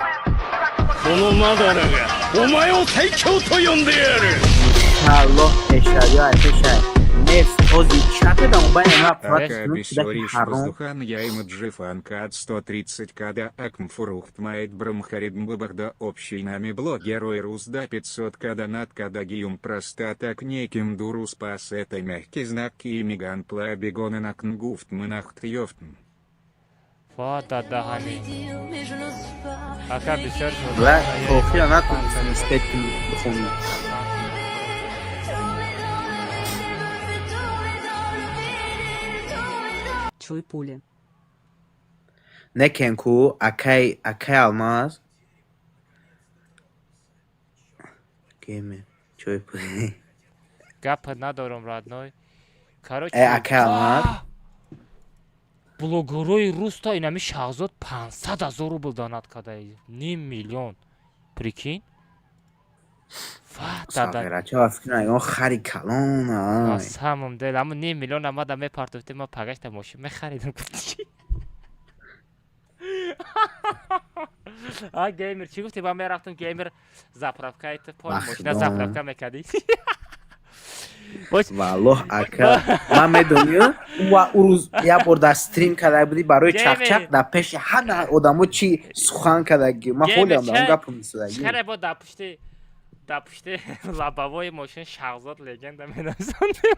このマダラがお前を最強と呼んでやる。 Аллоҳ пешавӣ, ай пешай нест, ози чатедам байна ма. Ака бисёриш воздухан я имаджифан кад 130 када акмфурухт майт брамхаридмбабахда общий нами блогерой русда 500 када над кадагиум простатак неким дуру спас это мягкий знак и миган плабегоны накнгуфт мынахт ёфтн. Ва, дадаҳани ака, бисёр. Ва охира натонистем успеть кунем, бихонем. Чой пули. Некен ку, акай, акай Алмаз геймер, чой пули. Гап надорам, родной, короче. Э, акай Алмаз. Блогерои руста, инами Шаҳзод 500 000 рубл донат карда, ним миллион, прикинь. Ва, дада. Сағирача ва фикр ягон хари калон, ай. Самом деле, аммо ним миллион амада мепартофтем, ма пагашта мошин мехаридам, гуфти. А геймер, чӣ гуфти? Ман мерафтам, геймер, заправкаи ту пол мошина Бахдон. заправка мекардӣ. Валлоҳ, ака, ман медонӣ, ва ӯ рӯз як бор дар стрим карда будӣ барои Геймер. чақчақ, дар пеши ҳама одамо чӣ сухан кардагӣ, ман ҳолиам дар он гапо мисодагӣ. Чаре бо дар пушти лобовои мошин Шаҳзод легенда менависондем.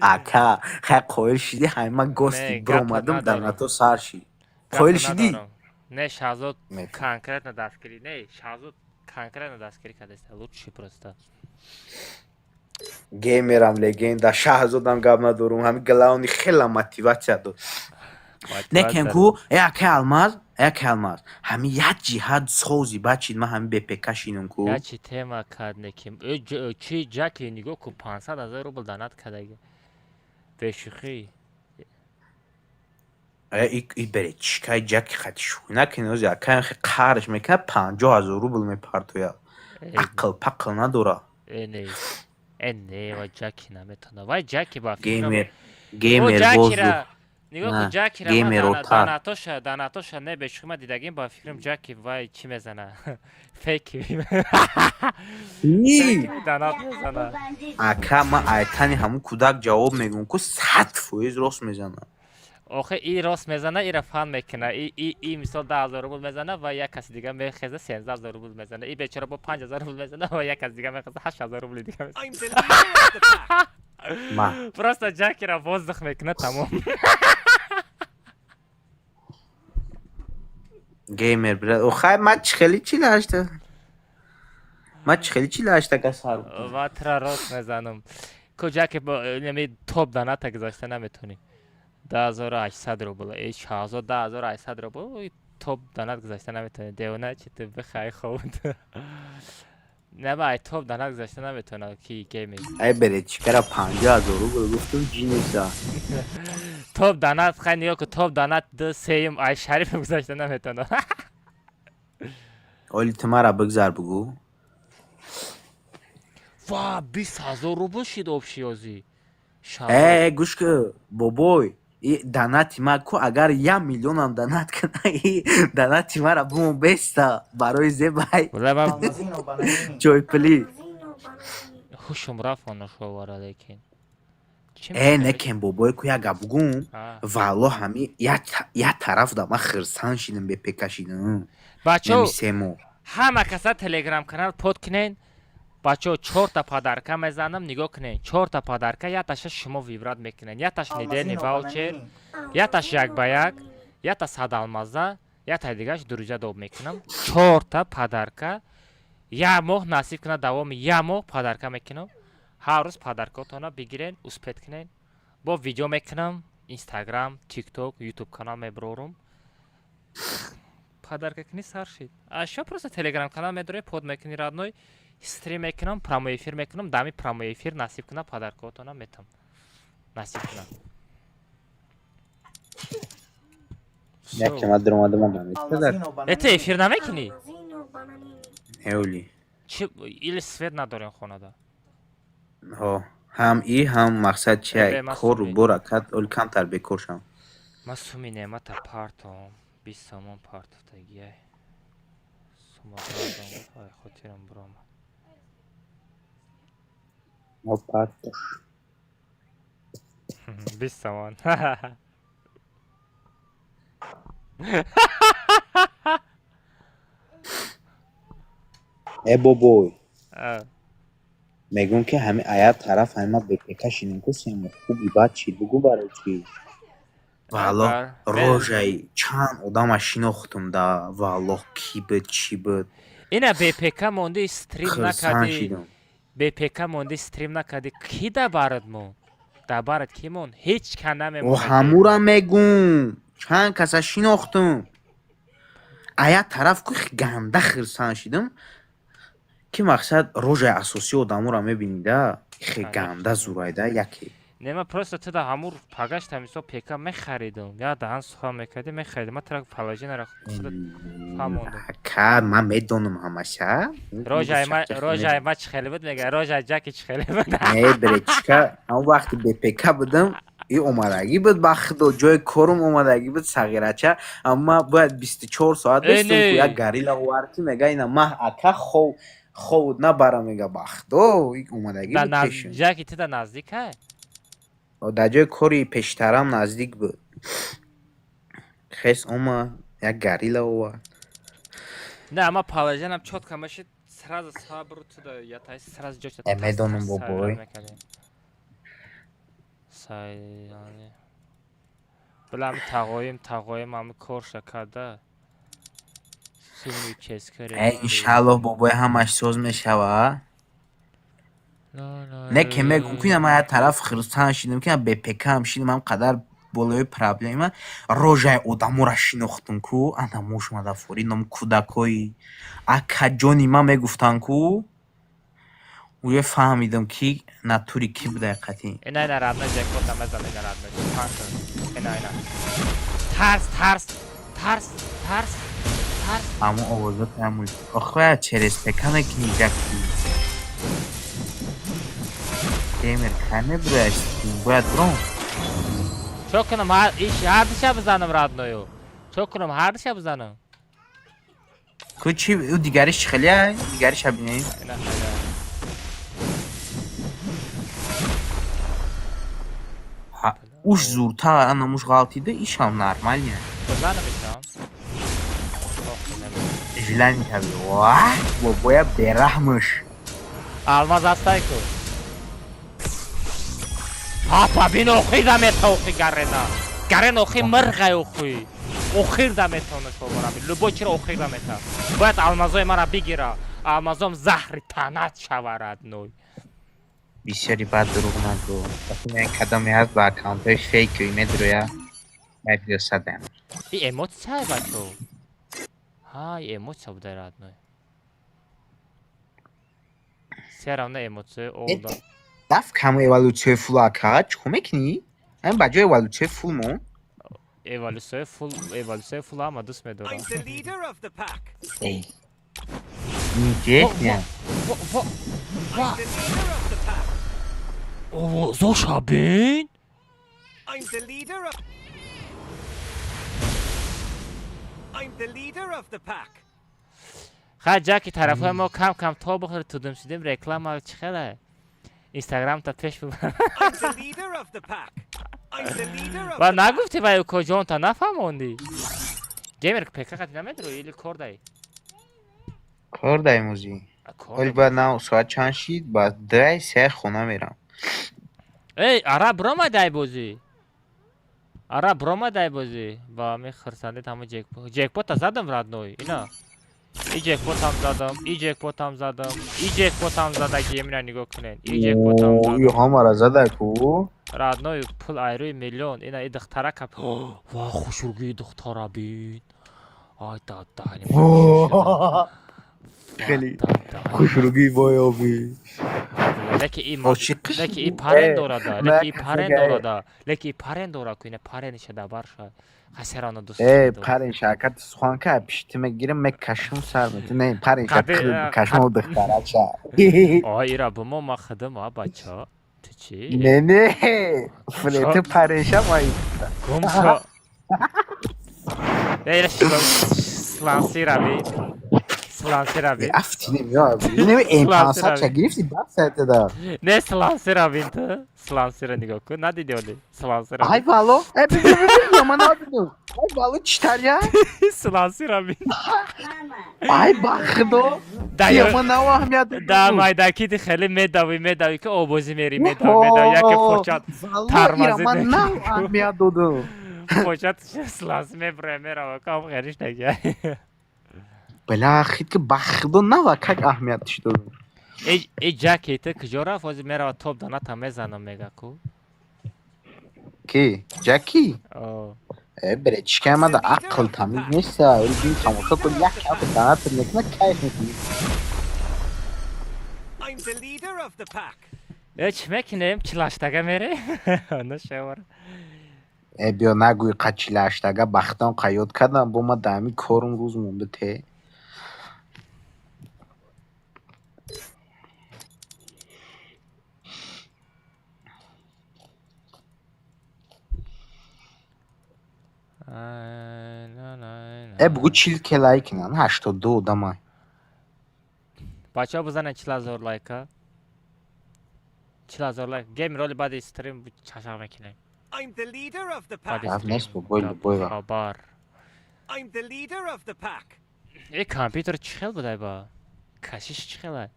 Ака, хай, қоил шидӣ, ҳайма гости Не, гапа биромадам, дар надорам. нато сар шид, қоил шидӣ. Не, Шаҳзод конкретно дастгирӣ, не, Шаҳзод конкретно дастгирӣ кардааст, лучший просто. Геймерам легенда, Шаҳзодам гап надорум, ҳами главный хела мотиватсия дод. Некем ку, э акай Алмаз, э акай Алмаз, ҳами як ҷиҳат сози бачид, ман ҳами БПК шинум ку. Ячи тема кад неким. Э, чи ҷаки нигоҳ ку, 500 ҳазор рубл донат кадаги. Бешӯхӣ. Э, и бере чикай ҷаки хати шӯхӣ накунӣ, ози акаям хе қарш мекунад, 50 000 рубл мепартояд. Ақл пақл надора. Э, не. Э, не, вай ҷаки наметона. Вай ҷаки ба фикрам. Геймер, О, геймер ҷакира воздух. нигоҳ кун На, ҷакира геймер ман отар. данатоша не, бешӯхӣ, ман дидагим, ба фикрам ҷаки вай чӣ мезана? Фейки. Ни! Донат мезана. Ака, ман айтани ҳамун кӯдак ҷавоб мегӯм ку, 100% рост мезанад. Охе, и рост мезана, ира фан мекуна. И мисол 10 000 рубл мезана ва як каси дига мехеза, 13 000 рубл мезана. И бечора бо 5000 рубл мезана ва як каси дига мехеза, 8000 рубли дига мезана. Ма. Просто ҷакира воздух мекуна, тамом. Геймер, брат. Охай, ман чӣ хели 48-та? Ман чӣ хели 48-та касар? Ва тра рост мезанам. Ку ҷаки бо нами топ доната гузашта наметонӣ. 10 800 рубл. Э, Шаҳзод, 10 800 рубл. Ой, топ донат гузашта наметонӣ. Девона чи ту бихай хобут. Не, ба ай топ донат гузашта наметона ки геймер. Ай бере чикара 50 000 рубл гуфтум, ҷинеса. Топ донат хай нигоҳ ку, топ донат ду сеюм ай Шариф гузашта наметона. Оли ту мара бигзар, бугӯ. Ва, 20 000 рубл шид общий озӣ. Э, гӯш ку, бобой. И донати ма ку, агар 1 миллионам донат кана, и донати мара бумон беста барои зебай. Алмазино бананини. Ҷойпулӣ. Ҳушум рафт онашовара, лекин. Чӣ Э, мехоҳӣ? некем, бобой, ку як гап бугӯм. А. Валло, ҳами як тараф да ман хирсан шидам, БПК шидам. Бачо, Нами 3 моҳ. ҳама каса телеграм канал под кунен. Бачо, чорта подарка мезанам, нигоҳ кунен. Чорта подарка, яташа шумо выбрать мекунен. Яташ недельный Алмазино ваучер, бананини. яташ як ба як, ята 100 алмаза, ята дигаш друзья доб мекунам. Чорта подарка як моҳ насиб кунад, давоми як моҳ подарка мекунам. Ҳар рӯз подаркотона бигирен, успеть кунен. Бо видео мекунам, Инстаграм, Тикток, Ютуб канал меброрум. Подарка кунӣ сар шид. А шо просто телеграм канал медорӣ, под мекунӣ, родной, стрим мекунам, прямой эфир мекунам, дами прямой эфир насиб кунам, подаркотона метам. Насиб кунам. Якем ма даромадам, ман намекунад. Алмазино Э, ту бананини. эфир намекунӣ? Алмазино бананини. Эоли. Чи или свет надорем хонада? Ҳо, ҳам и ҳам мақсад Э, чи ман кору суми. бора кад оли камтар бекор шам. Ман суми неъмата партом, 20 сомон партофтагиай. Сума кардам, ай хотирам биромад. Мо партош. 20 сомон. Э, бобой. А. Мегӯм ки ҳами ая тараф ҳами ма БПК шинем ку 3 моҳ хуби баъд чӣ бугӯ, барои чӣ? Валло, рожаи чанд одама шинохтум да, валлоҳ, ки буд, чӣ буд. Ина БПК монди, стрим Хирсан накардӣ. шидам. БПК монди, стрим накардӣ. Ки да барад мо? Да барад ки мон? Ҳеҷ ка О, намемонад. ҳамура мегӯм. Чанд каса шинохтум. Ая тараф ку ганда хирсан шидам. Ки мақсад рожаи асосии одаморо мебинӣ да, хе ганда зурайда яке. Не, ман просто ту да ҳамур пагашта мисол ПК мехаридум. Я даҳан сухан мекардӣ, мехаридум. Ман тра положение худат фаҳмондум. Ка, ман медонам ҳамаша. Рожаи ма чӣ хеле буд, мега, рожаи ҷаки чӣ хеле буд. Не, бречка, ҳамон вақти БПК будам, и омадагӣ буд, ба худо, ҷои корум омадагӣ буд сағирача, амма бояд 24 соат Э, бистум не. ку як горилла овард, ки мега ина маҳ ака хов ховуд набара, мега, ба худо, и омадагӣ Да буд пешам. ҷаки ту да наздика? Дар ҷои кори пештарам наздик буд. Хес омад, як горилла овард. Не, ама положениям чётко мешид, сразу сабру ту да ятай сразу ҷоша. Э, медонам, бобой. Сай, яъне. Била ами тағоим ами корша карда. Суми ческаре. Э, иншаллоҳ, бобой, ҳамаш соз мешава. Не ки мегум, ки ман як тараф хирсан шидам, ки бепкам шидам, ҳам қадар болои проблема рожаи одаморо шинохтум, ку ана муш мадафори ном кӯдакои акаҷони ман мегуфтанд, ку уже фаҳмидам, ки натури ки буда қатӣ. Ина, ина, родной, джекпота мезан, ина, родной. Ина, ина. Тарс, тарс, тарс, тарс, тарс. Ҳамон овоза тамул охоя через ПК мекунӣ, ҷаки геймер кай мебурояш, бояд буром. Чо кунам, иш ҳардиша бизанам, родной ю? Чо кунам, ҳардиша бизанам? Ку чи, ӯ дигариш чӣ хеле, дигариша бинем. Ина хеле. Уш зуртар, ана муш ғалтида, ишам нормально. Бизанам ишам? Желание каби ва бобоя бераҳмш. Алмаз ҳастай ку. Папа, бин, охир да мета, охи гарена. Гарен охи мирғай охи. Охир да метавона шобора. Любой чиро охир да мета. Бояд алмазои мара бигира. Алмазом заҳри танат шава, родной. Бисёри бад дурӯғ нагӯ. Кадоме ҳаст ба аккаунтҳои фейк медроя, як садам. И эмоция, бачо. Ҳа, эмоция буда, родной. Все равно эмоция олда. Даф камо эволюсияи фул ака, чӣ кор мекунӣ? Ҳамин ба ҷои эволюсияи фул мо. Эволюсияи фул, эволюсияи фул ҳама дӯст медорам. Эй. Интересно. Ва. Овозоша бин? I'm the leader of I'm the leader of the pack. Хай, ҷаки, тарафҳои мо кам кам то бихӯри, тудум шудем, реклама чӣ хеле? Инстаграмта пеш бибар. I'm the leader of the pack. I'm the leader of Ва the pack. нагуфтӣ, ва коҷонта нафаҳмондӣ. Геймер, ПК қати намедрои или кор дай? Кор дай музӣ. Оли бояд на соат чанд шид, ба дай се хона мерам. Эй, ара бромадай бозӣ. Ара бромадай бозӣ. Ба ми хирсандид ҳама джекпот. Джекпота задам, родной. Ина. И джекпотам задам, и джекпотам задам, и джекпотам задагием, ина нигоҳ кунед. И джекпотам задам. Ю ҳамара зада ку. Родной, пул айрӯи миллион. Ина и духтара кап. Ва хушургии духтара бин. Ай дада. Хеле хушругии боёбӣ. Леки и леки и парен дорада, леки и парен дорада, леки и парен дора ку, ина парениша дабар шад. Хасерано дӯст. Э, парен шакат сухан ка пишти мегирам, мекашам сар мет. Не, парен ша кашмо духтарача. Ой, ира бумо ма хидам, а бача. Ту чӣ? Не, не. Флете парен ша май. Гум шо. Ира слансира би. Слансира бин. Афтинем ё. Не, М500 ча гирифти баъд сайтада. Не, слансира бин ту. Слансира нигоҳ кун, надиди оли. Слансира. Ай вало. Э, би би би, ман надидам. Ай вало, читаря? Слансира бин. Ай ба худо. Да, Я ман наваҳамият. Да, майдаки ти хеле медавӣ, медавӣ, ки обозӣ мери, медавӣ, медавӣ, яке почат тормозит. Ман наваҳамият додам. Почат сланс меброя, мерава, кам хелиш нагия. Бля, хит ки ба худо нава как аҳамиятш додам. Э, ҷаки, ту куҷо рафт? Ҳозир мерава, топ доната мезанам, мега ку. Ки? Ҷаки? Э, бречка омада, ақл тамиз неста. Оли бин тамошо кун, як каф донат мекуна, кайф мекунӣ. I'm the leader of the pack. Э, чӣ мекунем? 48-ага мерем? На шавар. Э, биё, нагӯй қа 48-ага, бахтам қаёд кардам, бо ма даами корум рӯз монда те. Э, бугӯ 40 ке лайк кунан, 82 одамай. Бачаҳо, бизанед 40 000 лайка. 40 000 лайк. Гейм роли баъди стрим чашақ мекунем. I'm the leader of the pack. Баъди Гап стрим. нест, бобой, любой вақт. Хабар. I'm the leader of the pack. Э, компютер чӣ хел будай ба? Кашиш чӣ хела?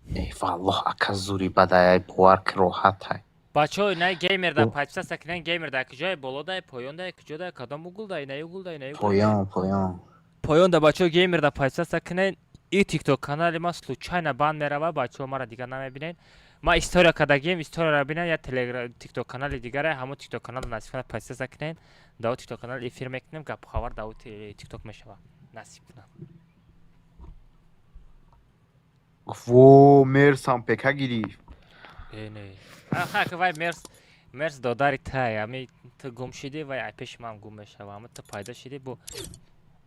Э, валлоҳ, ака, зури бадай, бовар ки роҳатай. Бачаҳо, инаи геймер да подписаться кунен, геймер да куҷое? Боло дай, поён дай, куҷо дай, кадом угол дай, инаи угол дай, инаи угол дай? Поён, поён. Поён да, бачаҳо, геймер да подписаться кунен. И тикток канали ман случайно банд мерава, бачаҳо, мара дигар намебинен. Ма история кардагием, историяро бинед, я телеграм, тикток канали дигаре, ҳамон тикток канал насиб кунад, подписаться кунед. Дао тикток канал эфир мекунем, гапу хабар дао тикток мешава. Насиб кунад. Во, Мерсам ПК гирифт. Э, не. Аха, ки вай Мерс, Мерс додари тай, ами ту гум шидӣ, вай ай пеши ман гум мешава. Ама ту пайдо шидӣ бо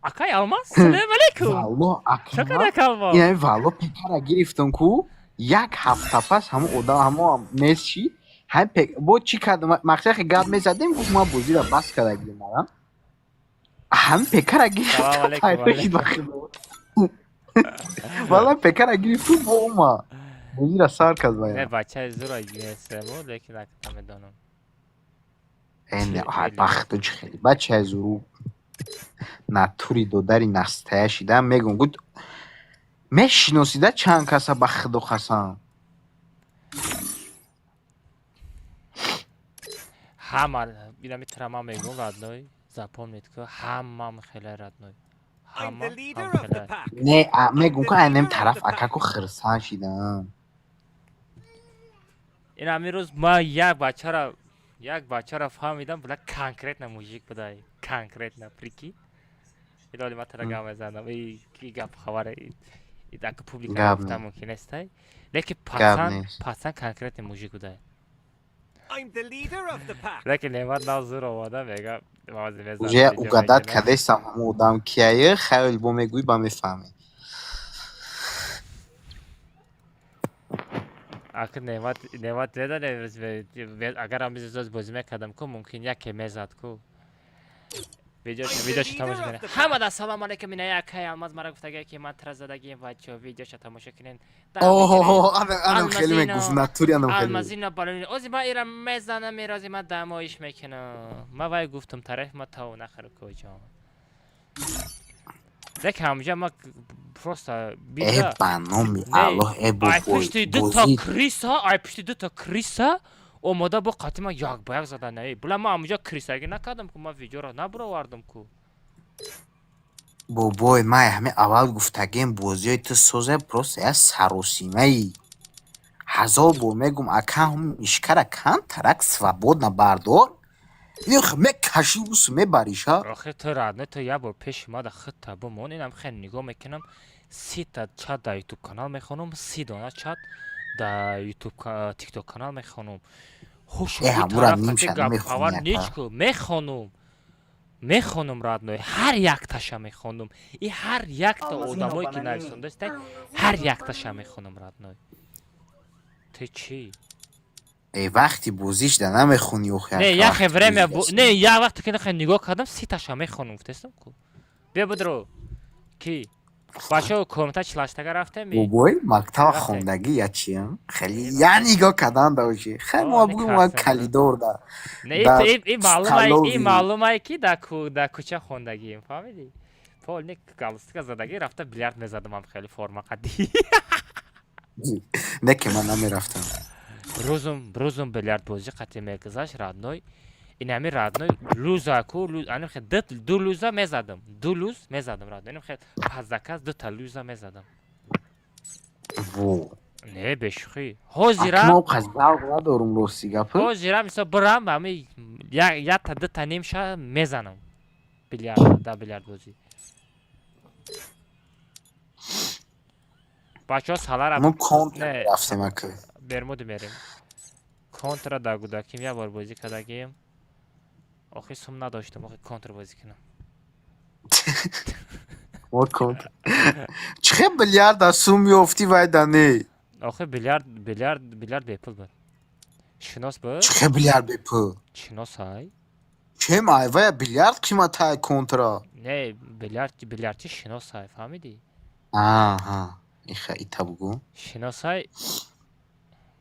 Акай Алмаз, салом алейкум. Валло, Чӣ қадар калмо? Ина валло ПК-ра гирифтам ку, як ҳафта пас ҳамон одам ҳамон нест шид. Ҳам пек бо чӣ кардам? Мақсад хе гап мезадем, гуфт ман бозиро бас карда гирам. Ҳам ПК-ра Салом гирифтам, алейкум, пайдо шид ба худо. Валло ПК-ра гирифтум бо ума. Бозиро сар кард Не, вая. бачаи зура ГСМ, лекин намедонам. Э, ҳай бахту чӣ хеле бачаи зуру натури додари настая шида мегум гуфт мешиносида чанд каса ба худо қасам. Ҳама инами тра ман мегум родной, запомнит ку, ҳамам хеле родной. I'm Ҳама the leader ҳам of the хеле. pack. Не, мегум ку айнем тараф акаку хирсан шидам. Ин ҳамин рӯз ман як бачаро фаҳмидам, бла конкретно мужик будай, конкретно, прикинь. Илоли ман тара гап мезанам, и ки гап хабаре, и ака публика Гап гуфта не. мумкин нестай. Лекин Гап пацан, нест. пацан конкретно мужик будай. I'm the leader of the pack. Лекин Неъмат нав зур омада, мега, мавази мезанам, Уже видео угадать мекунам. кардестам ҳамон одам кияе, хаёл бо мегӯӣ ба мефаҳмӣ. Ака Неъмат медонем, агар ҳам зоз бозӣ мекардам ку, мумкин яке мезад ку. Видеошо тамошо кунед. Ҳамада салом алейкум, ина якай Алмаз мара гуфтагае ки ман тра задагием, бачо, видеошо тамошо кунед. Оҳо, анам хеле мегуфт, натури анам хеле. Алмазино балони. Ози ман ира мезанам, ира ман дамоиш мекунам. Ман вай гуфтум тараф ма тав нахӯр куҷо. Лек ҳамҷа ма просто Э, бита. ба номи Не, Аллоҳ, э ай бобой, пушти дута бозӣ криса, ай пушти дута криса омода бо қати ман як ба як зада не. Була ман ҳамҷа крисагӣ накардам ку, ман видеоро набуровардам ку. Бобой, ман ҳамин аввал гуфтагем бозиҳои ту созе просто як саросимаи. Ҳазор бор мегум ака ҳам ишкара камтарак свободно бардор. Их мекаши усу мебариша. Охир ту родной, ту як бор пеши мада худта бимон, инам хеле нигоҳ мекунам, 30-та чат дар ютуб канал мехонам, 30 дона чат дар ютуб тикток канал мехонам. Ҳуш Э, ҳамура тараф нимша қати гап хабар намехонӣ ака. неч ку, мехонум. Мехонум родной, ҳар якташа мехонум. И ҳар якта Алмазино одамое ки бананини. нависондастай, ҳар якташа мехонум родной. Ту чӣ? Э, вақти бозиш да намехонӣ охи Не, ака, яхе вақти время бозӣ не, як вақте ки нахе нигоҳ кардам, 30-таша мехонум, гуфтестам ку. Биё бидро. Ки? Бачаҳо комната чилаштага рафтем? Бобой, мактаб Рафтем. хондагӣ я чиям? Хеле я нигоҳ кардан да оши. Хеле мо О, не бугум мо красава. калидор да. Не, Да и маълумай, и столовый. маълумай ки дар кӯча хондагием, фаҳмидӣ? Полный галстука задагӣ рафта билярд мезадам ҳам хеле форма қадӣ. Не ки ман намерафтам. Рӯзум билярд бозӣ қати мегузашт родной. Ин ҳами родной луза ку, аним хе ду луза мезадам. Ду луз мезадам родной. Инам хе под заказ дута луза мезадам. Во. Не, бешӯхӣ. Ҳозира Мо қаз завқ надорум рости гап. Ҳозира мисол бирам ҳами якта дута нимша мезанам. Билярд, да билярд бозӣ. Бачаҳо салара Мо контр Не, рафтем ака. Бермуд мерем. Контра дар гудаким як бор бозӣ кардагием. Охи сум надоштам, охи контр бозӣ кунам. Мо контр. Чӣ хел билярд аз сум ёфтӣ вай да не? Охи билярд бепул буд. Шинос буд? Чӣ хел билярд бепул? Шинос ай? Чем ай вая билярд қиматай контра? Не, билярдчи шинос ай, фаҳмидӣ? Аҳа. Иха ита бугу. Шинос ай.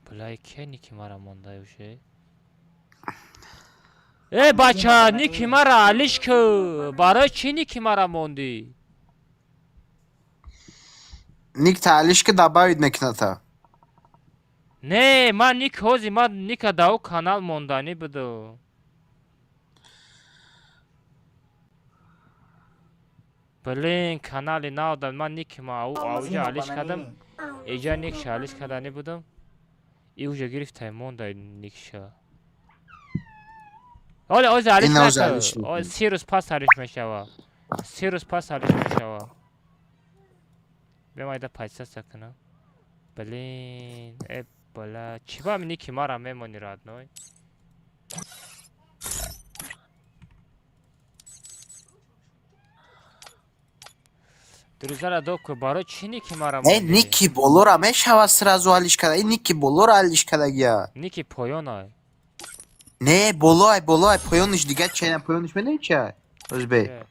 Булай ке ники мара мондай уже? Э, бача, ники мара алиш ку. Барои чӣ ники мара мондӣ? Ник та алиш ки добавить мекуната. Не, ман ник ҳози ман ника дар канал монданӣ буду. Блин, канали нав да ман ники ма ау ауҷа алиш кардам. Иҷа ник ша алиш карданӣ будам. И уже гирифтай, мондай никша. Оле, ози алиш Ина ози нака. алиш мекунем. 30 рӯз пас алиш мешава. 30 рӯз пас алиш мешава. Бемайда подписаться кунам. Блин, э, бля, чӣ ба ники мара мемонӣ, родной? Друзьяра доку, барои чӣ ники мара Э, мондӣ? ники болора мешава сразу алиш када. Э, ники болора алиш кадагия. Ники поёнай. Не, болоай, болоай, поёниш дига чена, поёниш медони чия? Озбе.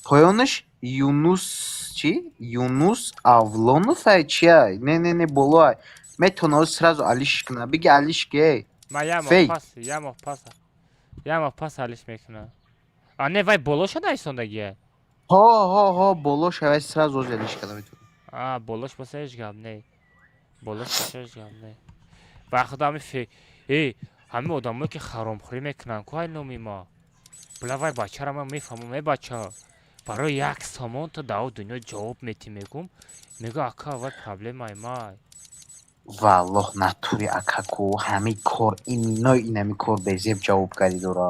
Поёниш Юнус чи? Юнус Авлонов ай чия? Не, не, не, болоай. Метона оз сразу алиш кна. Биги алиш ке. Ма я моҳ Фейк. пас, я моҳ пас. Я моҳ пас алиш мекунам. А не, вай болоша найсондагия. Ҳо, ҳо, ҳо, боло шавай сразу оз алиш када метона. А, болош боса ҳеҷ гап не. Болош боса ҳеҷ гап не. Ба худо ҳами фе э, ҳами одамое ки харомхӯрӣ мекунанд, ку ай номи ма. Бла, вай бачара ман мефаҳмам, э, бача. Барои 1 сомон ту дар дунё ҷавоб метӣ, мегум. Мега, ака, вай проблемаи май. Валлоҳ, натури акаку ҳами кор иной инами кор безеб ҷавобгарӣ дора.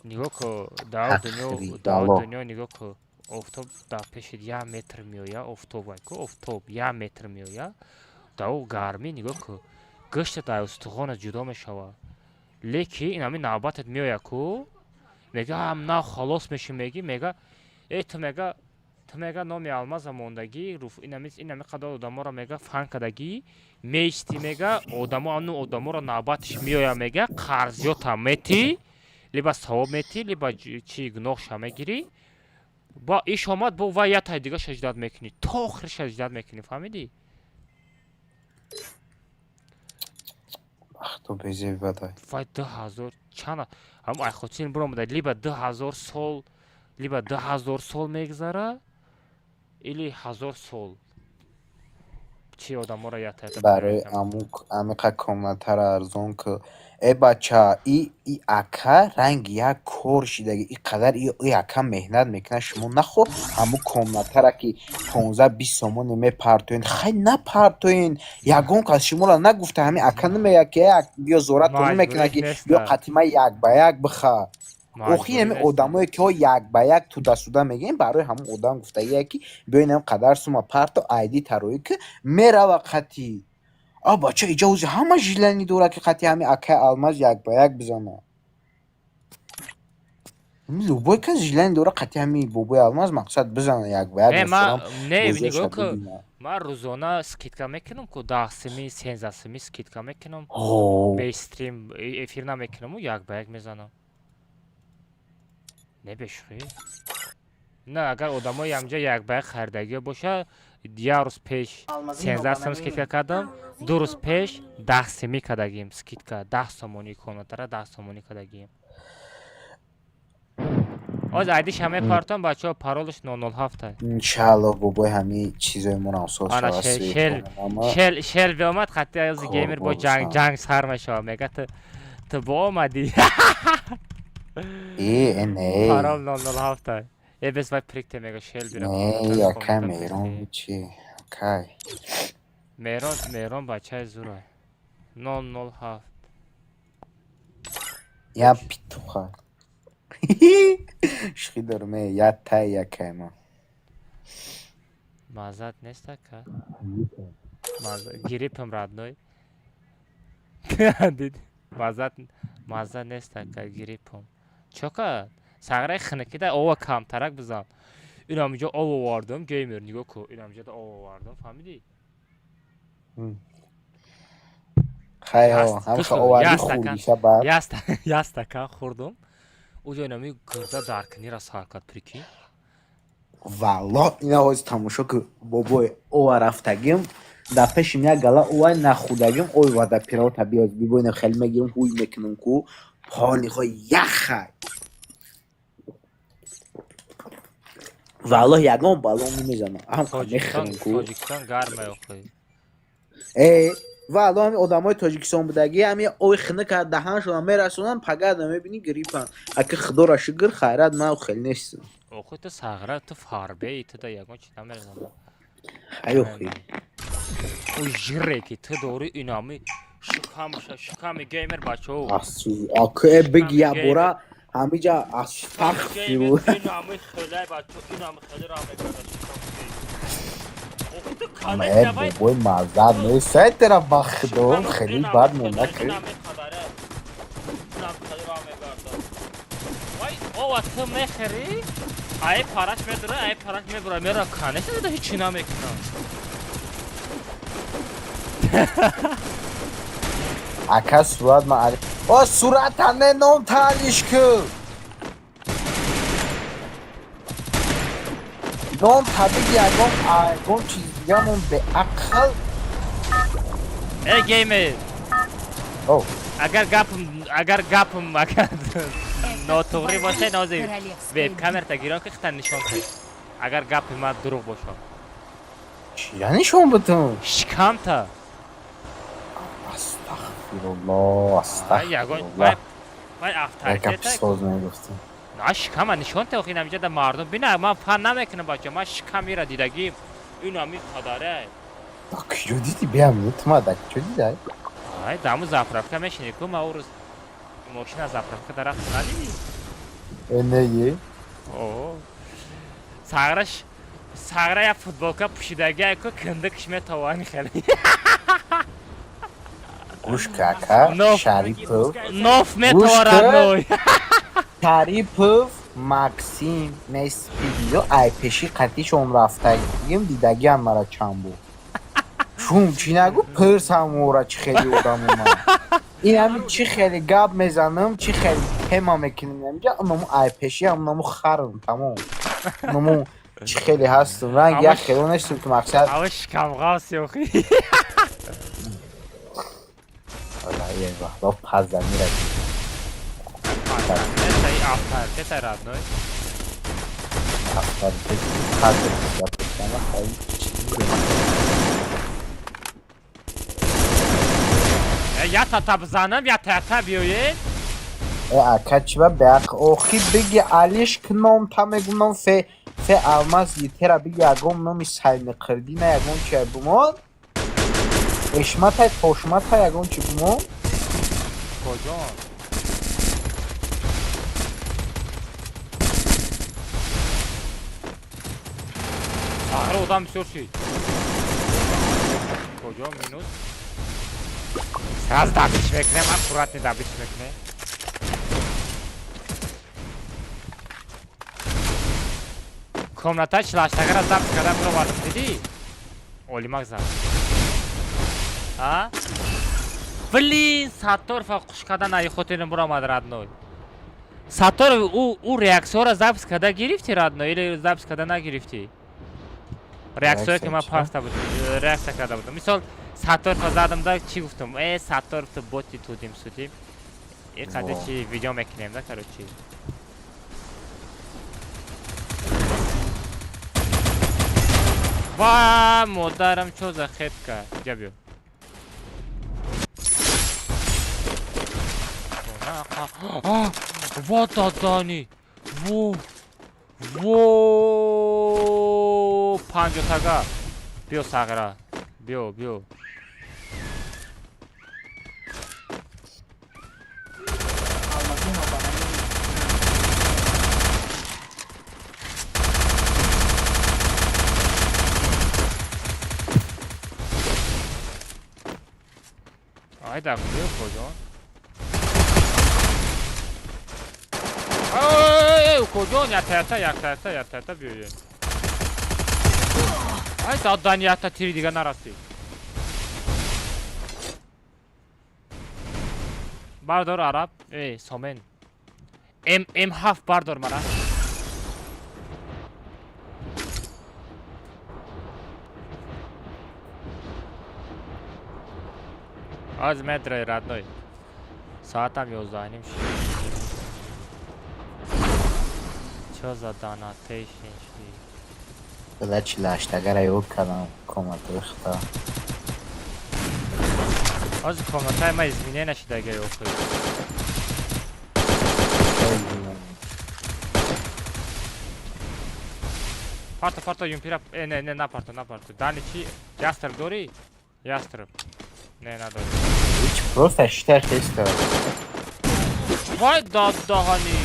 Нигоҳ ку, дар дунё, дар Валлоҳ. дунё нигоҳ ку, офтоб дар пеши 1 метр меоя, офтоб ай ку, офтоб 1 метр меоя, дар ӯ гармӣ нигоҳ ку, гӯштат дар устухонат ҷудо мешавад. Лекин ин ҳамин навбатат меоя ку, мега, ам нав халос мешӣ, меги, мега, э, ту мега, ту мега номи алмаза мондагӣ, руф инами қадар одаморо мега фан кардагӣ, меистӣ, мега, одамо, ану одаморо навбатиш меоя, мега, қарзиётам метӣ, либо савоб метӣ, либо чи гуноҳша мегирӣ. Ба иш омад, бо вай як тай дига шаҷдат мекунӣ, то охир шаҷдат мекунӣ, фаҳмидӣ? Бахто безеб бадай. Вай 2000 чанд ҳам айхотин биромада, либо 2000 сол, либо 2000 сол мегзара, или 1000 сол чи одаморо як тай. Барои амук амиқа комнатара арзон ку. Э, бача, и ака ранги як кор шидаги, и қадар и ака меҳнат мекунад, шумо нахо ҳаму комнатара ки 15-20 сомоне мепартоен, хай напартоен, ягон кас шуморо нагуфта, ҳами ака намеяд ки як биё зоратон намекунад ки биё қатима як ба як биха. Охи ҳами одамое ки ҳо як ба як тудасуда мегӯем, барои ҳамун одам гуфтагие ки биё инам қадар сума парто, айди тароӣ ки мерава қатӣ. А бача, иҷа ози ҳама желание дорад ки қати ҳами акаи алмаз як ба як бизана. Любой кас желание дорад қати ҳами бобои алмаз мақсад бизана як ба як. Не, ма не, бозиашро нигоҳ ку, бибина. Ман рӯзона скидка мекунам ку, 10 сими, 13 сими скидка мекунам. Ҳо. Бе стрим эфир намекунаму, як ба як мезанам. Не, бешӯхӣ. На, агар одамои ҳамҷа як ба як харидагиё боша, як рӯз пеш 13 сум скидка кардам, 2 рӯз пеш 10 сими кардагим скидка, 10 сомонӣ, комнатара 10 сомонӣ кардагим. Оз айдиша мепартом, бачаҳо, паролаш 007. Иншаалло, бобои, ҳами чизои моро осос Ана шавад. шел шел шел биомад хати аз геймер бо ҷанг Корбозан. ҷанг сар мешавад, мега, ту боомадӣ. Э, не. Парол 007. Э, бес вай прикте, мега, шел бира. Не, якай Меҳрон чи акай. Меҳрон, Меҳрон бачаи зура. 007. Я питуха. Шухӣ дорам, э, я тай якай ма. Мазат нест, ака. Гирипам, родной. Дид. Мазат, маза нест, ака, гирипам. Чока? Сағраи хинакида ова камтарак бизан. Инам инҷо об овардам, геймер, нигоҳ ку. Инам инҷо об овардам, фаҳмидӣ? Хай, ҳамаша овардӣ, хӯрдиша баъд. Як стакан хӯрдум. Уҷо инами гирда даркунира сар кард, прикинь. Валлоҳ, ина ҳозир тамошо ку, бобой, ова рафтагим, дар пешим як гала овай нахӯрдагим, ой вада пирота биёз бибо, ина хеле мегирам, ҳуй мекунам ку, ҳоли хо яхай. Валлоҳ, ягон балон намезанам. Ҳам Тоҷикистон, мехӯрам ку. Тоҷикистон гармай охи. Э, валлоҳ, ҳами одамои тоҷикистон будагӣ ҳами ой хинак даҳаншона мерасонанд, пагар намебинӣ, гриппанд. Аки худоро шукр, хайрат, ман хеле нестам. Охи ту сағра, ту фарбеи, ту да ягон чи намерезанам. Ай охи. Ӯ жире ки ту дорӣ, инами Шукамша, шуками геймер бачаҳо. Аку биги ябора ҳамиҷа астағфируллоҳ. Инами хеле бачаҳо, инами хеле ра мегардад шуками геймер. Э, бобой, маза нест. Тера ба худо хеле бад монда ки. Ова ту мехӯрӣ, ай параш медура, ай параш мебура, мера конечно да ҳечи намекунам. Ака, сурат ма о сурата не, ном таалиш ку. Ном табиги ягон ягон чиз дигамон беақл. Э, геймер. О. Агар гапм, агар гапм агар нотуғрӣ боше, нози веб камерта гирон ки хита нишон кун. Агар гапи ман дурӯғ боша. Чия нишон бутум? Шикамта. Астағфируллоҳ, астағфируллоҳ. Вай Як авторитет. гапи соз мегуфтем. На, шикама нишон те, охи намиҷа да мардум бина, ман фан намекунам бача, ман шикамира дидагим. Ин ами қадаре. Да куҷо диди, биям нитма, да куҷо дидай? Ай, даму заправка мешини ку, ма урӯз мошина заправка да рафт, надидӣ? Э, нее. О. Сағраш сағра я футболка пӯшидагиай ку, киндикш метавани хеле. Гӯш ка, ака, Шарипов. Ноф метаварад ной. Шарипов Максим Неспидиё ай пеши қатишон рафтагим, дидагиам мара чанд буд. Чун чӣ нагӯ, пирсам ора, чӣ хеле одам омад. Ин ҳами чӣ хеле гап мезанам, чӣ хеле тема мекунем инҷа, уному ай пеши уному харам, тамом. Уному чӣ хеле ҳастум, ранг як хело нестум ки мақсад. Ава шикамғавси охи. Валлаҳи, вақто пазамира. Авторитет родной. Авторитет паза, хай. Я та бизанам, я та биёед. Э, ака, чӣ ба беақл, охи биги алиш к ном та мегум, фе фе алмаз етера биги, ягон номи саймиқирдина, ягон чи бумон, эшматай тошматай, ягон чи бумон. Куҷо? Сағра одам бисёр шид. Куҷо минус? Сразу добить мекунем, аккуратно добить мекунем. Комната чилаштагара запись карда бировардам, дидӣ? Олимак зад. А? Блин, Сатторова хуш карда наихотини буромад, родной. Сатторов, ӯ реаксияро запись карда гирифтӣ, родной, или запись карда нагирифтӣ? Реаксияе ки ман паста буд, реаксия карда будам. Мисол, Сатторова задам да чӣ гуфтам? Э, Сатторов, ту боти, тудим судим. И қади чи видео мекунем да, короче. Ва, модарам, чо за хетка? Иҷа биё. Во дадани. Во. Во панҷотага. Биё, сағира. Биё, биё. Алмазино бананини. Ай, да биё, куҷо? Ай, куҷо? Яктаята, яктаята, яктаята биёед. Ай, дадани, якта тири дига нарасид. Бардор, араб, э, сомен. М М7 бардор мара. Аз метрои, родной. Соатам 11:30 шид. Чо за донатейшн шди? Била чилаштагара ёд кардам комнатаи хита. Ҳозир комнатаи ма изменение нашидага охи. Парто, парто, юмпира, э, не, не, напарто, напарто. Дани чи? Ястреб дорӣ? Ястреб. Не, надорӣ. Ҳеч, просто шитай хеста. Вай, даҳани.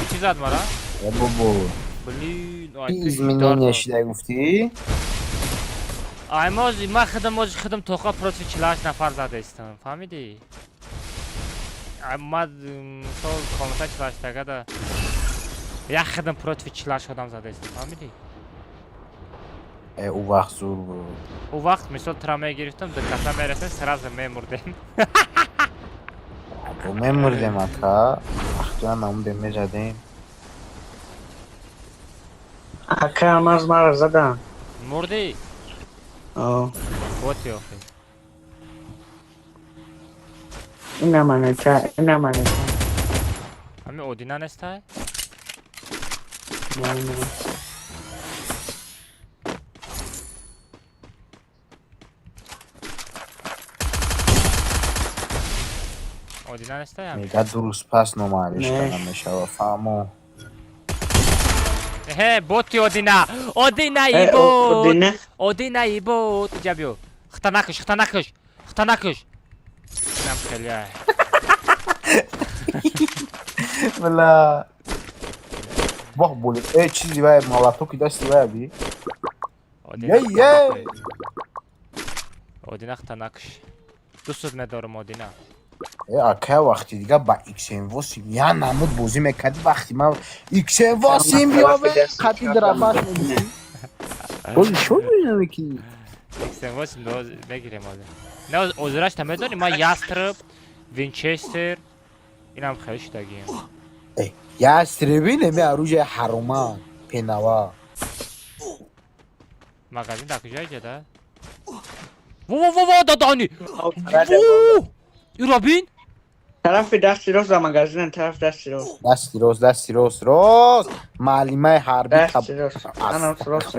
Чӣ зад мара? Э, бобо. Блин, ай Ки пеши изменения дар. шидай гуфтӣ? Ай, мози ма худам, мози худам тоқа против 48 нафар задаистам. Фаҳмидӣ? Ай, ма мисол комната 48 тагада як худам против 48 одам задаистам. Фаҳмидӣ? Э, ӯ вақт зур буд. Ӯ вақт мисол тра мегирифтам, ду каса мерасем, сразу мемурдем. Бо мемурдем, ака. Вақтуя намудем, мезадем. Ака, алмаз мара задан. Мурдӣ? О. Боти охи. Ина манета, ина манета. Ҳами одина нестай? Не, не. Одина нестай ҳами? Мега 2 рӯз пас номаълиш Не. карда мешава, фаҳмо. Э, боти одина! Одинаи Э, бот! Одина? Одинаи бот! Иҷа биё. Хита накуш, хита накуш! Хита накуш! Инам хеле ай. Бла. Воҳ, боли. Э, чизи вай, молотоки дасти вай би. Одина Е, е. Одина, хита накуш. Дӯстот медорам, Одина. Э, ака, вақти дига ба XM8 я намуд бозӣ мекардӣ, вақти ман XM8 биёве, қати драфаш мегуфтӣ. Бози шо мезанӣ ки? XM8 мегирем ҳозир. Не, озирашта медонӣ, ман Ястреб, Винчестер, инам хеле шудагием. Э, ястреби неми оружие ҳарома, пенава. Магазин дар куҷо иҷа да? Во, во, во, во, дадани! Во! Иро бин? Тарафи дасти рост за магазинам, тарафи дасти рост. Дасти рост, дасти рост, рост. Маълимаи ҳарбӣ. Дасти рост. Анам рост.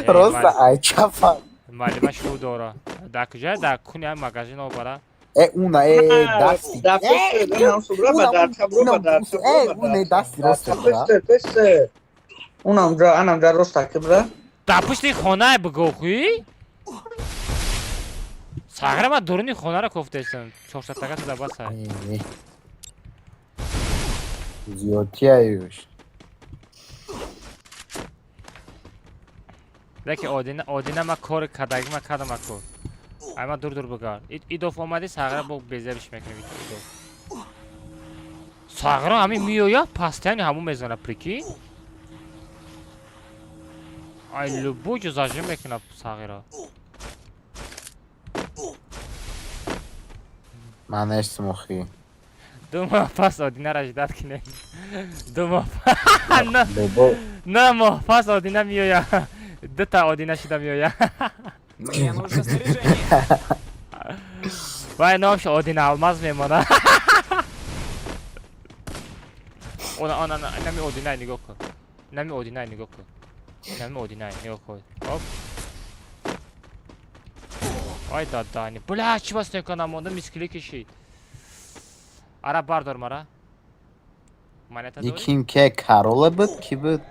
Рост, ай чапа. Маълима шу дора. Дар куҷо? Дар куни ҳам магазин обара. Э, уна, э, дасти. Да пеште, анам субра ба дар табро ба дар. Э, уне дасти рост. Пеште, пеште. Унам ҷа, анам ҷа рост акибра. Дар пушти хонае бигӯ, сағра ман дуруни хонаро кофтаистам. Чорсадтага туда баса. Зиёдтиаюш. Леки одина, одина ма кори кардагӣ ма кардам аку. Ай, ма дур дур бигар. Идоф омадӣ, сағра, бо безебиш мекунем идоф. Сағра ҳамин меояд, пастияни ҳамун мезана, прикинь? Ай, любой ҷо зажим мекунад сағира. Ман нестам охи. 2 моҳ пас одинара ждать кунем. 2 моҳ, Бобо. 9 моҳ пас одина меоя. Дута одина шида меоя. Мне нужно снаряжение. Вай, номш одина алмаз мемона. Она, она, нами одинай нигоҳ кун. Нами одинай нигоҳ кун. Нами одинай нигоҳ кун. Оп. Ай, дадани. Бля, чӣ бас некунам монда, мискили кишид. Ара бардор мара. Монета дорӣ? Иким ке карола буд, ки буд?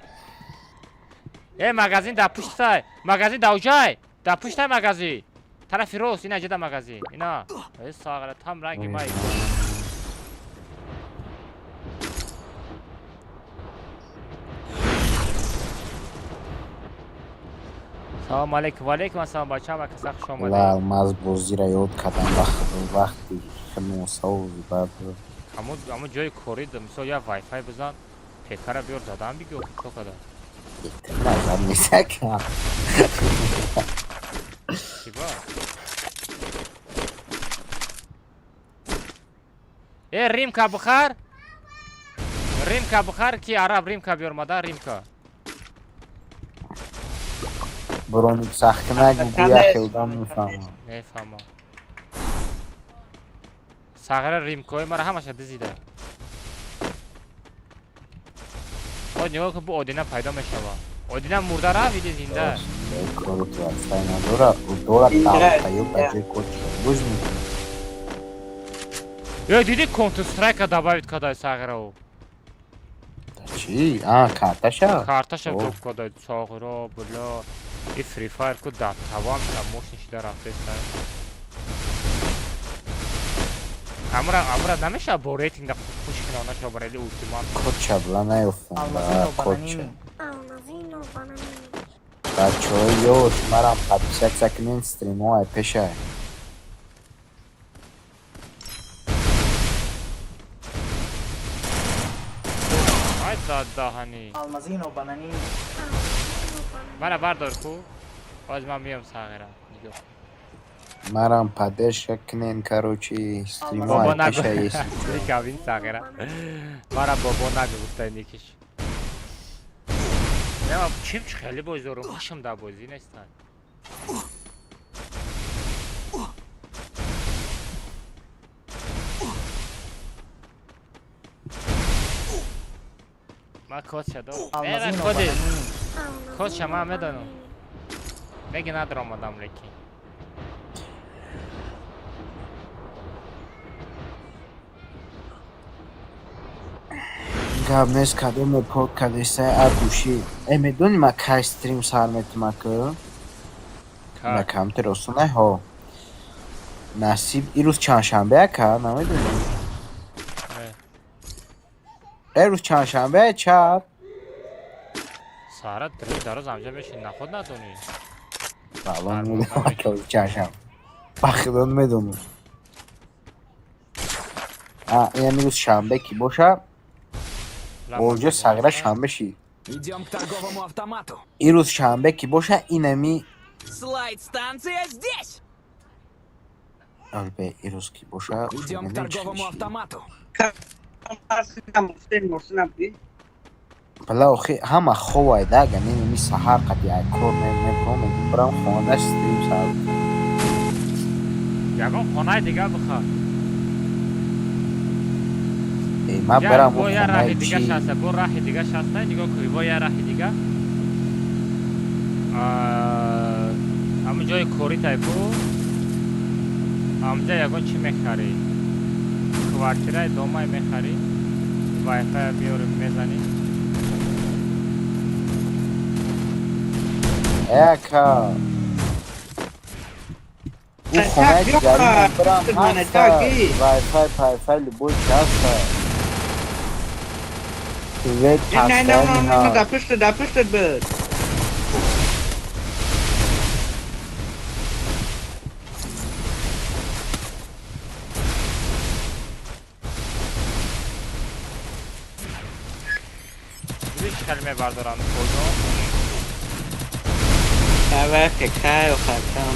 Э, магазин дар пуштай. Магазин дар уҷай. Дар пуштай магазин. Тарафи рост, ина ҷада магазин. Ина. Э, сағра там ранги май. Салом алейкум, ва алейкум ассалом, бача, ва каса хуш Ла омадед. Алмаз бозира ёд кардам вақти химосози бад. Ҳамун ҷои кори, мисол, я вайфай бизан, пекара биёр, задан бигӯ, чо када? Назар несакам. Чӣ ба? Э, римка бихар. Римка бихар, ки араб римка биёр мада, римка. Броник сахтинак гӯя хелдам мефаҳмам. Мефаҳмам. Сағира римкои мара ҳамаша дизида. О, нигоҳ кун, бу одина пайдо мешава. Одина мурда рафт или зинда? Кору вайфай надора, дора талпаю ба ҷои коча. Гӯш мекунӣ. Э, диди, Counter Strike добавить кадай сағира ӯ. Чӣ? А, карташа? Карташа О. доб кадай сағира, бля. И Free Fire ку дар тавам та мошин шида рафтеста. Амра амра намеша бо рейтинг да хуш кина наша барели ултимат. Кодча бла наёфтам. Алмазино Кодча. бананини. Алмазино бананини. Бачаҳои ёш марам подписаться кунен стримҳо ай пешай. Ай да даҳани. Алмазино бананини. Мана бардор ку. Боз ман миём сағира. Нигоҳ. Марам поддержка кунен, короче, стримҳо Бобо ай нагу. пешай если. Никавин сағира. Мара бобо нагу гуфтай никиш. Нема чим хеле бозорум хашм да бозӣ нестан. Ман кодша дорам. Алмазино Коди. бананини. Кодша ман медонам. Меги надромадам лекин. Гап нест, кадоме пок кадестай а души. Э, медони ма кай стрим сар метима ку? На камтер осонай ҳо. Насиб ирӯз чандшанбе ака, намедонӣ? Не. Э, рӯз чандшанбе чап? Сара дрӣ дароз амҷа мешин наход надонӣ. Балон медонам ака рӯз чандшанбе. Ба худо медонам. А, инам ирӯз шанбе ки боша, боҷо сағира шанбе шид. Идем к торговому автомату. Ирӯз шанбе ки боша, инами Слайд-станция здесь! Албе ирӯз ки боша, Идем к торговому автомату. Бала охи ҳама ховай да, агар неми саҳар қади ай кор мебурам, мегум барам хонада стрим сар. Ягон хонаи дига бихар. Э, ма барам Бо я раҳи хонаи дига чӣ? шаста, бо раҳи дига шаста, нигоҳ кун, бо я раҳи дига. Ҳамун ҷои кори тай ку. Ҳамҷа ягон чӣ мехарӣ? Квартираи домай мехарӣ. Вайфай меёрӣ мезанӣ. Э, ака. Ӯ хонаи дигари ман барам ҳаста. Вайфай, пайфай, любой чи ҳаста. Свет постоянно ҳаст. Дидӣ чӣ хел мебардоранд кодо? وقت خیر و خطا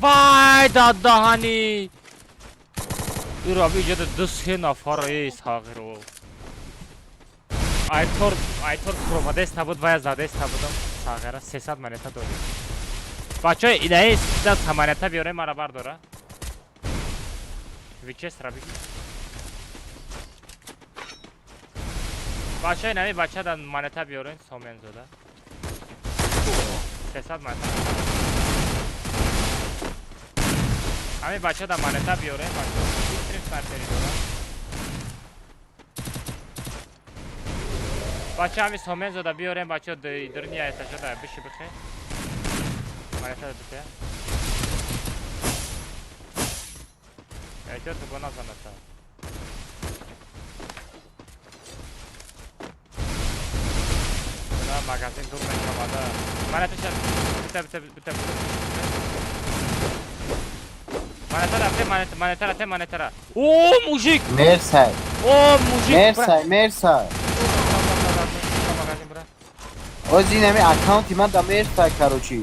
Вай дадаҳани! Иро иҷода ду се нафар эй сағиро. Айтор айтор фуромадест набуд вая задест набудам сағира 300 монета дорем. Бачаҳо инаи 300 монета биёрем мара бардора. Вичестра бигир. Бачаҳо инами бача да монета биёрен Сомензода. 300 монета. Ҳамин бача да монета биёрем бачаҳо. Стрим снайпери дорад. Бача ҳамин Сомензода биёрем бачаҳо дурни этажода биши бихе. Монета бите. Эҳтиёт бо назаната. Била магазин дур мешавада. Монеташа бите бите бите бите. Монетара те монета монетара те монетара. О, мужик! Мерсай. О, мужик! Мерсай, мерсай. Магазин бра. Ози инами аккаунти ман да мерсай, короче.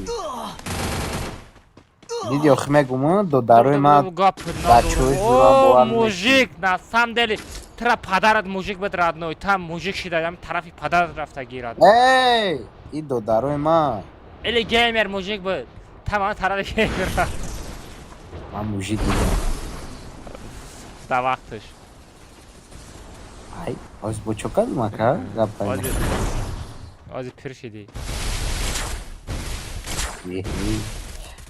Диди охи мегуму, додарои ман бачаҳои зурам О, бовар мужик, на самом деле, тра падарат мужик буд родной, там мужик шида, ям тарафи падарат рафта гирад. Эй, и додарои ман. Или геймер мужик буд. Там ан тарафи геймер рафт. Ман мужик будам. Да вақташ. Ай, оз бо чо кардум ака? Гап Ози ози пир шидӣ.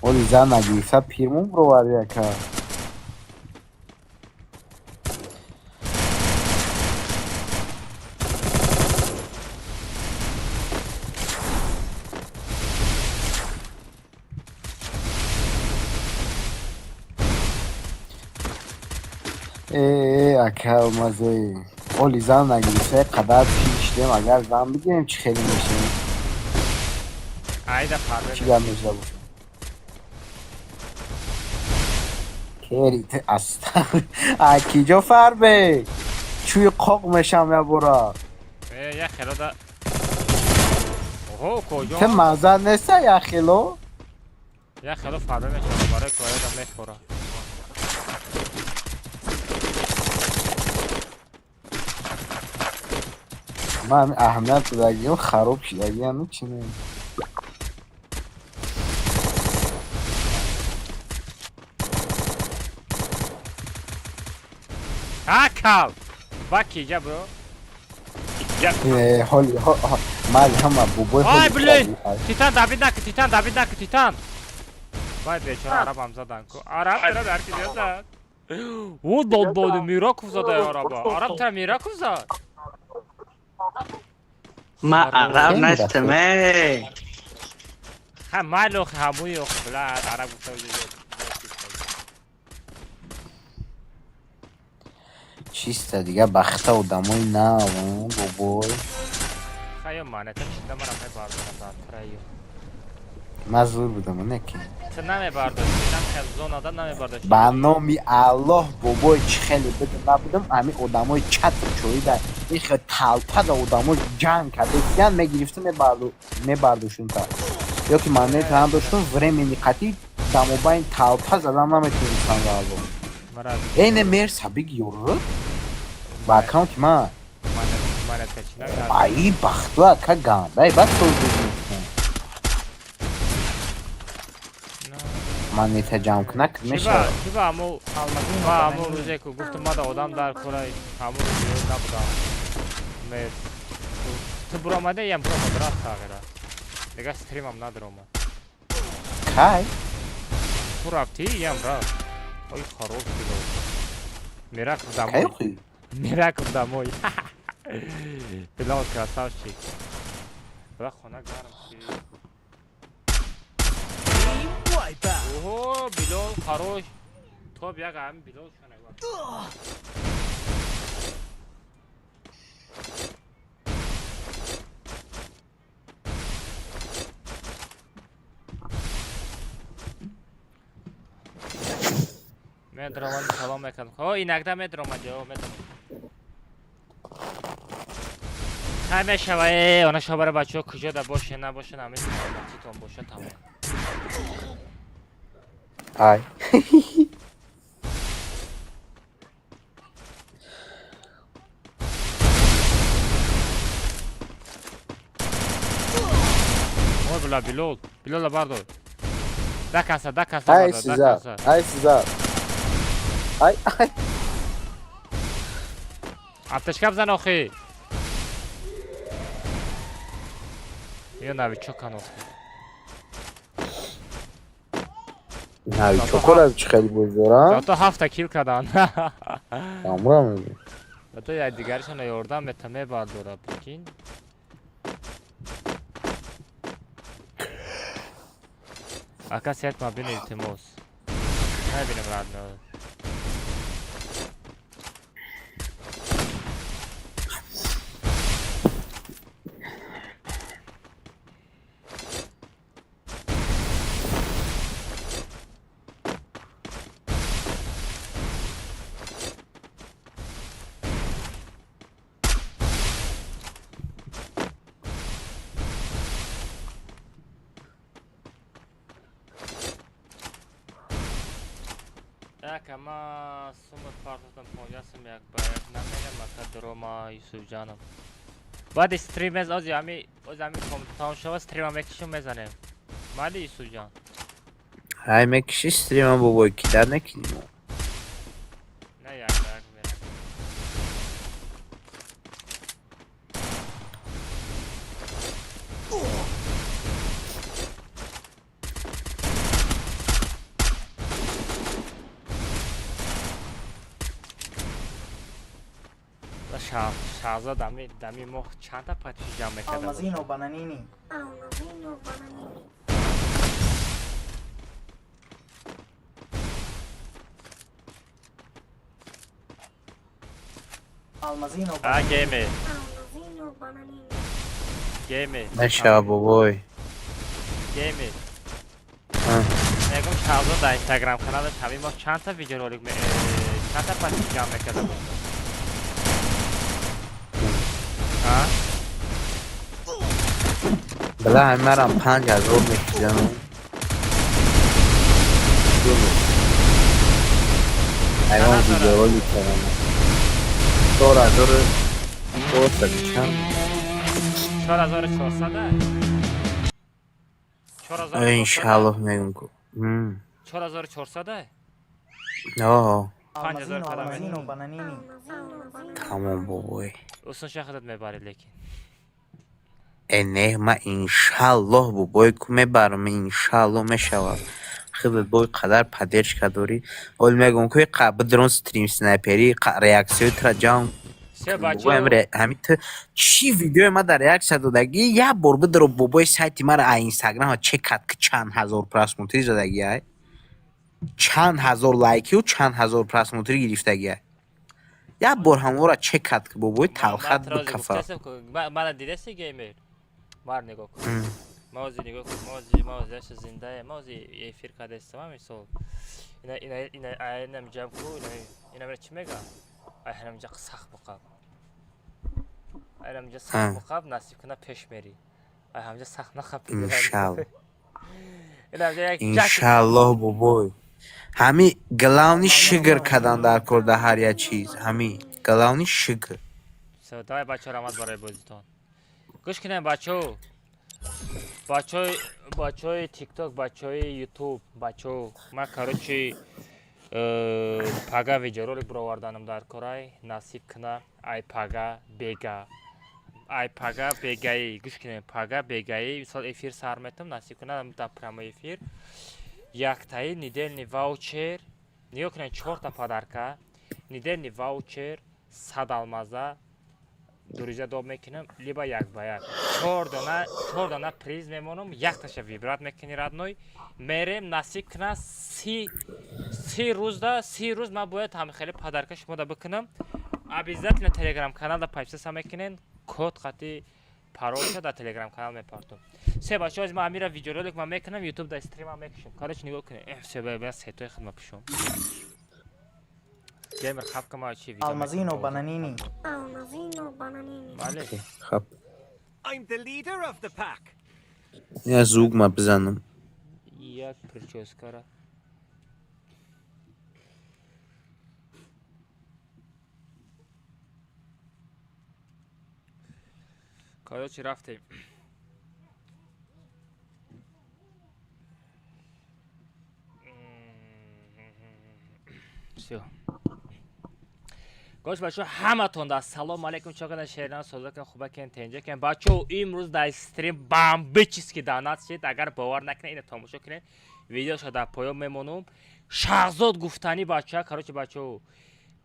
Оли зан нагирифта пирмон бироварди ака. Э, ака алмазои. Оли зан нагирифта, қадар пир шудем, агар зан бигирем чӣ хеле мешавем? Айда парве. Чӣ гап мешуда бошад? Кери ты аста. А киҷо фарбе? Чӯи қоқ мешам я бора. Э, я хело да. Оҳо, коҷо. Ты маза неста я хело? Я хело фарбе мешава барои кояда мехӯра. Ман аҳамият додагиам хароб шудагиам чи не? Акал! Баки, ҷа бро. Э, ҳоли мали ҳама бобои. Ай, блин! Титан добить наки, Титан добить наки, Титан. Вай бечора арабам задан ку. Араб тра дар ки зад. О, долбоду Мираков зада араба. Араб тра Мираков зад. Ма араб нестам, эй. Ха майло ҳамуи ох бла араб гуфта. Чиста дига бахта одамои нав, бобой. Хая манета чида мара мебардорам дар траю. Ман зур будам, не ки. Ту намебардошти, нам хел зонада намебардошти. Ба номи Аллоҳ бобой, чӣ хеле бидум набудам, ҳамин одамои чатр чоида, ин хел талпада одамои ҷанг кардесиян мегирифтум мебардоштум та. Ё ки манета надоштум, времени қатӣ дамобайн талпа задам наметонистам ва Аллоҳ. Эй, не мерса биги ёру. Ба аккаунти ман. Ай бахту ака гандай баъд соз монета ҷамъ кунак мешавад. Чӣ ба ҳамун ба ҳамун рӯзе ку гуфтум мада одам дар кора ҳамун рӯз набудам. Мерс. Ту буромада ям буромад рафт тағйира. Дига стримам надиромад. Кай? Ту рафтӣ ям рафт. Ой, хорош било. Мираков домой. Мираков домой. Билал красавчик. Бла хона гарм шид. Оҳо, Билол хорош. Топ як ҳамин Билол шона. Медромад салом мекардам. О, инакда медромад, ё медромад. Хай мешава, э, она шабара бачаҳо куҷо да боше, набоше, ҳамин саломатитон боша тамом. Ай. Ой, бла, Билол. Билола бардор. Да каса, да каса, Ай бардор, да сиза, каса. ай сиза. Ай, ай. Аптечка бзан охи. Ё новичокан охи. Новичокора чӣ хеле бозӣ дорам? Зато ҳафта кил кардан. Амра мегӯ. Зато як дигаришона ёрдам мета мебардора, прикинь. Ака сет ма бин илтимос. Набинем радно. Так, ама сумат партотам понҷасм як ба як намерам ака дрома Юсуфҷанов. Баъди стрим мез ози ами ози ами тамом шава стрима мекишим мезанем. Майли Юсуфҷан. Ай мекиши стрима бобой кидар накунем. Не як ба як мерам. Шаҳзод дами моҳ чанда патиши ҷамъ мекарда? Алмазино бананини. Алмазино бананини. Алмазино. А геймер. Алмазино бананини. Геймер. Мешава, бобой. Геймер. Мегум, Шаҳзод дар инстаграм каналаш ҳамин моҳ чандта видеоролик, чандта подпис ҷамъ мекарда бошад? А? Била, ҳамарам 5000 мекизанам. Айвон видеоролик кардам. 4400 чанд? 4400? Иншаллоҳ, мегум ку. 4400? О. 5000 када. Алмазино бананини. Тамом, бобой. Усон худат мебарӣ, лекин. Э, не, ма иншаллоҳ, бобой, ку мебарам, иншаллоҳ мешавад. Худат бой қадар поддержка дорӣ. Ол мегум ку, бидрон стрим снайпери реаксияи тра ҷамъ. Все, бачо. Ҳами ту чӣ видеои ма дар реаксия додагӣ, як бор бидро, бобои, сайти мара, а инстаграма чекат ки чанд ҳазор просмотри задагӣ ай, чанд ҳазор лайкиу чанд ҳазор просмотри гирифтагӣ ай. Як бор ҳамора чекат ки, бобои, талхат бикафа. Мана дидаси, геймер, мар нигоҳ кун, маози нигоҳ кун, маози, маози аша зиндае, маози эфир кардастам. Мисол, ина, ина, ина, инам ҷам ку, ина, ина чӣ мега, ай ҳанамҷа сахт буқаб, айнамҷа сахт буқаб, насиб куна пеш мери, ай ҳамҷа сахт нахаб. Иншалло, иншаллоҳ, бобой. Ҳами главный шигр кардан дар кор, дар ҳар як чиз ҳами главный шигр. Давай, бачаҳо, раҳмат барои бозитон. Гӯш кунем, бачаҳо, бачаҳои, бачаҳои Тикток, бачаҳои Ютуб, бачаҳо, ман, короче, пага видеоролик бироварданам дар корай, насиб куна, ай пага бега, ай пага бегаи, гӯш кунем, пага бегаи, мисол, эфир сар метам, насиб куна, дар прямой эфир яктаи недельный ваучер, нигоҳ кунед, чорта подарка, недельный ваучер, 100 алмаза дуриза доб мекунам, либо як ба як чор дона, чор дона приз мемонам, якташа выбрать мекунӣ, родной, мерем, насиб куна, 30 рӯзда, 30 рӯз ман бояд ҳамихеле подарка шумода бикунам. Обязательно Телеграм каналда подписаться мекунен, код қати паролша дар Телеграм канал мепартом. Се, бачаҳо, аз ман амира видеоролик ман мекунам, Ютуб да стрима мекушам. Короче, нигоҳ кунед, все, ба сетои хидма пушом. Геймер, хапка ма чи видео. Алмазино бананини. Алмазино бананини. Бале. Хап. I'm the leader of the pack. Я звук ма бизанам. Як прическара. Короче, рафтем. Всё. Гош, бачаҳо, ҳаматон да салом алейкум. Чокана, шерина, созакен, хубакен, тенҷакен? Бачаҳо, имрӯз дар стрим бомбический донат шид. Агар бовар накунед, ина тамошо кунед, видеоша дар поён мемонум. Шаҳзод гуфтанӣ, бача, короче, бачаҳо,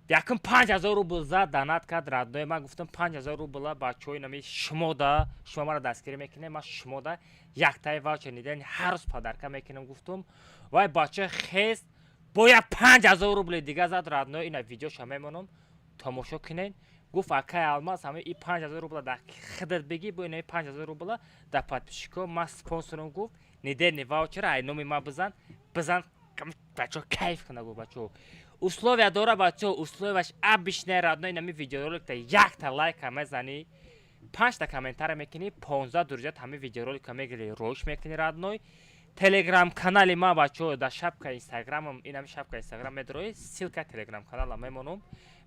якум 5000 рубл зад, донат кард, родной. Ман гуфтам, 5000 рубла, бачаҳои нами шумода, шумо маро дастгирӣ мекунед, ман шумода яктаи ваучер недельный ҳар рӯз подарка мекунам, гуфтум. Вай бача хест, бояд 5000 рубли дига зад, родной. Ина видеоша мемонам, тамошо кунед. Гуфт: «Акай Алмаз, ҳамаи и 5000 рубла дар худат бигӣ, бо инаи 5000 рубла дар подписчико ман спонсорам», гуфт. «Недельный ваучера ай номи ман бизан, бизан, бачаҳо кайф кунад», гуфт. Бачаҳо, условия дора, бачаҳо, условияш обычный, родной: нами видеороликта якта лайка мезанӣ, панҷта комментария мекунӣ, 15 друзьят ҳамаи видеоролика мегирӣ, роиш мекунӣ, родной. Телеграм канали ман, бачаҳо, дар шапка инстаграмам, инами шапка инстаграм медрои, ссылка телеграм канала мемонам,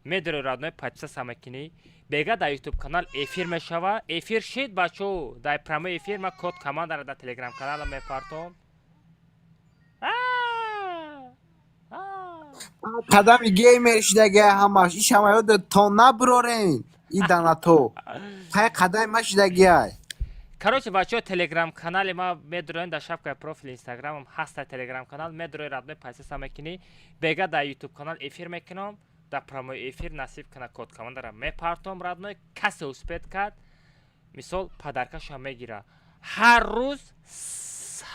медрои, родной, подписаться мекунӣ. Бега дар Ютуб канал эфир мешава. Эфир шид, бачаҳо, дар прямой эфир ман код командара дар телеграм канала мепартом. Қадами геймер шидага ҳамаш иш ҳама ёд то наброрен и данато тай қадами ма шидагиай. Короче, бачаҳо, телеграм канали ма медроен, дар шапкаи профили инстаграмам ҳаста телеграм канал, медрои, родной, подписаться мекунӣ. Бега дар Ютуб канал эфир мекунам, дар прямой эфир, насиб кана, код командара мепартом, родной. Касе успеть кард, мисол, подаркаша мегира. Ҳар рӯз,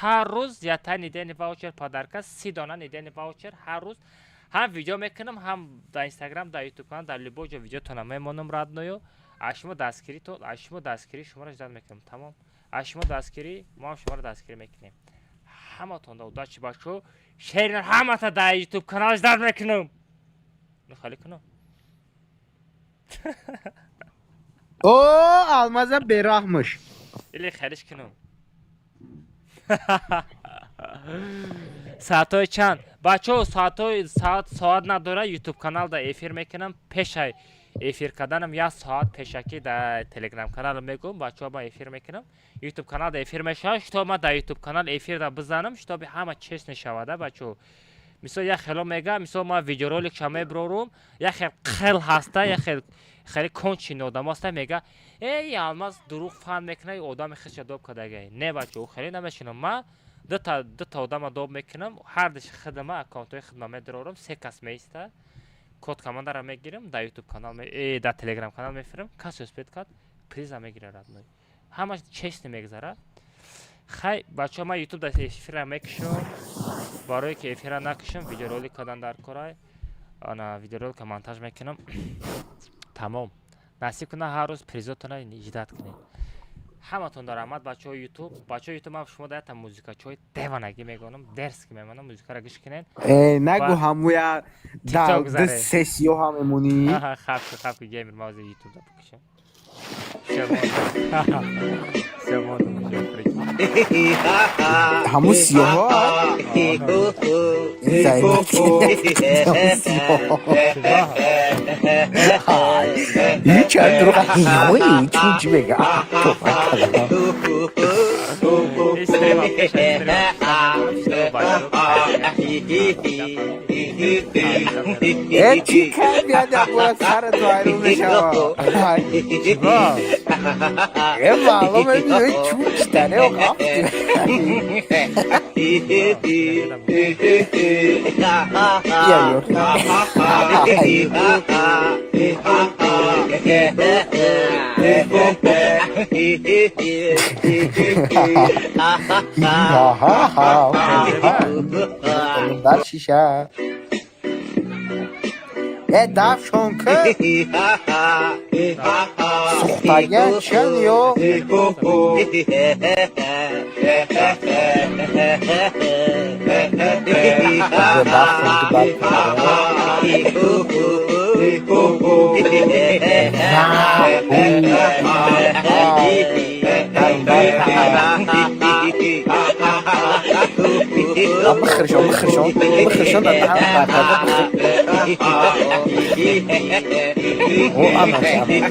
ҳар рӯз якта недельный ваучер подарка, 30 дона недельный ваучер ҳар рӯз. Ҳам видео мекунам, ҳам дар Инстаграм, дар Ютуб канал, дар любой ҷо видеотона мемонам, родной ю. Аз шумо дастгирӣ, то аз шумо дастгирӣ шуморо ждать мекунам. Тамом, аз шумо дастгирӣ, мо ҳам шуморо дастгирӣ мекунем. Ҳаматонда удачи, бачо. Шерина ҳамата дар Ютуб канал ждать мекунам. Хали кунам. О, Алмаза бераҳмаш. Или халиш кунам. Саатҳои чанд, бачаҳо? Саатҳои соат надора. Ютуб каналда эфир мекунам. Пешай эфир карданам як соат пешакӣ дар Телеграм канал мегӯм: бачаҳо, ман эфир мекунам, Ютуб каналда эфир мешавад, чтоб ман дар Ютуб канал эфирда бизанам, чтобы ҳама честно шавада, бачаҳо. Мисол, як хело мега, мисол, ман видеоролик ша меброрум, як хел қил ҳаста, як хел хеле конченый одамо ҳаста, мега: эй, Алмаз дурӯғ фан мекуна, одами худша доб кардага. Не, бачаҳо, хеле намешинам. Ман дута одама доб мекунам, ҳардиш хидма аккаунтҳои хидма медорорам, се кас меиста, код командара мегирам, дар Ютуб канал, дар Телеграм канал мефирам. Касе успеть кард, приза мегира, родной. Ҳамаш честно мегзара. Хай, бачаҳо, ман Ютуб дар эфира мекушам. Барое ки эфира накушам, видеоролик кардан дар корай. Ана видеоролика монтаж мекунам, тамом. Насиб куна, ҳар рӯз призотона ждать кунед. Ҳаматон дар раҳмат, бачаҳои Ютуб. Бачаҳои Ютуб, ман шумо дар якта музикачои деванагӣ мегонам, дерзкий мемонам, музикаро гӯш кунед. Э, нагу, ҳамуя TikTok дар заре. Сессиёҳа мемонӣ. Хапки, хапки, геймер, ма ҳозир Ютуб да бикушам. Всё, мондам, всё, прикинь. Ҳаму сиёҳо заимат, ҳаму сиёҳо ҳеч дурӯға чун чӣ мега, тофа кардам. Ин стрима пеша стрима что бачаҳо. Э, чӣ кар бияд, якбора сарат вайрон мешава. Чиба? Э, маълум е, чун читане гафти. Я ё. Дар шиша. Э, дафшон ки сухтагиан чан ё. Дафшон ки бад. بخرشون بخرشون بخرشون در دهن قرقره بخر. او امش امش.